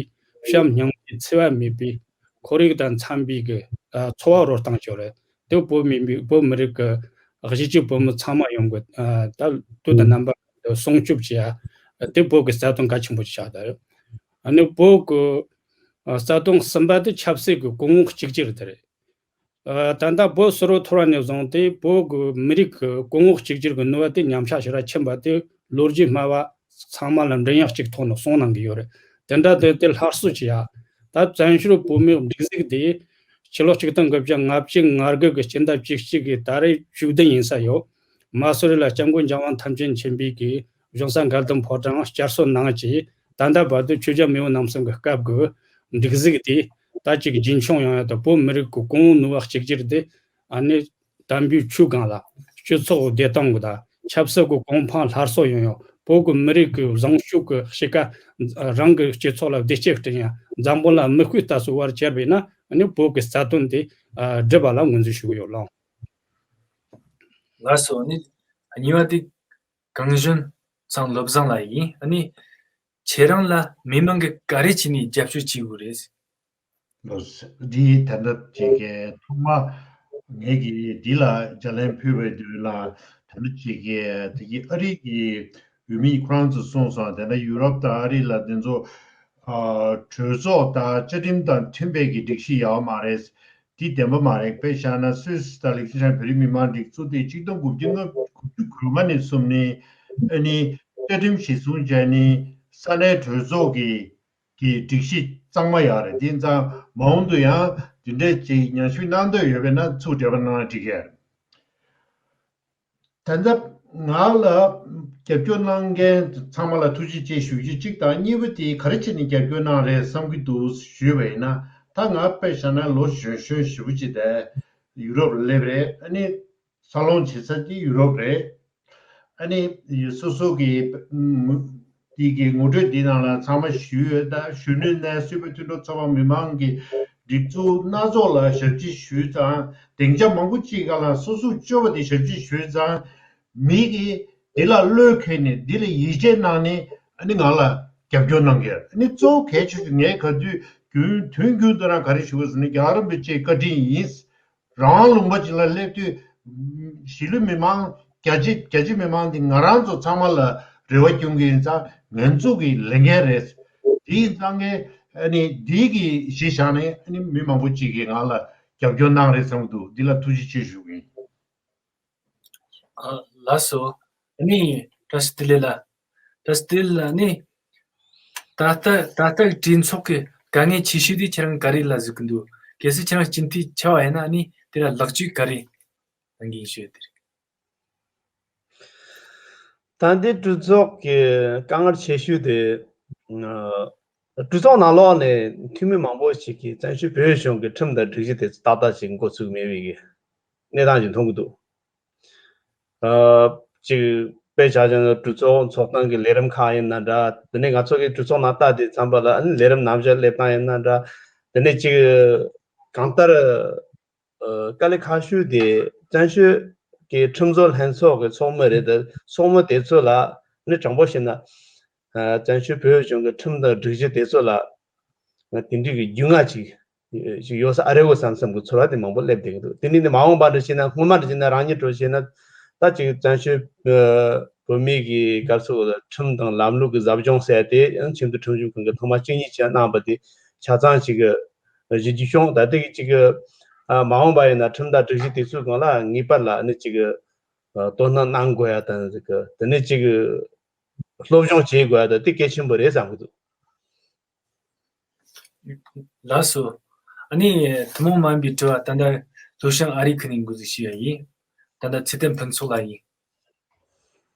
བྱམས་སྙིང་རྗེ་འཚེ་བ་མེད་པའི་ཁོར་ཡུག་དང་འཚམ་པའི་གི་ཨ་འཚོ་བ་རོལ་སྟངས་ཤིག་རེད། དེ་བོད་མི་མི་བོད་མི་རིགས་ཀྱི་གཞིས་བྱེས་བོད་མི་ཚང་མ་ཡོང་གི་ཨ་ད་དུས་དང་རྣམ་པ་སྲུང་སྐྱོབ་བྱེད་ཡ་དེ་བོད་ཀྱི་རྩ་དོན་གལ་ཆེན་པོ་ཆགས་ད་རེད། ཨ་ནི་བོད་ཀྱི་ཨ་རྩ་དོན་གསུམ་པ་དེ་ཆབ་སྲིད་ཀྱི་གོང་འོག་གཅིག་གྱུར་དེ་རེད། ཨ་ད་ལྟ་བོད་སིལ་བུར་འཐོར་བ་ནས་བཟུང་སྟེ་བོད་ཀྱི་མི་རིགས་ཀྱི་གོང་འོག་གཅིག་གྱུར་གྱི་ནུས་པ་དེ་ཉམས་ཆག་ཞེ་དྲག་ཕྱིན་པ་དེ་ལོ་རྒྱུས་སྨྲ་བ་ཚང་མ་ལ་མགྲིན་དབྱངས་གཅིག་ཐོག་ནས་གསུང་གནང་གི་ཡོད་རེད། དེ་འདྲ་དེ་དེ་སླར་གསོ་བྱེད་ཡ། ད་བཙན་བྱོལ་བོད་མིའི་སྒྲིག་འཛུགས་དེ་ཕྱི་ལོ་ཆིག་སྟོང་དགུ་བརྒྱ་ལྔ་བཅུ་ང་དགུ་གི་སྤྱི་ཟླ་བཅུ་གཅིག་གི་ད་རེས་བཅུ་བདུན་ཡིན་ས་ཡོད། མ་སུ་རི་ལ་སྐྱབས་མགོན་རྒྱལ་དབང་ཐམས་ཅད་མཁྱེན་པའི་གི་གཞུང་ས་མགལ་ལྡུམ་ཕོ་བྲང་བསྐྱར་གསོ་གནང་རྗེས་ད་ལྟ་བར་དུ་ཆོས་རྒྱལ་མེས་དབོན་རྣམ་གསུམ་གྱི་སྐབས་ཀྱི་སྒྲིག་འཛུགས་དེ་ད་ཅིག་རྒྱུན་འཁྱོངས་ཡོང་ཡ་དང་བོད་མི་རིགས་ཀྱི་གོང་བུ་ནུས་པ་གཅིག་གྱུར་དེ་ཨ་ནི་དམ་པའི་ཆོས་སྒང་ལ་སྤྱི་ཚོགས་བདེ་ཐང་གི་དང་ཆབ་སྲིད་ཀྱི་གོང་འཕེལ་སླར་གསོ་ཡོང་ཡ། བོད་ཀྱི་མི་རིགས་ཀྱི་བཟང་སྤྱོད་ཀྱི་གཤིས་ཀ་རང་གི་སྤྱི་ཚོགས་ལ་བདེ་སྐྱིད་བསྐྲུན་ཡ། འཛམ་བུ་གླིང་མིག་དཔེ་ལྟ་སའི་བར་གྱུར་པས་ན་ཨ་ནི་བོད་ཀྱི་རྩ་དོན་དེ་ཨ་འགྲུབ་པ་ལ་ངོས་འཛིན་ཞུ་གི་ཡོད་ལགས། ལགས་སོ། ཨ་ནི་གཉིས་པ་དེ་གངས་གཞོན་ཚང་བློ་བཟང་ལགས་ཡིན། ཨ་ནི་ཁྱེད་རང་ལ་མི་མང་གིས་ག་རེ་བྱས་ནས་རྒྱབ་སྐྱོར་བྱེད་དགོས་རེད། ལགས་སོ། འདི་ད་ལྟ་ཅིག་གི་ཐོག་མ་ངེད་ཀྱིས་འདི་ལ་ལྗགས་ལན་ཕུལ་བའི་དུས་ལ་ད་ལྟ་ཅིག་གི་དེ་གི་ཨ་རི་གི་འོས་མི་ཁོ་རང་ཚོས་གསུངས་སོང་། ད་ལྟ་ཡུ་རོབ་དང་ཨ་རི་ལ་དེ་ཚོ་ཨ་གྲོས་ཚོགས་དང་བཅའ་ཁྲིམས་དང་མཐུན་པའི་གི་སྒྲིག་གཞི་ཡོད་མ་རེད། འདི་བདེན་པ་མ་རེད། དཔེ་བཞག་ན་སུད་སི་དང་ལིག་ཏེན་ཤ་ཏན་བོད་རིགས་མི་མང་སྒྲིག་འཛུགས་དེ་གཅིག་སྟོང་དགུ་བརྒྱ་ལྔ་བཅུ་དགུ་ལོ་མ་ནས་བཟུང་ནས་ཨ་ནི་བཅའ་ཁྲིམས་གཞིར་བཟུང་བྱས་ནས་ས་གནས་གྲོས་ཚོགས་ཀྱི་གི་སྒྲིག་གཞི་གཙང་མ་ཡོད་རེད། དེ་ཙང་མ་འོངས་དུ་ཡང་དེ་འདྲས་ཅིག་ཉམས་ཞིབ་གནང་འདོད་ཡོད་པས་ན་ཚུར་འབྲེལ་བ་གནང་ན་འགྲིག་གི་རེད། ད་ལྟ་ང་ལ་རྒྱབ་སྐྱོར་གནང་མཁན་ཚང་མ་ལ་ཐུགས་རྗེ་ཆེ་ཞུ་རྒྱུ་གཅིག་དང་། གཉིས་པ་དེ་ག་རེ་བྱས་ནས་རྒྱབ་སྐྱོར་གནང་རེད་བསམ་གྱི་འདུག་ཞུས་པ་ཡིན་ན། ད་ང་དཔེ་བཞག་ན་ལོ་གཞོན་གཞོན་ཞེ་པོ་ཅིག་དེ་ཡུ་རོབ་ལ་སླེབས་རེད། ཨ་ནི་འཚར་ལོངས་བྱེད་ས་དེ་ཡུ་རོབ་རེད། ཨ་ནི་སོ་སོ་གི་ཨུམ་དེ་གི་ངོ་སྤྲོད་འདི་ནང་ལ་ཚང་མ་ཞུས་ཡོད། ད་གཞོན་ནུའི་གནས་སྲིད་པའི་མཐུན་གྲོགས་ཚོགས་པ་མི་མང་གི་སྒྲིག་འཛུགས་སྣ་ཚོགས་ལ་ཞབས་ཕྱི་ཞུས་ཙང་། སྡིངས་ཆ་མང་པོ་ཅིག་སྒང་ལ་སོ་སོའི་སྤྱོད་པ་དེ་ཞབས་ཕྱི་ཞུས་ཙང་། མི་གིས་འདི་ལ་བློས་འཁེལ་ནས་འདི་ལ་ཡིད་ཆེས་གནང་ནས་ཨ་ནི་ང་ལ་རྒྱབ་སྐྱོར་གནང་གི་ཡོད། ཨ་ནི་གཙོ་བོ་གལ་ཆེ་ཤོས་ངས་ག་དུས་རྒྱུན་དུས་རྒྱུན་དུ་རང་ག་རེ་ཞུ་དགོས་ཟེར་ན། རྒྱལ་བ་རིན་པོ་ཆེའི་བཀའ་དྲིན་ཡིན། རང་དབང་ལུང་པ་ཅིག་ལ་སླེབས་དུས་གཞིས་ལུས་མི་མང་རྒྱ་ཆེ་རྒྱ་ཆེ་མི་མང་འདི་ང་རང་ཚོ་ཚང་མ་ལ་རེ་བ་སྐྱོན་གྱི་ཡིན་ཙང་ང་ཚོ་གི་ལས་འགན་རེད། དེ་ཡིན་ཙང་ངས་ཨ་ནི་འདི་གི་གཞི་བཞག་ནས་ཨ་ནི་མི་མང་པོ་ཅིག་གིས་ང་ལ་རྒྱབ་སྐྱོར་གནང་རེད་བསམ་གྱི་འདུག་འདི་ལ་ཐུགས་རྗེ་ཆེ་ཞུ་གི་ཡིན། ཨ། ལགས་སོ། ཨ་ནི་བཀྲ་ཤིས་བདེ་ལེགས་ལགས། བཀྲ་ཤིས་བདེ་ལེགས་ལགས། ཨ་ནི་ད་ལྟ་ད་ལྟ་གྲོས་ཚོགས་ཀྱི་དཀའ་ངལ་ཆེ་ཤོས་དེ་ཁྱེད་རང་ག་རེ་ལ་གཟིགས་ཀྱི་འདུག་གལ་སྲིད་ཁྱེད་རང་སྤྱི་འཐུས་ཆགས་པ་ཡིན་ན། ཨ་ནི་དེ་ལ་ལེགས་བཅོས་ག་རེ་གནང་གི་ཡིན་ཞུ་ཡ་དེ་རེད། ད་ལྟའི་གྲོས་ཚོགས་ཀྱི་དཀའ་ངལ་ཆེ་ཤོས་དེ། ཨ། གྲོས་ཚོགས་ནང་ལོགས་ནས་འཐུས་མི་མང་པོ་ཞིག་གིས་བཙན་བྱོལ་བོད་གཞུང་གི་ཁྲིམས་དང་སྒྲིག་གཞི་དེ་ཏག་ཏག་ཅིག་འགོ་ཚུགས་མེད་པའི་གི་གནས་སྟངས་ཅིག་མཐོང་གི་འདུག་ཨ། ཅིག་དཔེ་བཞག་བྱས་ན་གྲོས་ཚོགས་ཚོགས་སྟངས་ཀྱི་ལས་རིམ་ཁག་ཡིན་ན་འདྲ། དེ་ནས་ང་ཚོ་གི་གྲོས་ཚོགས་ནང་ལྟ་དུས་ཙམ་པ་ལ་ཨ་ནི་ལས་རིམ་ནང་བཞིན་སླེབས་སྟངས་ཡིན་ན་འདྲ། དེ་ནས་ཅིག་གང་ལྟར། ཨ། དཀའ་ལས་ཁག་ཤོས་དེ་བཙན་བྱོལ་གྱི་ཁྲིམས་བཟོ་ལྷན་ཚོགས་ཀྱི་ཚོགས་མི་རེད། དེ་ཚོགས་མི་དེ་ཚོ་ལ་ནི་དྲང་པོ་བཤད་ན། ཨ། བཙན་བྱོལ་བོད་གཞུང་གི་ཁྲིམས་དང་སྒྲིག་གཞི་དེ་ཚོ་ལ་དེ་འདྲའི་གི་རྒྱུས་མངའ་ཅིག་ཅིག་ཡོད་ས་ཨ་རེ་བོ་བསམ་བསམ་གི་ཚོར་བ་དེ་མང་པོ་སླེབས་བསྡད་ཀྱི་འདུག་དེ་ནི་ནི་མ་འོངས་པ་འདྲ་བྱས་ན། སྔོན་མ་འདྲ་བྱས་ན་རང་ཉིད་འདྲ་བྱས་ན། ད་ཅིག་བཙན་བྱོལ་ཨ་བོད་མིའི་གི་ག་རེ་ཟེར་དགོས་རེད། ཁྲིམས་དང་ལམ་ལུགས་ཀྱི་ཟབ་སྦྱོང་ཟེར་དེ་ཡང་ཆེས་མཐོའི་ཁྲིམས་ཞིབ་ཁང་གིས་ཐོག་མ་གཅིག་གཉིས་བྱས་གནང་བ་དེ་ཆ་ཚང་ཅིག་གི་གཞི་རྒྱུ་བྱུང་། ད་ལྟའི་གཅིག་གི་ཨ་མ་འོངས་པ་ཡིན་ན་ཁྲིམས་དང་སྒྲིག་གཞི་དེ་ཚོའི་སྒང་ལ་ངེས་པར་ལ་ཨ་ནི་གཅིག་གི་ཨ་དོ་སྣང་གནང་དགོས་ཡ་དང་། གཅིག་གི་དེ་ནས་གཅིག་གི་སློབ་སྦྱོང་བྱེད་དགོས་ཡ་དང་དེ་གལ་ཆེན་པོ་རེད་བསམ་གྱི་འདུག་ལགས་སོ། ཨ་ནི་ཐུན་མོང་མ་ཡིན་པའི་དྲི་བ་ད་ལྟ་ལྷོ་བྱང་ཨ་རིའི་ཁུལ་ནས་འགོ་འཛུགས་བྱས་པ་ཡིན། ད་ལྟ་ཚེ་བརྟན་ཕུན་ཚོགས་ལགས་ཡིན།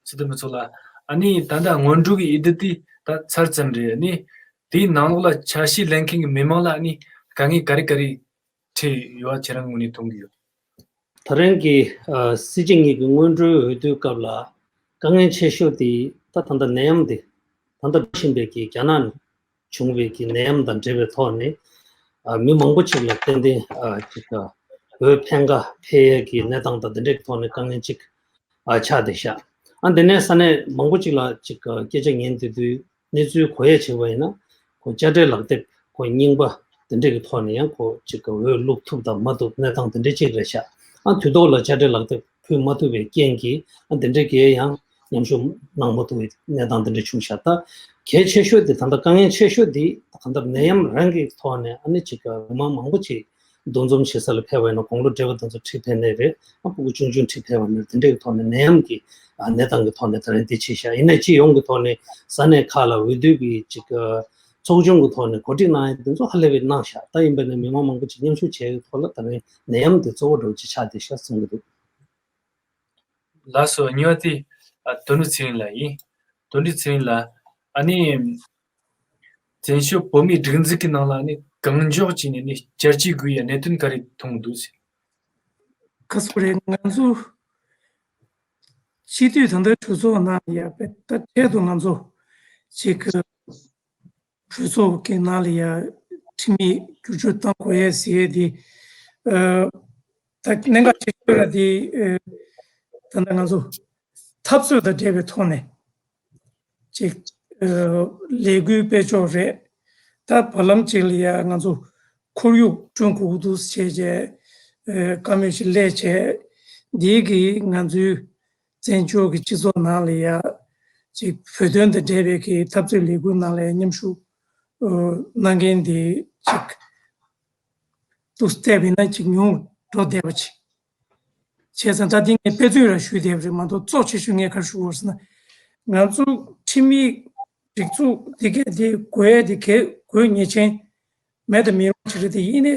ཚེ་བརྟན་ཕུན་ཚོགས་ལགས། ཨ་ནི་ད་ལྟ་སྔོན་འགྲོ་གི་འོས་བསྡུ་དེ་ད་ཚར་ཙམ་རེད། ཨ་ནི་དེའི་ནང་ལོགས་ལ་ཆ་ཤས་ལེན་མཁན་གྱི་མི་མང་ལ་ཨ་ནི་དཀའ་ངལ་ག་རེ་ག་རེ་འཕྲད་ཡོད་པ་ཁྱེད་རང་ངོས་ནས་མཐོང་གི་ཡོད། ད་རིང་གི་ཨ་སྲིད་སྤྱི་གཉིས་ཀྱི་སྔོན་འགྲོའི་འོས་བསྡུའི་སྐབས་ལ་དཀའ་ངལ་ཆེ་ཤོས་དེ་ད་ད་ལྟ་ནད་ཡམས་དེ། ད་ལྟ་འགྲོ་བཞིན་པའི་གི་རྒྱ་ནག་ནས་བྱུང་བའི་གི་ནད་ཡམས་དང་འབྲེལ་བའི་ཐོག་ནས། ཨ་མི་མང་པོ་ཅིག་ལ་ཏན་ཏན་ཨ་ཅིག་ཨ་འོས་འཕེན་ག་འཕེན་ཡས་ཀྱི་གནས་སྟངས་དང་དེ་འདྲའི་ཐོག་ནས་དཀའ་ངལ་ཅིག་ཨ་ཆགས་བསྡད་ཤག་ཨ་དེ་ནས་ས་གནས་མང་པོ་ཅིག་ལ་ཅིག་ཨ་སྐད་ཆ་ཉན་བསྡད་དུས་གནས་ཚུལ་གོ་ཡས་བྱས་པ་ཡིན་ན། ཁོ་དཔྱ་ཁྲལ་ལག་དེབ་ཁོ་རྙིང་པ་དེ་འདྲ་གི་ཐོག་ནས་ཡང་ཁོ་ཅིག་གི་འོས་བླུག་ཐུབ་དང་མ་ཐུབ་གནས་སྟངས་དེ་འདྲ་ཅིག་རེད་ཤག་ཨ་དུས་ཐོག་ལ་དཔྱ་ཁྲལ་ལག་དེབ་ཕུལ་མ་ཐུབ་པའི་རྐྱེན་གྱིས་ཨ་དེ་འདྲ་གི་ཡང་མཉམ་ཞུགས་གནང་མ་ཐུབ་པའི་གནས་སྟངས་དེ་འདྲ་བྱུང་ཤག་ད་གལ་ཆེ་ཤོས་དེ་ད་ལྟ་དཀའ་ངལ་ཆེ་ཤོས་དེ་གང་ལྟར་ནད་ཡམས་རང་གི་ཐོག་ནས་ཨ་ནི་ཅིག་གི་མི་མང་མང་པོ་ཅིག་འདུ་འཛོམས་བྱེད་ས་ལ་ཕེབས་པ་ཡིན་ན། དགུང་ལོ་བགྲེས་པ་དེ་ཚོ་ཁྲིད་ཕེབས་ནའི་རེད། ཨ་སྤུ་གུ་ཆུང་ཆུང་ཁྲིད་ཕེབས་པ་ནི་དེ་འདྲའི་ཐོག་ནས་ནད་ཡམས་ཀྱི་ཨ་གནས་སྟངས་ཀྱི་ཐོག་ནས་ད་རིང་འདི་བྱས་ཤག་ཡིན་ནའི་སྤྱི་ཡོངས་ཀྱི་ཐོག་ནས་ས་གནས་ཁག་ལ་འོས་བསྡུ་གི་ཅིག་ཨ་ཚོགས་ཆུང་གི་ཐོག་ནས་གོ་སྒྲིག་གནང་ཡ་དེ་ཚོ་ཧ་ལས་པའི་གནང་ཤག་ད་ཡིན་པ་ནི་མི་མང་མང་པོ་ཅིག་མཉམ་ཞུགས་བྱས་ཡོད་ཐོག་ལ་ད་རིང་ནད་ཡམས་དེ་གཙོ་བོ་འདྲ་བོ་ཅིག་ཆགས་བསྡད་ཤག་གསུང་གི་འདུག་ལགས་སོ། གཉིས་པ་དེ་ཨ་དོན་གྲུབ་ཚེ་རིང་ལགས་ཡིན། དོན་གྲུབ་ཚེ་རིང་ལགས། ཨ་ནི་བཙན་བྱོལ་བོད་མིའི་སྒྲིག་འཛུགས་ཀྱི་ནང་ལ་ཨ་ནི་གང་མགྱོགས་ཅིག་ནས་ནི་བསྐྱར་བཅོས་དགོས་ཡ་གནད་དོན་ག་རེ་མཐོང་འདུག་ཟེར། ཁ་སོ་རེད། ང་ཚོ་སྤྱི་འཐུས་ད་ལྟ་གྲོས་ཚོགས་ནང་ཡ་དཔེ་ད་འཕྲལ་དུ་ང་ཚོ་ཅིག་གྲོས་ཚོགས་ཀྱི་ནང་ལ་ཡ་ཁྲིམས་ཡིག་བསྒྱུར་བཅོས་གཏང་དགོས་ཡ་ཟེར་ཡ་དེ། ཨ་ད་གནད་འགག་ཆེ་ཤོས་ལ་དེ་ཨ་ ད་ལྟ་ང་ཚོ་འཐབ་རྩོད་དང་འབྲེལ་བའི་ཐོག་ནས་ཅིག་ཨ་ལས་འགུལ་སྤེལ་ཕྱོགས་རེད། ད་བར་ལམ་ཅིག་ལ་ཡ་ང་ཚོ་ཁོར་ཡུག་བསྐྲུན་དགོས་འདུག་ཟེར་བྱས་ཨ་བཀའ་མོལ་ཞིག་སླེབས་བྱས། འདིའི་གི་ང་ཚོའི་བཙན་བྱོལ་གྱི་སྤྱི་ཚོགས་ནང་ལ་ཡ་ཅིག་བོད་དོན་དང་འབྲེལ་བའི་གི་འཐབ་རྩོད་ལས་འགུལ་ནང་ལ་ཡ་མཉམ་ཞུགས་ཨ་གནང་མཁན་དེ་ཅིག་ཏུ་བལྟས་པ་ཡིན་ན་ཅིག་ཉུང་འགྲོ་བསྡད་པ་ཅིག་བྱས་ཙང་ད་ཐེངས་ངས་དཔེ་མཚོན་རང་ཞུས་བསྡད་པ་རེད་མ་གཏོགས། གཙོ་ཆེ་ཤོས་ངས་ག་རེ་ཞུ་དགོས་ཟེར་ན། ང་ཚོ་ཁྲིམས་ཡིག་སྒྲིག་འཛུགས་འདི་གས་འདི་དགོས་ཡས་འདི་གས་དགོས་ངེས་ཅན་མེད་དང་མི་རུང་ཅིག་རེད་དེ། ཡིན་ནའི་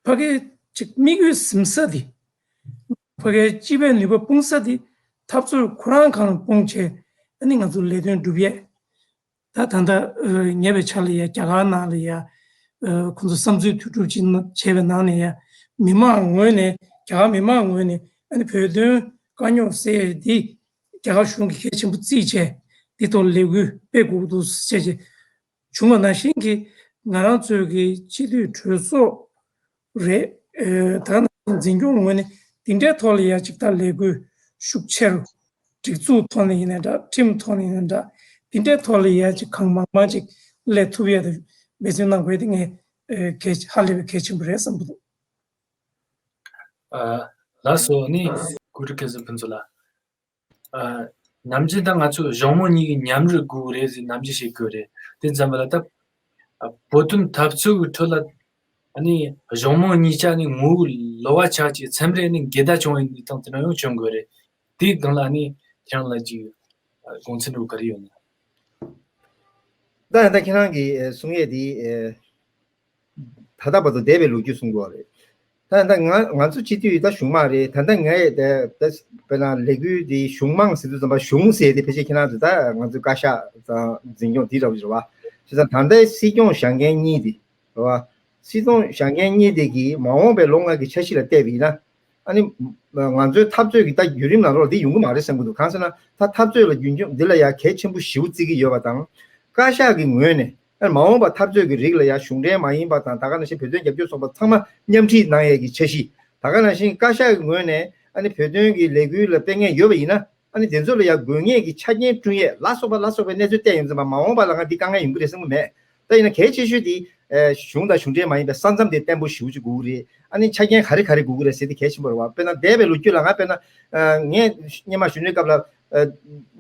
ཕ་གིའི་ཅིག་དམིགས་ཡུལ་ཟིན་ས་འདི། ཕ་གིའི་སྤྱི་པའི་ནུས་པ་སྤུངས་ས་འདི་འཐབ་རྩོད་ཁོ་རང་གང་ལ་སྤུངས་བྱས། ཨ་ནི་ང་ཚོ་ལས་དོན་སྒྲུབ་ཡས། ད་ད་ལྟ་ཨ་ཉེ་བའི་ཆར་ལ་ཡ་རྒྱ་གར་ནང་ལ་ཡ་ཨ་ཁོང་ཚོ་བསམ་ཚུལ་དོན་གྲུབ་ཅིག་བྱས་པའི་ནང་ནས་ཡ་མི་མང་ངོས་ནས། རྒྱ་གར་མི་མང་ངོས་ནས་ཨ་ནི་བོད་དོན་དཀའ་རྙོག་སེལ་ཡས་འདི་རྒྱ་གར་གཞུང་གིས་གལ་ཆེན་པོ་བརྩིས་བྱས་འདི་ཐོག་ལས་འགུལ་སྤེལ་དགོས་འདུག་ཟེར་བྱས་བྱུང་བ་ནང་བཞིན་གྱི་ང་རང་ཚོའི་གི་སྤྱི་འཐུས་གྲོས་ཚོགས་རེད། ཨ་ད་ནང་འཛིན་སྐྱོང་ངོས་ནས་འདི་འདྲའི་ཐོག་ལ་ཡ་ཅིག་ད་ལས་འགུལ་ཤུགས་ཆེ་རུ་སྒྲིག་འཛུགས་ཐོག་ནས་ཡིན་ན་འདྲ། ཁྲིམས་ཐོག་ནས་ཡིན་ན་འདྲ། འདི་འདྲའི་ཐོག་ལ་ཡ་ཅིག་གང་མང་མང་ཅིག་སླེབས་ཐུབ་ཡས་དེ་འབད་བརྩོན་གནང་དགོས་དེ་ངས་ཨ་གལ་ཧ་ལས་པའི་གལ་ཆེན་པོ་རེད་བསམ་གྱི་འདུག་ཨ་ལགས་སོ། ཨ་ནི་ཀུ་རི་མཁན་ཟུར་ཕུན་ཚོགས་ལགས། ཨ་ནམ་རྒྱུན་ད་ང་ཚོ་གཞུང་མང་གཉིས་ཀྱི་མཉམ་རུབ་དགོས་རེད་ཟེར་ནམ་རྒྱུན་བཤད་ཀྱི་རེད། དེ་ཙམ་པ་ལ་ད་ཨ་བོད་དོན་འཐབ་རྩོད་ཀྱི་ཁྲོད་ལ་ཨ་ནི་གཞུང་མང་གཉིས་ཆ་ནི་ངོ་བོ་ལོགས་ཀ་ཆགས་ཀྱི་མཚམས་རེ་ནི་འགལ་ཟླ་བྱུང་བའི་གནས་སྟངས་དེ་འདྲ་ཡང་བྱུང་དགོས་རེད། དེའི་སྒང་ལ་ནི་ཁྱེད་རང་ལ་ཅིག་དགོངས་ཚུལ་འདྲ་བོ་ག་རེ་ཡོད་ན། ད་ད་ཁྱེད་རང་གིས་གསུང་ཡས་དེ་ད་ལྟ་བར་དུ་འདས་པའི་ལོ་རྒྱུས་གསུང་དགོས་རེད། ད་ད་ང་ང་ཚོ་སྤྱི་འཐུས་ད་གཞུང་མང་རེད། ད་ད་ངས་ད་ད་དཔེར་ན་ལས་འགུལ་དེ་གཞུང་མང་ཟེར་དུས་ཙམ་པ། གཞུང་ཟེར་དེ་ཕལ་ཆེར་ཁྱེད་རང་ཚོ་ད་ང་ཚོའི་བཀའ་ཤག་དང་འཛིན་སྐྱོང་དེ་འདྲ་བོ་ཞིག་རེད་བ། བྱས་ཙང་ད་ལྟའི་སྲིད་སྐྱོང་བཞེངས་མཁན་གཉིས་དེ་རེད་བ། སྲིད་སྐྱོང་བཞེངས་མཁན་གཉིས་དེ་གིས་མ་འོངས་པའི་ལོ་ལྔ་གི་འཆར་གཞི་ལ་བལྟས་པ་ཡིན་ན། ཨ་ནི་ང་ཚོའི་འཐབ་རྩོད་ཀྱི་ད་བརྒྱུད་རིམ་ནང་ལོགས་ལ་འདི་ཡོང་གི་མ་རེད་བསམ་གྱི་འདུག་གང་ཟེར་ན་ད་འཐབ་རྩོད་ལ་རྒྱུན་འཁྱོངས་འདི་ལ་ཡ་གལ་ཆེན་པོ་ཞེ་པོ་བརྩི་གི་ཡོད་པ་དང་། བཀའ་ཤག་གི་ངོས་ནས་ཨ་ནི་མ་འོངས་པ་འཐབ་རྩོད་ཀྱི་རིགས་ལ་ཡ་གཞུང་འབྲེལ་མ་ཡིན་པ་དང་། ད་ག་ནང་བཞིན་བོད་དོན་རྒྱབ་སྐྱོར་ཚོགས་པ་ཚང་མ་མཉམ་ཁྲིད་གནང་ཡས་ཀྱི་འཆར་གཞི། ད་ག་ནང་བཞིན་བཀའ་ཤག་གི་ངོས་ནས་ཨ་ནི་བོད་དོན་གྱི་ལས་འགུལ་ལ་སྤེལ་མཁན་ཡོད་པ་ཡིན་ན། ཨ་ནི་དེ་ཚོ་ལ་ཡང་དགོས་ངེས་ཀྱི་ཆ་རྐྱེན་བསྐྲུན་ཡས་ལ་སོགས་པ་ལ་སོགས་པའི་གནས་ཚུལ་བལྟས་ཡོང་ཙམ་པ། མ་འོངས་པ་ལ་ང་འདི་དཀའ་ངལ་ཡོང་གི་རེད་བསམ་གྱི་མེད། ད་ཡིན་ན་གལ་ཆེ་ཤོས་དེ་ཨ་གཞུང་དང་གཞུང་འབྲེལ་མ་ཡིན་པའི་ས་མཚམས་དེ་བརྟན་པོ་ཞེ་པོ་ཅིག་དགོས་ཀྱི་རེད། ཨ་ནི་ཆ་རྐྱེན་ག་རེ་ག་རེ་དགོས་ཀྱི་རེད་ཟེར་དེ་གལ་ཆེན་པོ་རེད་བ། དཔེར་ན་འདས་པའི་ལོ་རྒྱུས་ལ་ང་དཔེར་ན་ཨ་ངས་སྔོན་མ་གཞོན་ནུའི་སྐབས་ལ་ཨ་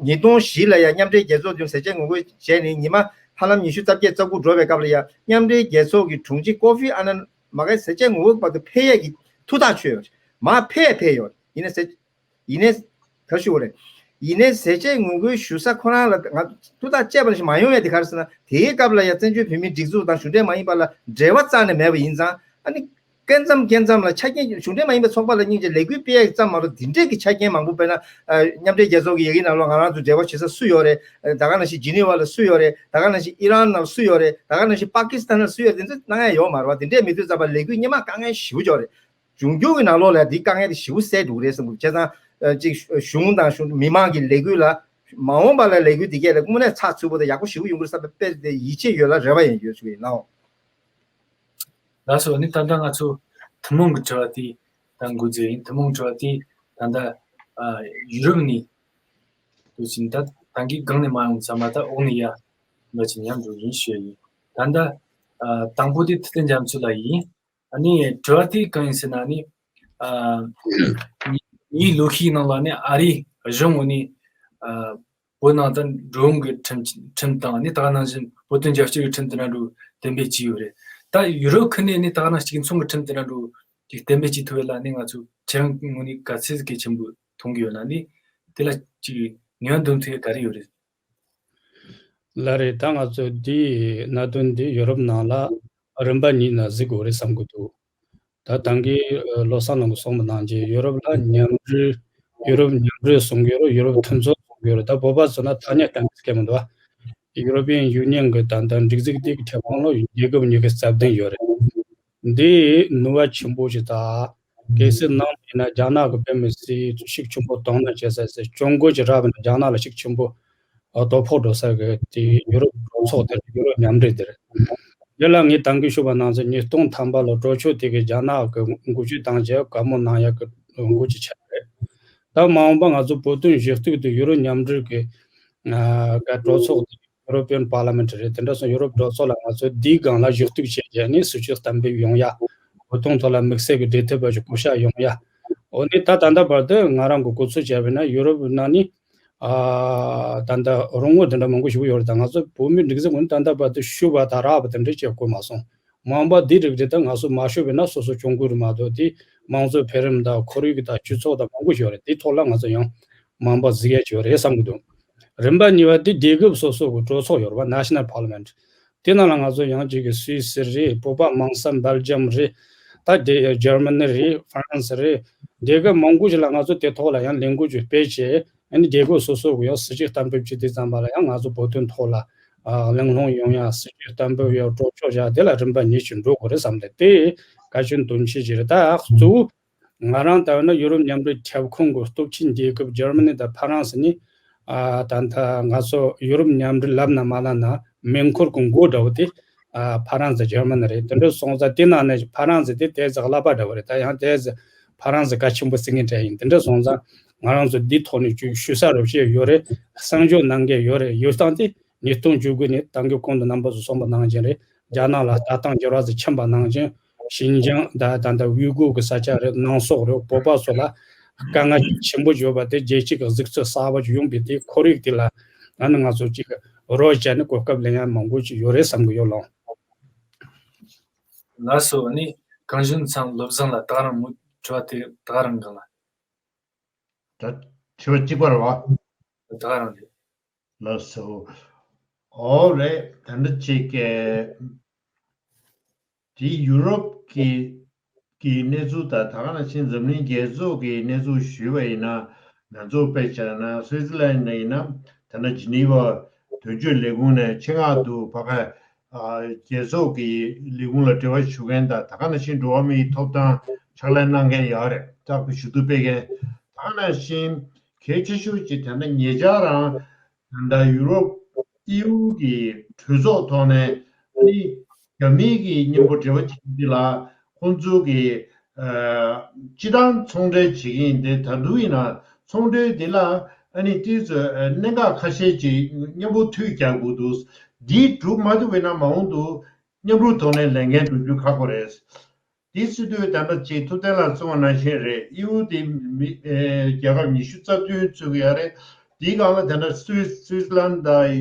ཉིས་སྟོང་བཞི་ལ་ཡང་མཉམ་འབྲེལ་རྒྱལ་ཚོགས་དེ་ཟས་བཅད་ངོ་རྒོལ་བྱས་ནས་ཉི་མ་ཧ་ལམ་ཉི་ཤུ་རྩ་བརྒྱད་རྩ་དགུ་འགྲོ་བའི་སྐབས་ལ་ཡང་མཉམ་འབྲེལ་རྒྱལ་ཚོགས་ཀྱི་དྲུང་ཆེ་ཀོ་ཧྥི་ཨ་ནན་མ་གི་ཟས་བཅད་ངོ་རྒོལ་བར་དུ་ཕེབས་ཡས་ཀྱི་ཐུགས་ཐག་ཆོད་ཡོད་རེད། མར་ཕེབས་ཕེབས་ཡོད་རེད། ཡིན་ནའི་ཟས་ཡིན་ནའི་ག་ཞུ་དགོས་རེད། ཡིན་ནའི་ཟས་བཅད་ངོ་རྒོལ་ཞུ་ས་ཁོ་རང་ལ་ང་ཐུགས་ཐག་བཅད་པ་ནང་བཞིན་མ་ཡོང་ཡ་དེ་ག་རེ་ཟེར་ན། དེའི་སྐབས་ལ་ཡ་བཙན་བྱོལ་བོད་མིའི་སྒྲིག་འཛུགས་དང་གཞུང་འབྲེལ་མ་ཡིན་པ་ལ་འབྲེལ་བ་རྩ་ནས་མེད་པ་ཡིན་ཙང་། ཨ་ནི་སྐབས་མཚམས་སྐབས་མཚམས་ལ་ཆ་རྐྱེན་གཞུང་འབྲེལ་མ་ཡིན་པའི་ཚོགས་པ་ལ་སྙིང་རྗེ་ལས་འགུལ་སྤེལ་ཡ་ཙམ་མ་གཏོགས། འདི་འདྲའི་གི་ཆ་རྐྱེན་མང་པོ། དཔེར་ན་ཨ་མཉམ་འབྲེལ་རྒྱལ་ཚོགས་ཀྱི་ཡི་གེ་ནང་ལོགས་ང་རང་ཚོ་འབྲེལ་བ་བྱེད་ས་སུ་ཡོད་རེད། ད་ག་ནང་བཞིན་ཇི་ནི་ཝ་ལ་སུ་ཡོད་རེད། ད་ག་ནང་བཞིན་ཨི་རན་ནང་སུ་ཡོད་རེད། ད་ག་ནང་བཞིན་པ་ཀི་སི་ཐན་ལ་སུ་ཡོད་རེད། འདི་ཚོ་གནང་ཡ་ཡོད་མ་རེད་བ། འདི་འདྲའི་མི་དུས་ཙམ་པ་ལས་འགུལ་སྔོན་མ་དཀའ་ངལ་ཞེ་པོ་ཅིག་ཡོད་རེད། འབྱུང་འགྱུར་གྱི་ནང་ལོགས་ལ་འདི་དཀའ་ངལ་དེ་ཞེ་པོ་སེལ་འགྲོ་གི་རེད་བསམ་གྱི་འདུག་བྱས་ཙང་ཨ་ཅིག་གཞུང་དང་གཞུང་མི་མང་གི་ལས་འགུལ་ལ། མ་འོངས་པ་ལ་ལས་འགུལ་འདི་གས་ལ་དངོས་གནས་ཚགས་ཚུད་པོ་དང་ཡག་པོ་ཞེ་པོ་ཡོང་གི་རེད་བསམ་པའི་དཔེ་དེ་ཡིད་ཆེས་ཡོད་ལ་རེ་བ་ཡང་ཡོད་ཞུ་གི་ཡིན་ལགས། ལགས་སོ། ཨ་ནི་ད་ལྟ་ང་ཚོ་ཐུན་མོང་གི་དྲི་བ་དེ་ད་འགོ་བཙུགས་ཡིན། ཐུན་མོང་གི་དྲི་བ་དེ་ད་ལྟ་ཨ་ཡུ་རོབ་ནས་འདུག་ཕྱིན། ད་ད་གིན་སྒང་ནས་མ་ཡོང་ཙམ་མ། ད་འོག་ནས་ཡར་འགྲོ་ཕྱིན་མཉམ་འགྲོ་ཡིན་ཞུ་ཡ་ཡིན། ད་ལྟ་ཨ་དང་པོ་དེ་ཐུབ་བསྟན་རྒྱ་མཚོ་ལགས་ཡིན། ཨ་ནི་དྲི་བ་དེ་གང་ཡིན་ཟེར་ན། ཨ་ནི་ཨ་ཉིས་ལོ་ཤས་ནང་ལ་ནི་ཨ་རིའི་གཞུང་ངོས་ནས་ཨ་བོད་ནང་དུ་འགྲོ་འོང་གི་ཁྲིམས་ཁྲིམས་དང་། ཨ་ནི་ད་ག་ནང་བཞིན་བོད་དོན་རྒྱབ་སྐྱོར་གྱི་ཁྲིམས་དེ་འདྲ་འདྲ་གཏན་འབེབས་བྱས་ཡོད་རེད། ད་ཡུ་རོབ་ཁུལ་ནས་ནི་ད་ག་ནང་གཅིག་མཚུངས་ཀྱི་ཁྲིམས་དེ་འདྲ་འདྲ་ཅིག་གཏན་འབེབས་བྱེད་ཐུབ་ཡོད་ལ། ནི་ང་ཚོ་ཁྱེད་རང་ངོས་ནས་ག་ཚོད་གལ་ཆེན་པོ་མཐོང་གི་ཡོད་ན། ནི་དེ་ལ་ཅིག་ནུས་པ་འདོན་ཐུབ་ཡ་ག་རེ་ཡོད་རེད། ལགས་རེད། ད་ང་ཚོས་འདིའི་གནད་དོན་འདི་ཡོ་རོབ་ནང་ལ་རིམ་པ་གཉིས་ནས་གཟིགས་དགོས་རེད་བསམ་གྱི་འདུག་ད་ད་གིན་ཨ་བློ་བཟང་ལགས་ཀྱིས་གསུངས་པ་ནང་བཞིན་ཡོ་རོབ་ལ་མཉམ་འབྲེལ། ཡོ་རོབ་མཉམ་འབྲེལ་གསུང་གི་ཡོད་རེད། ཡོ་རོབ་མཐུན་ཚོགས་གསུང་གི་ཡོད་རེད། ད་བོད་པ་ཚོ་ན་ཐ་སྙད་གཏན་འཁེལ་མི་འདུག་བ། ཡུ་རོ་པི་ཡན་ཡུ་ནི་ཡན་གྱི་ད་ལྟ་སྒྲིག་འཛུགས་འདི་གི་ཁྱབ་ཁོངས་ལ་རྒྱལ་ཁབ་ཉི་ཤུ་རྩ་བདུན་ཡོད་རེད། འདི་ནུས་པ་ཆེན་པོ་ཞིག་དང་། གལ་སྲིད་ནང་མི་ན་རྒྱ་ནག་གི་དཔེ་མི་སྲིད་ཤུགས་ཆེན་པོ་གཏོང་ན་བྱེད་ས་ཟེར། གྱོང་གུན་གྱི་རབ་ན་རྒྱ་ནག་ལ་ཤུགས་ཆེན་པོ་ཨ་དོ་ཕོག་འགྲོ་ས་གི་དེ་ཡུ་རོབ་གྲོས་ཚོགས་དེ་ཡུ་རོབ་མཉམ་འབྲེལ་དེ་རེད། དེ་ལ་ངས་ད་གིན་ཞུས་པ་ནང་བཞིན་ཉིས་སྟོང་ཐམ་པ་ལ་གྲོས་ཆོད་དེ་གི་རྒྱ་ནག་གི་འགུལ་སྐྱོད་བཏང་རྗེས་བཀའ་མོལ་གནང་ཡག་གི་འགུལ་སྐྱོད་ཆགས་རེད། ད་མ་འོངས་པ་ང་ཚོ་བོད་དོན་གཞི་གཏུག་དེ་ཡུ་རོབ་མཉམ་འབྲེལ་གྱི་ཨ་ག་གྲོས་ཚོགས་དེ་European Parliament རེད། དེ་འདྲ་སོང་ཡུ་རོབ་གྲོས་ཚོགས་ལ་ང་ཚོ་འདིའི་སྒང་ལ་གཞི་གཏུག་བྱས་རྗེས་ནས་སྲིད་བྱུས་གཏན་འབེབས་ཡོང་ཡ། བོད་དོན་ཐོག་ལ་དམིགས་བསལ་གྱི་འབྲེལ་མཐུད་པ་ཞིག་བསྐོ་བཞག་ཡོང་ཡ། འོ་ནི་ད་ད་ལྟ་བར་དུ་ང་རང་གི་གོ་ཚོད་བྱས་པ་ན་ཡུ་རོབ་ནང་ནི་ཨ་ད་ལྟ་རོགས་དངུལ་དེ་འདྲ་མང་པོ་ཞིག་ཡོད་རེད། ད་ང་ཚོ་བོད་མི་འགྲིག་འཛིན་ངོས་ནས་ད་ལྟ་བར་དུ་ཞུ་བ་དང་རག་པ་དེ་འདྲ་བྱེད་དགོས་མ་སོང་། མ་འོངས་པ་འདི་རིགས་རེད། ད་ང་ཚོ་མ་ཞུ་བས་ན་སོ་སོ་གྱོང་གུད་རེད་མ་གཏོགས། དེ་དམངས་གཙོའི་འཕེལ་རིམ་དང་ཁོར་ཡུག་དང་སྤྱི་ཚོགས་དང་མང་པོ་ཞིག་ཡོད་རེད། དེ་ཐོག་ལ་ང་ཚོ་ཡང་མ་འོངས་པ་གཟིགས་ཡ་ཅིག་ཡོད་རེད་བསམ་གྱི་འདུག་རིམ་པ་གཉིས་པ་དེ་རྒྱལ་ཁབ་སོ་སོ་གི་གྲོས་ཚོགས་ཡོད་རེད་པ། National Parliament དེ་ནང་ལ་ང་ཚོ་ཡང་གཅིག་གི་སུད་སི་རེད། བོད་པ་མང་ས་སྦེལ་ཇམ་རེད། ད་དེ་ཇར་མ་ནི་རེད། ཧྥ་རན་སི་རེད། རྒྱལ་ཁབ་མང་པོ་ཞིག་ལ་ང་ཚོ་དེ་ཐོག་ལ་ཡང་ལས་འགུལ་ཅིག་སྤེལ་བྱས། ཨ་ནི་རྒྱལ་ཁབ་སོ་སོ་གི་ཡང་སྲིད་བྱུས་གཏན་འབེབས་བྱེད་དུས་ཙམ་པ་ལ་ཡང་ང་ཚོ་བོད་དོན་ཐོག་ལ་ཨ་གླེང་སློང་ཡོང་ཡ། སྲིད་བྱུས་གཏན་འབེབས་ཡ་གྲོས་ཆོད་བཞག་དེ་ལ་རིམ་པ་གཉིས་ཤིག་འགྲོ་དགོས་རེད་བསམ་སྟེ། དེ་གལ་ཆེན་དོན་ཆེ་ཞིག་རེད། ད་གཙོ་བོ་ང་རང་ལྟ་བུ་ན་ཡུ་རོབ་མཉམ་འབྲེལ་ཁྱབ་ཁོངས་ཀྱི་སྟོབས་ཆེན་རྒྱལ་ཁབ་ཇར་མ་ནི་དང་ཧྥ་རན་སི་ནི་ཨ་ད་ལྟ་ང་ཚོ་ཡུ་རོབ་མཉམ་འབྲེལ་ལབ་ན་མ་ལབ་ན་མེ་འཁོར་གྱི་མགོ་འདྲ་བོ་དེ་ཨ་ཧྥ་རན་སི་ཇར་མ་ནི་རེད། དེ་འདྲ་སོང་ཙང་དེ་ནང་ནས་ཧྥ་རན་སི་དེ་དེ་ཙག་ཀླད་པ་འདྲ་བོ་རེད། ད་ཡང་དེ་ཧྥ་རན་སི་གལ་ཆེན་པོ་བརྩི་མཁན་འདྲ་ཡིན། དེ་འདྲ་སོང་ཙང་ང་རང་ཚོ་འདི་ཐོག་ནས་ཅིག་ཞུ་ས་རོགས་བྱས་ཡོད་རེད། གསང་སྤྱོད་གནང་མཁན་ཡོད་རེད། ཡོད་སྟངས་དེ་ཉིས་སྟོང་བཅུ་དགུ་ནས་ད་གིན་གོང་དུ་རྣམ་པ་ཚོ་གསུངས་པ་ནང་བཞིན་རེད། རྒྱ་ནག་ལ་ལྟ་སྟངས་འགྱུར་བ་ཟིག་ཕྱིན་པ་ནང་བཞིན། ཞིན་ཅང་ད་ད་ལྟ་ཝུའུ་གུར་གྱི་ས་ཆ་རེད། ནང་སོག་རེད། བོད་པ་ཚོ་ལ་དཀའ་ངལ་ཆེན་པོ་ཡོད་པ་དེ་རྒྱལ་སྤྱི་གི་གཟིགས་ཚུལ་གསར་པ་ཅིག་ཡོང་པའི་དེ་ཁོར་ཡུག་དེ་ལ་ཨ་ནི་ང་ཚོ་ཅིག་རོགས་བྱས་ནས་གོ་སྐབས་ལེན་ཡ་མང་པོ་ཅིག་ཡོད་རེད་བསམ་གྱི་ཡོད་ལགས། ལགས་སོ། ཨ་ནི་གངས་ལྗོངས་མཚམས་བློ་བཟང་ལ་ད་ག་རང་མུ་དྲི་བ་དེ་ད་ག་རང་གང་ལ། ད་དྲི་བ་གཅིག་པ་རེད་བ། ད་ག་རང་རེད། ལགས་སོ། ཨོ་རེད། ད་འདི་གཅིག་གི་དེ་ཡུ་རོབ་ཀྱི་ཀྱི་གནས་ཚུལ་དང་། ད་ག་ནང་བཞིན་འཛམ་གླིང་རྒྱལ་ཚོགས་ཀྱི་གནས་ཚུལ་ཞུས་པ་ཡིན་ན། ང་ཚོ་དཔེ་བྱས་ན་སུའི་ཙི་ལན་ཡིན་ན། ད་ལྟ་ཇི་ནི་ཝ་དོན་གཅོད་ལས་ཁུངས་ནས་ཆེད་མངགས་དུ་ཕ་ག་ཨ་རྒྱལ་ཚོགས་ཀྱི་ལས་ཁུངས་ལ་འབྲེལ་བ་ཞུ་མཁན་དང་། ད་ག་ནང་བཞིན་འགྲོ་བ་མིའི་ཐོབ་ཐང་ཕྱག་ལས་གནང་མཁན་ཡོད་རེད། ལྕགས་པོ་ཞུ་གཏུག་སྤེལ་མཁན། ད་ག་ནང་བཞིན་གལ་ཆེ་ཤོས་ཅིག་ད་ལྟ་ཉེ་ཆར་རང་ད་ལྟ་ཡུ་རོབ་ཨི་ཡུ་གི་གྲོས་ཚོགས་ཐོག་ནས་ཨ་ནི་རྒྱ་མི་གི་མཉམ་པོ་འབྲེལ་བ་བྱེད་ཀྱི་ལ་ཁོང་ཚོ་གི་ཨ་སྤྱི་བཏང་ཚོང་འབྲེལ་བྱེད་ཀྱི་ཡིན་ཏེ། ད་དུང་ཡིན་ན་ཚོང་འབྲེལ་འདི་ལ་ཨ་ནི་ཏོག་ཙམ་གནད་འགག་ཁ་ཤས་ཅིག་མཉམ་པོ་མཐུད་རྒྱག་དགོས་འདུག་འདི་གྲུབ་མ་ཐུབ་པ་ཡིན་ན་མ་འོངས་དུ་མཉམ་རུབ་ཐོག་ནས་ལས་འགན་སྒྲུབ་རྒྱུ་ཁག་པོ་རེད། དེའི་སྲིད་དུ་ད་ལྟ་ཅིག་ཐུབ་བསྟན་ལགས་གསུངས་པ་ནང་བཞིན་རེད། ཨི་ཡུ་དེ་མི་ཨེ་རྒྱལ་ཁབ་ཉི་ཤུ་རྩ་བདུན་ཚུད་ཀྱི་ཡོད་རེད། དེའི་སྒང་ལ་ད་ལྟ་སུད་སུད་སི་ལན་དང་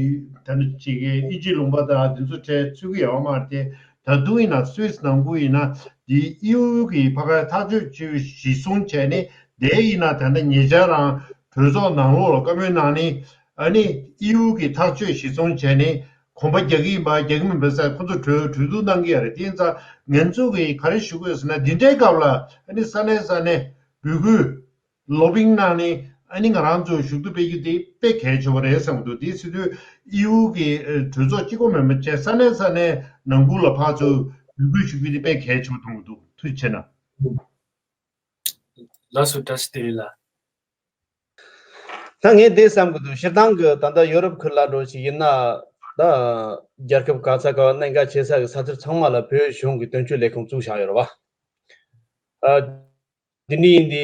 ད་ལྟ་ཅིག་གི་ཨིན་ཇི་ལུང་པ་དང་དེ་ཚོ་གྲས་ཚུད་ཀྱི་ཡོད་མ་རེད་དེ། ད་དུང་ཡིན་ན་སུད་སི་ནང་ཁུལ་ཡིན་ན་དེ་ཨི་ཡུ་གི་ཕ་ག་ཐག་གཅོད་བྱས་གཞི་བཟུང་བྱས་ནས། དེ་ཡིན་ན་ད་ལྟ་ཉེ་ཆར་རང་གྲོས་ཚོགས་ནང་ལོགས་ལ་བཀའ་མོལ་གནང་ནས། ཨ་ནི་ཨི་ཡུ་གི་ཐག་གཅོད་གཞི་བཟུང་བྱས་ནས། གོམ་པ་རྒྱག་གི་ཡིན་པ་རྒྱག་གི་མིན་པ་ཟེར་ཁོ་ཚོ་གྲོས་གྲོས་བསྡུར་གནང་གི་ཡོད་རེད། དེ་ཡིན་ཙང་ང་ཚོ་གིས་ག་རེ་ཞུ་དགོས་ཟེར་ན། འདི་འདྲའི་སྐབས་ལ་ཨ་ནི་ས་གནས་ས་གནས་འབོད་སྐུལ་ལོ་བིང་གནང་ནས། ཨ་ནི་ང་རང་ཚོ་ཞུ་གཏུག་སྤེལ་རྒྱུ་དེ་དཔེ་གལ་ཆེ་བ་རེད་བསམ་གྱི་འདུག་དེ་སྲིད་དུ་ཨི་ཡུ་གི་ཨ་གྲོས་ཚོགས་གཅིག་པོ་མིན་པ་བྱས་ས་གནས་ས་གནས་ནང་ཁུལ་ལ་ཕར་ཚུར་འབོད་སྐུལ་ཞུ་རྒྱུ་དེ་དཔེ་གལ་ཆེ་བ་མཐོང་གི་འདུག་ཐུགས་རྗེ་ཆེ་གནང་། ལགས་སོ། བཀྲ་ཤིས་བདེ་ལེགས་ལགས། ད་ངས་འདི་བསམ་གྱི་འདུག་སྤྱིར་བཏང་གི་ད་ལྟ་ཡོ་རོབ་ཁུལ་ལ་འགྲོ་ཞིག་ཡིན་ན། ད་རྒྱལ་ཁབ་ག་ས་ག་གནད་འགག་ཆེ་ས་གི་ས་ཐོག་ཚང་མ་ལ་བོད་གཞུང་གི་དོན་གཅོད་ལས་ཁུངས་བཙུགས་བཞག་ཡོད་རེད་བ། ཨ། འདི་འདྲའི་འདི་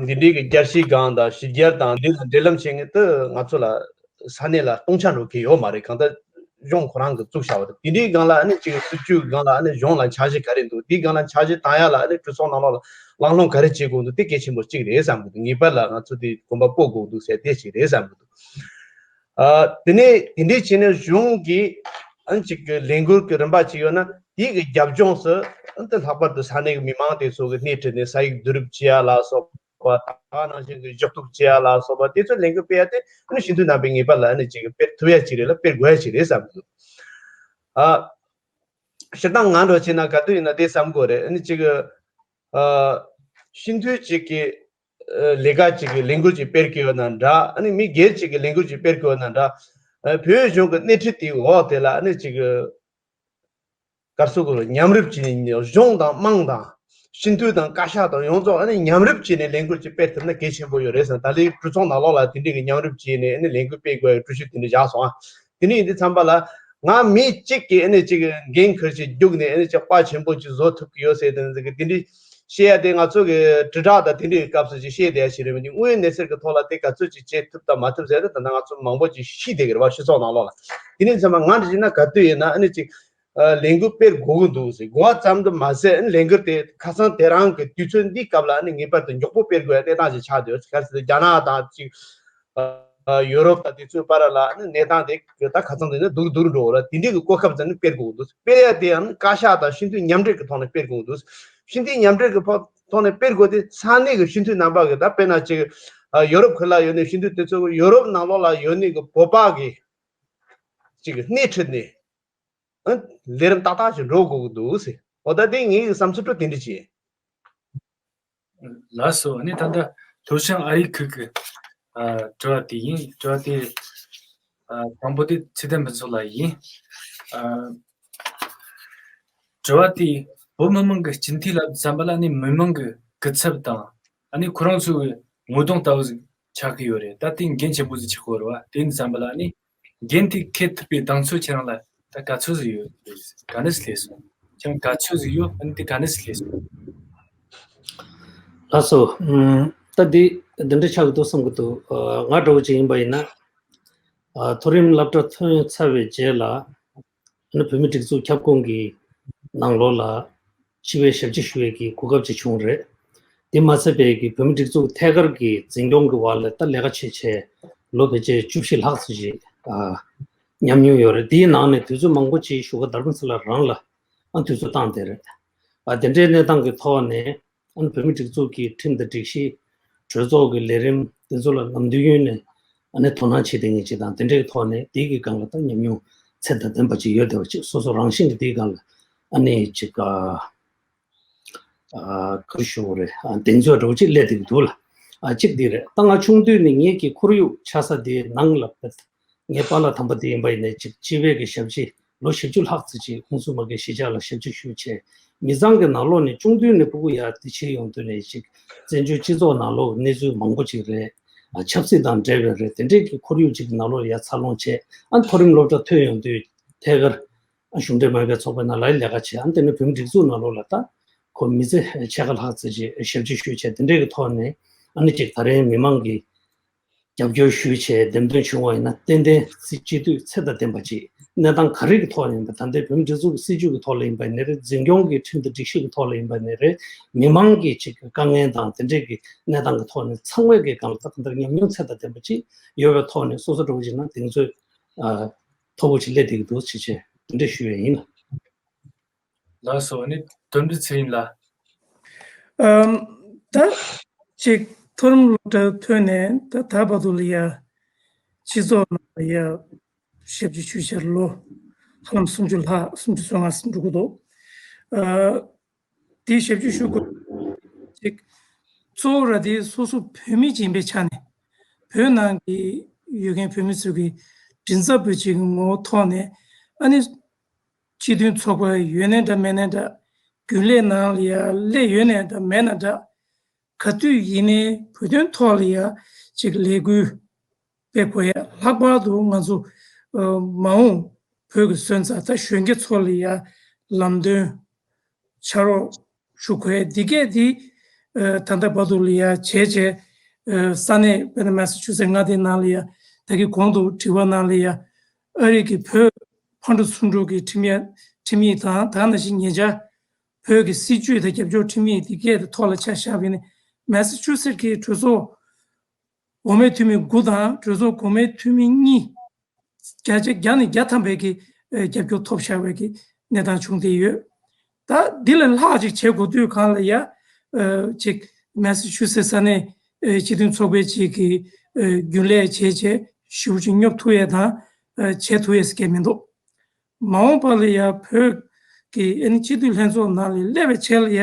འདི་འདྲའི་གི་རྒྱལ་སྤྱིའི་སྒང་དང་ཕྱི་རྒྱལ་དང་འདི་ལ་འབྲེལ་ལམ་བྱེད་མཁན་དེ་ང་ཚོ་ལ་ས་གནས་ལ་སྟོང་ཆ་འགྲོ་གི་ཡོད་མ་རེད། གང་ལྟར་གཞུང་ཁོ་རང་གིས་བཙུགས་བཞག་པ་རེད། དེ་འདྲའི་སྒང་ལ་ཨ་ནི་ཅིག་སྲིད་ཇུས་སྒང་ལ་ཨ་ནི་གཞུང་ལ་འཆར་གཞི་ག་རེ་འདུག་དེའི་སྒང་ལ་འཆར་གཞི་བཏང་ཡ་ལ་ཨ་ནི་གྲོས་ཚོགས་ནང་ལོགས་ལ་གླེང་སློང་ག་རེ་བྱེད་དགོས་འདུག་དེ་གལ་ཆེན་པོ་གཅིག་རེད་བསམ་གི་འདུག་ངེས་པར་ལ་ང་ཚོ་དེ་གོམ་པ་སྤོ་དགོས་འདུག་ཟེར་དེ་གཅིག་རེད་བསམ་གི་འདུག་ཨ། དེ་ནས་དེ་འདྲའི་བྱས་ནས་གཞུང་གིས་ཨ་ནི་ཅིག་གི་ལས་འགུལ་གྱི་རིམ་པ་ཅིག་ཡོད་ན། དེའི་གི་རྒྱབ་ལྗོངས་སུ་ཨ་ནི་ལྷག་པར་དུ་ས་གནས་ཀྱི་མི་མང་དེ་ཚོ་གི་སྣེ་ཁྲིད་ནས་ས་ཡིག་བསྡུ་རུབ་བྱེད་ཡ་ལ་སོགས་པ། ད་ག་ནང་བཞིན་གྱི་གཞི་གཏུག་བྱེད་ཡ་ལ་སོགས་པ་དེ་ཚོ་ལས་འགུལ་སྤེལ་ཡ་དེ་ཨ་ནི་སྤྱི་འཐུས་རྣམ་པས་ངེས་པར་ལ་ཨ་ནི་ཅིག་སྤེལ་ཐུབ་ཡ་ཅིག་རེད་ལ་སྤེལ་དགོས་ཡ་ཅིག་རེད་བསམ་གི་འདུག་ཨ། སྤྱིར་བཏང་ང་འདྲ་བྱས་ན་ག་དུས་ཡིན་ན་དེ་བསམ་དགོས་རེད། ཨ་ནི་ཅིག་ཨ། སྤྱི་འཐུས་ཅིག་གི་ཨ་ལས་ཀ་ཅིག་གི་ལས་འགུལ་ཅིག་སྤེལ་གི་ཡོད་ན་འདྲ། ཨ་ནི་མི་སྒེར་ཅིག་གི་ལས་འགུལ་ཅིག་སྤེལ་གི་ཡོད་ན་འདྲ། ཨ། བོད་གཞུང་གི་སྣེ་ཁྲིད་དེའི་འོག་དེ་ལ་ཨ་ནི་ཅིག་ག་རེ་ཟེར་དགོས་རེད། མཉམ་རུབ་བྱས་ནས་གཞུང་དང་དམངས་དང་སྤྱི་འཐུས་དང་བཀའ་ཤག་དང་ཡོངས་རྫོགས་ཨ་ནི་མཉམ་རུབ་བྱས་ནས་ལས་འགུལ་ཅིག་སྤེལ་ཐུབ་ན་གལ་ཆེན་པོ་ཡོད་རེད་བསམ། ད་ལོའི་གྲོས་ཚོགས་ནང་ལོགས་ལ་དེ་འདྲའི་གི་མཉམ་རུབ་བྱས་ནས་ཨ་ནི་ལས་འགུལ་སྤེལ་དགོས་པའི་གྲོས་ཆོད་དེ་འདྲ་བཞག་སོང་ཨ། དེ་འདྲ་ཡིན་དུས་ཙམ་པ་ལ་ང་མི་གཅིག་གིས་ཨ་ནི་ཅིག་འགན་ཁུར་ཅིག་རྒྱུགས་ནས་ཨ་ནི་ཅིག་དཔའ་ཆེན་པོ་ཅིག་བཟོ་ཐུབ་ཀྱི་ཡོད་ཟེར་དེ་འདྲ་གི་དེ་འདྲའི་ བཤད་ཡ་དེ་ང་ཚོ་གི་དྲིལ་བསྒྲགས་དང་དེ་འདྲའི་སྐབས་སུ་ཅིག་བཤད་བསྡད་ཡ་ཞིག་རེད་མ་གཏོགས། དངོས་ཡོད་གནས་ཚུལ་གྱི་ཐོག་ལ་དེ་ག་ཚོད་ཅིག་བྱེད་ཐུབ་དང་མ་ཐུབ་ཟེར་ཏེ་ད་ལྟ་ང་ཚོ་མང་པོ་ཅིག་ཤི་བསྡད་ཀྱི་རེད་བ། སྤྱི་ཚོགས་ནང་ལོགས་ལ། དེ་ནས་ཚང་མ་ང་འདྲ་བྱས་ན་ག་དུས་ཡིན་ན་ཨ་ནི་ཅིག་ལས་འགུལ་སྤེལ་དགོས་ཀྱི་འདུག་ཟེར། དགོས་པ་ཙམ་དུ་མ་ཟད། ཨ་ནི་ལས་འགུལ་དེ་ཁ་སང་དེ་རིང་གི་དུས་ཚོད་འདིའི་སྐབས་ལ་ཨ་ནི་ངེས་པར་དུ་མགྱོགས་པོ་སྤེལ་དགོས་ཡ་གནས་སྟངས་ཅིག་ཆགས་བསྡད་ཡོད། གལ་སྲིད་རྒྱ་ནག་དང་ཅིག་ཡོ་རོབ་དང་དེ་ཚོའི་བར་ལ་ཨ་ནི་གནས་སྟངས་དེ་ད་ཁ་སང་དེ་ནས་སྡུག་སྡུག་འགྲོ་བ་རེད། དེ་འདྲའི་གི་གོ་སྐབས་ཙམ་ནི་སྤེལ་དགོས་ཀྱི་འདུག། སྤེལ་ཡ་དེ་ཡང་བཀའ་ཤག་དང་སྤྱི་འཐུས་མཉམ་འབྲེལ་གྱི་ཐོག་ནས་སྤེལ་དགོས་ཀྱི་འདུག། སྤྱི་འཐུས་མཉམ་འབྲེལ་གྱི་ཕོ་ཐོག་ནས་སྤེལ་དགོས་དེ་ས་གནས་ཀྱི་སྤྱི་འཐུས་རྣམ་པ་གི། ད་དཔེར་ན་ཅིག་ཡོ་རོབ་ཁུལ་ལ་ཡོད་ནས་སྤྱི་འཐུས་དེ་ཚོ་ཡོ་རོབ་ནང་ལོགས་ལ་ཡོད་ནས་གི་བོད་པ་གི་ཅིག་སྣེ་ཁྲིད་ནས་ཨ་ལས་རིམ་ཏག་ཏག་ཅིག་འགྲོ་དགོས་ཀྱི་འདུག་ཟེར། འོ་ད་དེ་ངའི་བསམ་ཚུལ་འཕྲོ་དེ་འདྲ་ཅིག། ལགས་སོ། ཨ་ནི་ད་ལྟ་ལྷོ་བྱང་ཨ་རིའི་ཁུལ་གྱི་ཨ་དྲི་བ་དེ་ཡིན། དྲི་བ་དེ་ཨ་དང་པོ་དེ་ཚེ་བརྟན་ཕུན་ཚོགས་ལགས་ཡིན། ཨ་དྲི་བ་དེ་བོད་མི་མང་གི་སྤྱི་འཐུས་ལ་བསམ་པ་ལ་ནི་མི་མང་གི་སྐུ་ཚབ་དང་ཨ་ནི་ཁོ་རང་ཚོའི་ངོ་གདོང་ལྟ་བུ་ཟིག་ཆགས་ཀྱི་ཡོད་རེད། ད་དེ་འགན་ཆེན་པོ་ཟིག་ཆགས་ཀྱི་ཡོད་རེད་བ། དེ་ཡིན་བསམ་པ་ལ་ནི་འགན་དེ་འཁྱེར་ཐུབ་པའི་གདེང་ཚོད་ཁྱེད་རང་ལ་ད་ག་ཚོད་ཟིག་ཡོད་རེད། ག་འདྲ་ཟིག་སླེབས་སོང་། ཁྱེད་རང་ག་ཚོད་ཟིག་ཡོད། ཨ་ནི་དེ་ག་འདྲ་ཟིག་སླེབས་སོང་། ལགས་སོ། ཨུམ། ད་འདི་འདི་འདྲ་ཆགས་ཀྱི་འདུག་བསམ་གྱི་འདུག། ཨ་ང་འདྲ་བོ་ཅིག་ཡིན་པ་ཡིན་ན། ཨ་མཐོ་རིམ་སློབ་གྲྭ་ཐོན་ཚར་བའི་རྗེས་ལ། ཨ་ནི་བོད་མི་སྒྲིག་འཛུགས་ཁྱབ་ཁོངས་ཀྱི་ནང་ལོགས་ལ་སྤྱི་པའི་ཞབས་ཕྱི་ཞུ་ཡས་ཀྱི་གོ་སྐབས་ཅིག་བྱུང་རེད། དེ་མ་ཚད་པའི་གི་བོད་མི་སྒྲིག་འཛུགས་ཐད་ཀར་གྱི་འཛིན་སྐྱོང་གི་འོག་ལ་ད་ལས་ཀ་བྱས་བྱས་ལོ་ཕལ་ཆེར་བཅུ་བཞི་ལྷག་ཙམ་ཞིག་ཨ་ཉམས་མྱོང་ཡོད་རེད། དེའི་ནང་ནས་དུས་ཚོད་མང་པོ་ཅིག་བཞུགས་སྒར་དྷ་རམ་ས་ལ་རང་ལ་ཨ་དུས་ཚོད་བཏང་བསྡད་རེད། ཨ་དེ་འདྲའི་གནས་སྟངས་ཀྱི་ཐོག་ནས། ཨ་ནི་བོད་མི་སྒྲིག་འཛུགས་ཀྱི་ཁྲིམས་དང་སྒྲིག་གཞི། གྲོས་ཚོགས་ཀྱི་ལས་རིམ་དེ་ཚོ་ལ་ནམ་རྒྱུན་ཡོད་ནས་ཨ་ནི་དོ་སྣང་བྱེད་བསྡད་མཁན་ཅིག་དང་། དེ་འདྲའི་ཐོག་ནས་དེའི་གི་སྒང་ལ་ད་ཉམས་མྱོང་ཚད་དང་ལྡན་པ་ཅིག་ཡོད་བསྡད་པ་ཅིག། སོ་སོ་རང་བཞིན་གྱིས་དེའི་སྒང་ལ་ཨ་ནི་ཅིག་ཨ་ཨ་ག་རེ་ཞུ་དགོས་རེད། ཨ་གདེང་ཚོད་འདྲ་བོ་ཅིག་སླེབས་བསྡད་ཀྱི་འདུག་ལ། ཨ་གཅིག་འདི་རེད། ད་ང་ཆུང་དུས་ནས་ངེད་ཀྱི་ཁོར་ཡུག་ཆགས་ས་དེའི་ནང་ལ་ངའི་པཱ་ལགས་དམ་པ་དེ་ཡིན་པ་ཡིན་ནའི་ཅིག་སྤྱི་པའི་གི་ཞབས་ཕྱི་ལོ་བཞི་བཅུ་ལྷག་ཙམ་ཅིག་ཧུན་སུར་མ་གི་གཞིས་ཆགས་ལ་ཞབས་ཕྱི་ཞུས་བྱས། མི་ཚང་གི་ནང་ལོགས་ནས་ཆུང་དུས་ནས་སྤུ་གུ་ཡར་དེ་ཕྱིར་ཡོང་དུས་ནས་ཅིག་བཙན་བྱོལ་སྤྱི་ཚོགས་ནང་ལོགས་གནས་ཚུལ་མང་པོ་ཅིག་རེད། ཨ་ཆབ་སྲིད་དང་འབྲེལ་བའི་རེད། དེ་འདྲའི་གི་ཁོར་ཡུག་ཅིག་གི་ནང་ལོགས་ཡར་འཚར་ལོངས་བྱས། ཨ་མཐོ་རིམ་སློབ་གྲྭ་ཐོན་ཡོང་དུས་ཐད་ཀར་ཨ་གཞུང་འབྲེལ་མིན་པའི་ཚོགས་པའི་ནང་ལ་ལས་ཀ་བྱས། ཨ་དེ་ནས་བོད་མི་སྒྲིག་འཛུགས་ནང་ལོགས་ལ་ད་ཁོ་མི་ཚེ་ཕྱེད་ཀ་ལྷག་ཙམ་ཅིག་ཞབས་ཕྱི་ཞུས་བྱས། དེ་འདྲའི་གི་ཐོག་ནས་ཨ་ནི་ཅིག་ད་རེས་མི་མང་གི་རྒྱབ་སྐྱོར་ཞུས་བྱས་འདེམས་ཐོན་བྱུང་བ་ཡིན་ན། ཏན་ཏན་སྲིད་སྤྱི་འཐུས་ཚད་དང་ལྡན་པ་ཅིག། གནས་སྟངས་ག་རེ་གི་ཐོག་ནས་ཡིན་པ། ད་ལྟའི་བོད་མི་སྒྲིག་འཛུགས་ཀྱི་སྲིད་བྱུས་ཀྱི་ཐོག་ལ་ཡིན་པ་ནས་རེད། འཛིན་སྐྱོང་གི་ཁྲིམས་དང་སྒྲིག་གཞི་གི་ཐོག་ལ་ཡིན་པ་ནས་རེད། མི་མང་གི་ཅིག་དཀའ་ངལ་དང་དེ་འདྲའི་གི་གནས་སྟངས་ཀྱི་ཐོག་ནས་ཚང་མའི་གི་སྒང་ལ་ད་གང་ལྟར་ཉམས་མྱོང་ཚད་དང་ལྡན་པ་ཅིག་ཡོད་པའི་ཐོག་ནས། སོ་སོ་འདྲ་བོ་ཅིག་ན་གདེང་ཚོད་ཨ་མཐོ་པོ་ཅིག་སླེབས་བསྡད་ཀྱི་འདུག་ཅེས་བྱས་དེ་འདྲ་ཞུ་ཡས་ཡིན། ལགས་སོ། ཨ་ནི་དོན་འགྲུབ་ཚེ་རིང་ལགས། ཨམ། ད་ཅིག་མཐོ་རིམ་སློབ་གྲྭ་ཐོན་ནས་ད་ད་བར་དུ་ལ་ཡ་སྤྱི་ཚོགས་ནང་ལ་ཡ་ཞབས་ཕྱི་ཞུས་བྱས་ལོ་ཧ་ལམ་སུམ་ཅུ་ལྷག། སུམ་ཅུ་སོ་ལྔ་ཙམ་འགྲོ་གི་འདུག། ཨ་དེ་ཞབས་ཕྱི་ཞུ་དགོས་ཅིག་གཙོ་བོ་ར་དེ་སོ་སོ་བོད་མི་ཡིན་པའི་ཆ་ནས་བོད་ནང་གི་ཡོད་མཁན་བོད་མི་ཚོ་གི་མགྲིན་ཚབ་པ་ཅིག་གི་ངོ་བོ་ཐོག་ནས། ཨ་ནི་སྤྱི་མཐུན་ཚོགས་པ་ཡོད་ནའི་འདྲ་མེད་ནའི་འདྲ། རྒྱུན་ལས་ནང་ལ་ཡ་སླེབས་ཡོད་ནའི་འདྲ་མེད་ནའི་འདྲ། ག་དུས་ཡིན་ནའི་བོད་དོན་ཐོག་ལ་ཡ་ཅིག་ལས་འགུལ་སྤེལ་དགོས་ཡ། ལྷག་པར་དུ་ང་ཚོ་ཨ་མ་འོངས་བོད་ཀྱི་སོན་རྩ་ད་གཞོན་སྐྱེས་ཚོ་ལ་ཡ་ལམ་སྟོན་ཕྱག་རོགས་ཞུ་དགོས་ཡ་འདི་གས་འདི་ཨ་ད་ལྟ་བར་དུ་ལ་ཡ་བྱས་བྱས། ཨ་ས་གནས་དཔེར་ན་མེ་སི་ཆུ་སེ་མངའ་སྡེའི་ནང་ལ་ཡ། ད་གིན་གོང་དུ་དྲི་བ་ནང་ལ་ཡ་ཨ་རི་གི་བོད་ཕར་འགྲོ་ཚུར་འགྲོ་གི་ཁྲིམས་ཡིག་ཁྲིམས་ཡིག་དང་། ད་ག་ནང་བཞིན་ཉེ་ཆར་བོད་ཀྱི་སྲིད་བྱུས་དང་རྒྱབ་སྐྱོར་ཁྲིམས་ཡིག་འདི་གས་དེ་ཐོག་ལ་ཆ་བཞག་པ་ཡིན་ན། མེ་སི་ཆུ་སེ་གི་གྲོས་ཚོགས་འོག་མའི་འཐུས་མི་དགུ་དང་གྲོས་ཚོགས་དགུ་མའི་འཐུས་མི་གཉིས། བརྒྱ་ཆ་བརྒྱ་ནས་བརྒྱ་ཐམ་པའི་གི་ཨ་རྒྱབ་སྐྱོར་ཐོབ་བཞག་པའི་གི་གནས་སྟངས་བྱུང་བསྡད་ཡོད། ད་འདི་ལས་ལྷག་ཅིག་བྱེད་དགོས་དུས་སྒང་ལ་ཡ་ཨ་ཅིག་མེ་སི་ཆུ་སེ་ས་གནས་ཨ་སྤྱི་མཐུན་ཚོགས་པའི་ཅིག་གི་ཨ་རྒྱུན་ལས་བྱས་བྱས་ཞེ་པོ་ཅིག་སྙོབ་ཐུབ་ཡས་དང་ཨ་བྱེད་ཐུབ་ཡས་ཟེར་མཁན་མི་འདུག། མ་འོངས་པ་ལ་ཡ་བོད་ཀྱི་ཨ་ནི་སྤྱི་འཐུས་ལྷན་ཚོགས་ནང་ལ་སླེབས་པའི་ཆེད་ལ་ཡ་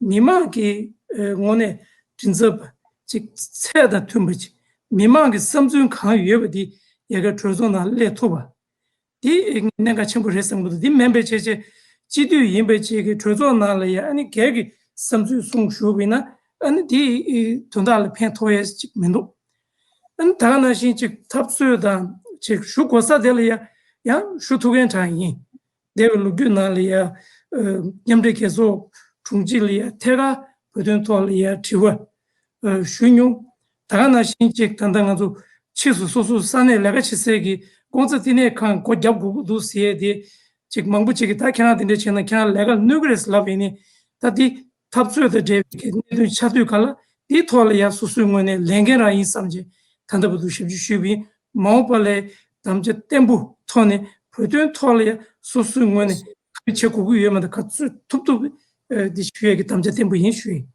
མི་མང་གི་ཨ་དངོས་གནས་མགྲིན་ཚབ་པ་ཅིག་ཚད་དང་མཐུན་པ་ཅིག། མི་མང་གི་བསམ་ཚུལ་གང་ཡོད་པ་འདི་ཡ་གི་གྲོས་ཚོགས་ནང་སླེབས་ཐུབ་པ། འདི་གནད་འགག་ཆེན་པོ་རེད་བསམ་གྱི་འདུག། འདི་མིན་པའི་བྱས་བྱས་སྤྱི་འཐུས་ཡིན་པའི་ཅིག་གི་གྲོས་ཚོགས་ནང་ལ་ཡ་ཨ་ནི་སྒེར་གྱི་བསམ་ཚུལ་གསུངས་བཞུགས་པ་ཡིན་ན། ཨ་ནི་འདི་དོན་དག་ལ་ཕན་ཐོགས་ཡས་ཅིག་མི་འདུག། ཨ་ནི་ད་ག་ནང་བཞིན་ཅིག་འཐབ་རྩོད་དང་ཅིག་ཞུ་དགོས་ས་དེ་ལ་ཡ་ཡང་ཞུ་ཐུབ་མཁན་དྲག་ཡིན། འདས་པའི་ལོ་རྒྱུས་ནང་ལ་ཡ་ཨ་མཉམ་འབྲེལ་རྒྱལ་ཚོགས་དྲུང་ཆེ་ལ་ཡ་ཐད་ཀར་ བོད་དོན་ཐོག་ལ་ཡ་དྲི་བ་ཨ་ཞུ་མྱོང་། ད་ག་ནང་བཞིན་ཅིག་ད་ལྟ་ང་ཚོ་ཕྱིས་སུ་སོ་སོ་ས་གནས་ལས་ཀ་བྱེད་སའི་གི་ཀོང་ཚ་བསྟི་གནས་ཁང་སྒོ་བརྒྱབ་དགོས་ཀྱི་འདུག་ཟེར་ཡས་དེ། ཅིག་མང་པོ་ཅིག་གིས་ད་ཁྱེད་རང་དེ་འདྲ་བྱས་ན་ཁྱེད་རང་ལས་ཀ་གནོད་གི་རེད་ལབ་ཡིན་ནི། ད་འདི་འཐབ་རྩོད་དང་འབྲེལ་བའི་གི་གནད་དོན་ཆགས་དུས་ག་ལ་འདིའི་ཐོག་ལ་ཡ་སོ་སོའི་ངོས་ནས་ལས་འགན་རང་ཡིན་བསམ་བྱས་ད་ལྟ་བར་དུ་ཞབས་ཞུ་ཞུས་པ་ཡིན། མ་འོངས་པ་ལ་དམ་བཅའ་བརྟན་པོ་ཐོག་ནས་བོད་དོན་ཐོག་ལ་ཡ་སོ་སོའི་ངོས་ནས་ག་རེ་བྱེད་དགོས་ཀྱི་ཡོད་མེད་དང་ག་ཚོད་ཐུབ་ཐུབ་ཨ་འདི་ཞུ་ཡས་ཀྱི་དམ་བཅའ་བརྟན་པོ་ཡིན་ཞུ་ཡིན།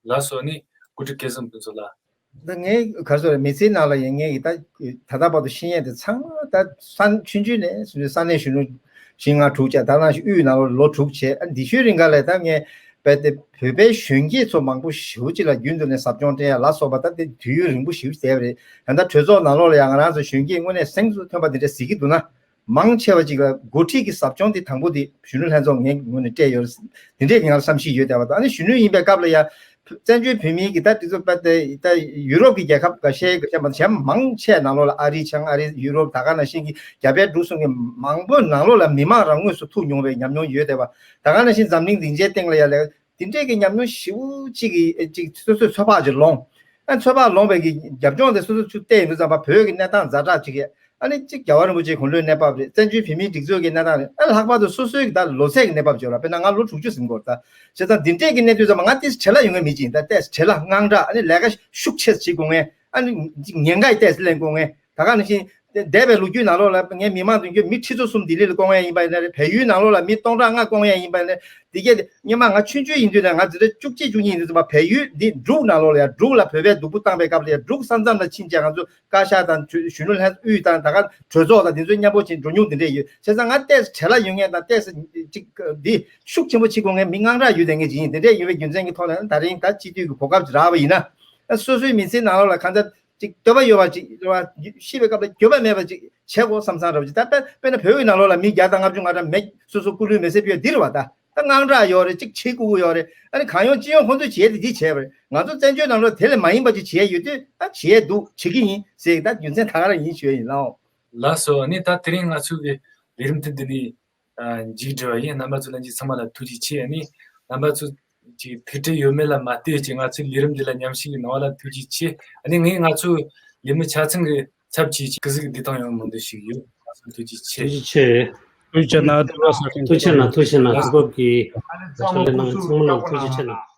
ལགས་སོ། ནི་སྐུ་དྲིན་སྐལ་བཟང་ཕུན་ཚོགས་ལགས། ད་ངས་ག་རེ་ཟེར་མི་ཚེའི་ནང་ལ་ཡིན་ངས་ད་ད་ལྟ་བར་དུ་ཤེས་ཡས་དེ་ཚང་མ་ད་ས་ཆུང་ཆུང་ནས་ས་གནས་གཞོན་ནུ་བཞི་ལྔ་དྲུག་བྱས། ད་ནང་བཞིན་དབུས་ནང་ལོགས་ལོ་དྲུག་བྱས། ཨ་འདི་ཚོའི་རིང་ག་ལ་ད་ངས་རྦད་དེ་བོད་པའི་གཞོན་སྐྱེས་ཚོ་མང་པོ་ཞེ་པོ་ཅིག་ལ་རྒྱུན་དུ་ནས་ཟབ་སྦྱོང་སྤྲད་ཡ་ལ་སོགས་པ་ད་དེ་དུས་ཡུན་རིང་པོ་ཞེ་པོ་ཅིག་བསྡད་པ་རེད། ད་ལྟ་གྲོས་ཚོགས་ནང་ལོགས་ལ་ཡང་ང་རང་ཚོ་གཞོན་སྐྱེས་དངོས་གནས་སེམས་སུ་ཐོན་པ་འདི་འདྲ་གཟིགས་ཀྱི་འདུག་ན། མང་ཆེ་བ་ཅིག་ལ་འགོ་ཁྲིད་ཀྱི་ཟབ་སྦྱོང་དེ་དང་པོ་དེ་གཞོན་ནུ་ལྷན་ཚོགས་ངའི་ངོས་ནས་སྤྲད་ཡོད་རེད། དེ་འདྲས་ཀྱི་ང་ལ་བསམ་གཞིག་ཡོད་བསྡད་པ་དང་། ཨ་ནི་གཞོན་ནུ་ཡིན་པའི་སྐབས་ལ་ཡ་བཙན་བྱོལ་བོད་མིའི་གི་ད་དེ་ཚོ་ད་ད་ཡུ་རོབ་ཀྱི་རྒྱལ་ཁབ་འགའ་ཤས་འགའ་ཤས་མ་གཞན་མང་ཆེ་ནང་ལོགས་ལ་ཨ་རི་བྱང་ཨ་རི་ཡུ་རོབ་ད་ག་ནང་བཞིན་གྱི་རྒྱ་བལ་འབྲུག་གསུམ་གྱི་མང་པོ་ནང་ལོགས་ལ་མི་མང་རང་ངོས་སུ་ཐུག་མྱོང་བའི་ཉམས་མྱོང་ཡོད་བསྡད་པ། ད་ག་ནང་བཞིན་འཛམ་གླིང་སྡིངས་ཆའི་སྟེང་ལ་ཡ་ལ་དེ་འདྲས་ཀྱི་ཉམས་མྱོང་ཞེ་པོ་ཅིག་གི་ཅིག་སོ་སོའི་ཚོད་དཔག་ཅིག་ལོངས། ཨ་ཚོད་དཔག་ལོངས་པའི་གི་རྒྱབ་ལྗོངས་དེ་སོ་སོ་ཚུར་བལྟས་ཡོང་དུས་ཙམ་པ་བོད་ཀྱི་གནས་སྟངས་ཛ་དྲག་ཅིག་གི། ཨ་ནི་གཅིག་རྒྱལ་བ་རིན་པོ་ཆེའི་དགུང་ལོའི་གནས་བབ་རེད། བཙན་བྱོལ་བོད་མིའི་སྒྲིག་འཛུགས་ཀྱི་གནས་སྟངས་རེད། ཨ་ལྷག་པར་དུ་སོ་སོའི་གི་ད་ལོ་ཚད་ཀྱི་གནས་བབ་ཅིག་ཡོད་ར། དཔེར་ན་ང་ལོ་དྲུག་ཅུ་ཟིན་གྱི་ཡོད་རེད་ད། བྱས་ཙང་འདི་འདྲས་ཀྱི་གནས་དུས་ཙམ་པ་ང་ཏོག་ཙམ་བྲེལ་བ་ཡོང་མཁན་མི་ཅིག་ཡིན། ད་ཏོག་ཙམ་བྲེལ་བ་དངངས་སྐྲག་ཨ་ནི་ལས་ཀ་ཤུགས་ཆེ་ཙམ་བྱེད་དགོས་མཁན། ཨ་ནི་ཉེན་ཁ་ཡི་ཏོག་ཙམ་ལེན་དགོས་མཁན། ད་ག་ནང་བཞིན་འདས་པའི་ལོ་རྒྱུས་ནང་ལོགས་ལ་ངའི་མི་མང་དོན་གཅོད་མི་ཁྲི་ཚོ་གསུམ་ལྡི་ལི་ལ་བསྐོང་ཡ་ཡིན་པ་ཡིན་ན་རེད། བལ་ཡུལ་ནང་ལོགས་ལ་མི་སྟོང་ཕྲག་ལྔ་བསྐོང་ཡ་ཡིན་པ་ཡིན་ན་རེད། འདི་གས་དེ་སྔོན་མ་ང་ཆུང་ཆུང་ཡིན་དུས་ནས་ང་འཛིན་གྲྭ་བཅུ་གཅིག་བཅུ་གཉིས་ཡིན་དུས་ཙམ་པ་བལ་ཡུལ་འདི་འབྲུག་ནང་ལོགས་ལ་ཡ་འབྲུག་ལ་བོད་པས་སྡུག་པོ་བཏང་པའི་སྐབས་ལ་ཡ་འབྲུག་ས་མཚམས་ལ་ཕྱིན་བྱས་ང་ཚོ་བཀའ་ཤག་དང་གཞོན་ནུ་ལྷན་དབུས་དང་ད་ག་གྲོས་ཚོགས་དང་འདི་ཚོའི་མཉམ་པོ་ཕྱིན་འགྲོ་མྱོང་འདི་འདྲས་ཡོད། བྱས་ཙང་ང་ཏོག་ཙམ་བྲེལ་བ་ཡོད་མཁན་དང་ཏོག་ཙམ་ཅིག་འདི་ཤུགས་ཆེན་པོ་བྱེད་དགོས་མཁན་མི་དངངས་སྐྲག་ཡོད་བསྡད་མཁན་ཅིག་ཡིན། དེ་འདྲས་ཡོད་པའི་རྒྱུ་མཚན་གྱི་ཐོག་ནས་ད་རིང་ད་སྤྱི་འཐུས་ཀྱི་གོ་སྐབས་ཅིག་རག་པ་ཡིན་ན། སོ་སོའི་མི་ཚེའི་ནང་ལོགས་ལ་གང་ལྟར་ཅིག་འདོད་པ་ཡོད་པ་ཅིག་རེད་བ། ཤི་བའི་སྐབས་ལ་འགྱོད་པ་མེད་པ་ཅིག་བྱེད་དགོས་བསམ་བསམ་རབ་ཅིག་ད་དཔེ་དཔེར་ན་བོད་ཀྱི་ནང་ལོགས་ལ་མི་བརྒྱ་དང་ལྔ་བཅུ་ང་གྲངས་མེད་སོ་སོ་སྐུ་ལུས་མེ་སྲེག་ཕུལ་འདི་རེད་བ། ད་ད་དངངས་སྐྲག་ཡོད་རེད། ཅིག་བྱེད་དགོས་ཀྱི་ཡོད་རེད། ཨ་ནི་གང་ཡོང་ཅི་ཡོང་ཁོང་ཚོས་བྱེད་དེ་འདི་བྱས་པ་རེད། ང་ཚོ་བཙན་བྱོལ་ནང་ལོགས་དེ་ལས་མ་ཡིན་པ་ཅིག་བྱེད་ཡོད་དུས་ཨ་བྱེད་འདུག་བྱེད་ཀྱི་ཡིན་ཟེར་ད་རྒྱུ་མཚན་ད་ག་རང་ཡིན་ཞུ་ཡ་ཡིན་ལགས། ལགས་སོ། ཨ་ནི་ད་དེ་རིང་ང་ཚོའི་གི་ལས་རིམ་དེ་འདི་ནས་མཇུག་སྒྲིལ་བ་ཡིན། རྣམ་པ་ཚོ་ལྷན་རྒྱས་ཚང་མ་ལ་ཐུགས་རྗེ་ཆེ། ཨ་ནི་རྣམ་པ་ཚོ་ཅིག་ཐུགས་ཁྲལ་ཡོད་མེད་ལ་མ་ལྟོས་ཀྱི་ང་ཚོའི་ལས་རིམ་འདི་ལ་མཉམ་ཞུགས་གནང་བ་ལ་ཐུགས་རྗེ་ཆེ། ཨ་ནི་ངས་ང་ཚོའི་ལས་མི་ཆ་ཚང་གི་ཚབ་བྱས་ཀྱི་སྐུ་གཟུགས་བདེ་ཐང་ཡོང་བའི་སྨོན་འདུན་ཞུ་གི་ཡོད། ང་ཚོ་ཐུགས་རྗེ་ཆེ། ཐུགས་རྗེ་ཆེ། ཐུགས་རྗེ་ཆེ་གནང་། ཐུགས་རྗེ་ཆེ་གནང་། ཐུགས་རྗེ་ཆེ་གནང་། དུས་བབ་ཀྱི་ང་ཚོ་ལས་གནང་ཚང་མ་ལ་ཐུགས་རྗེ་ཆེ་གནང་།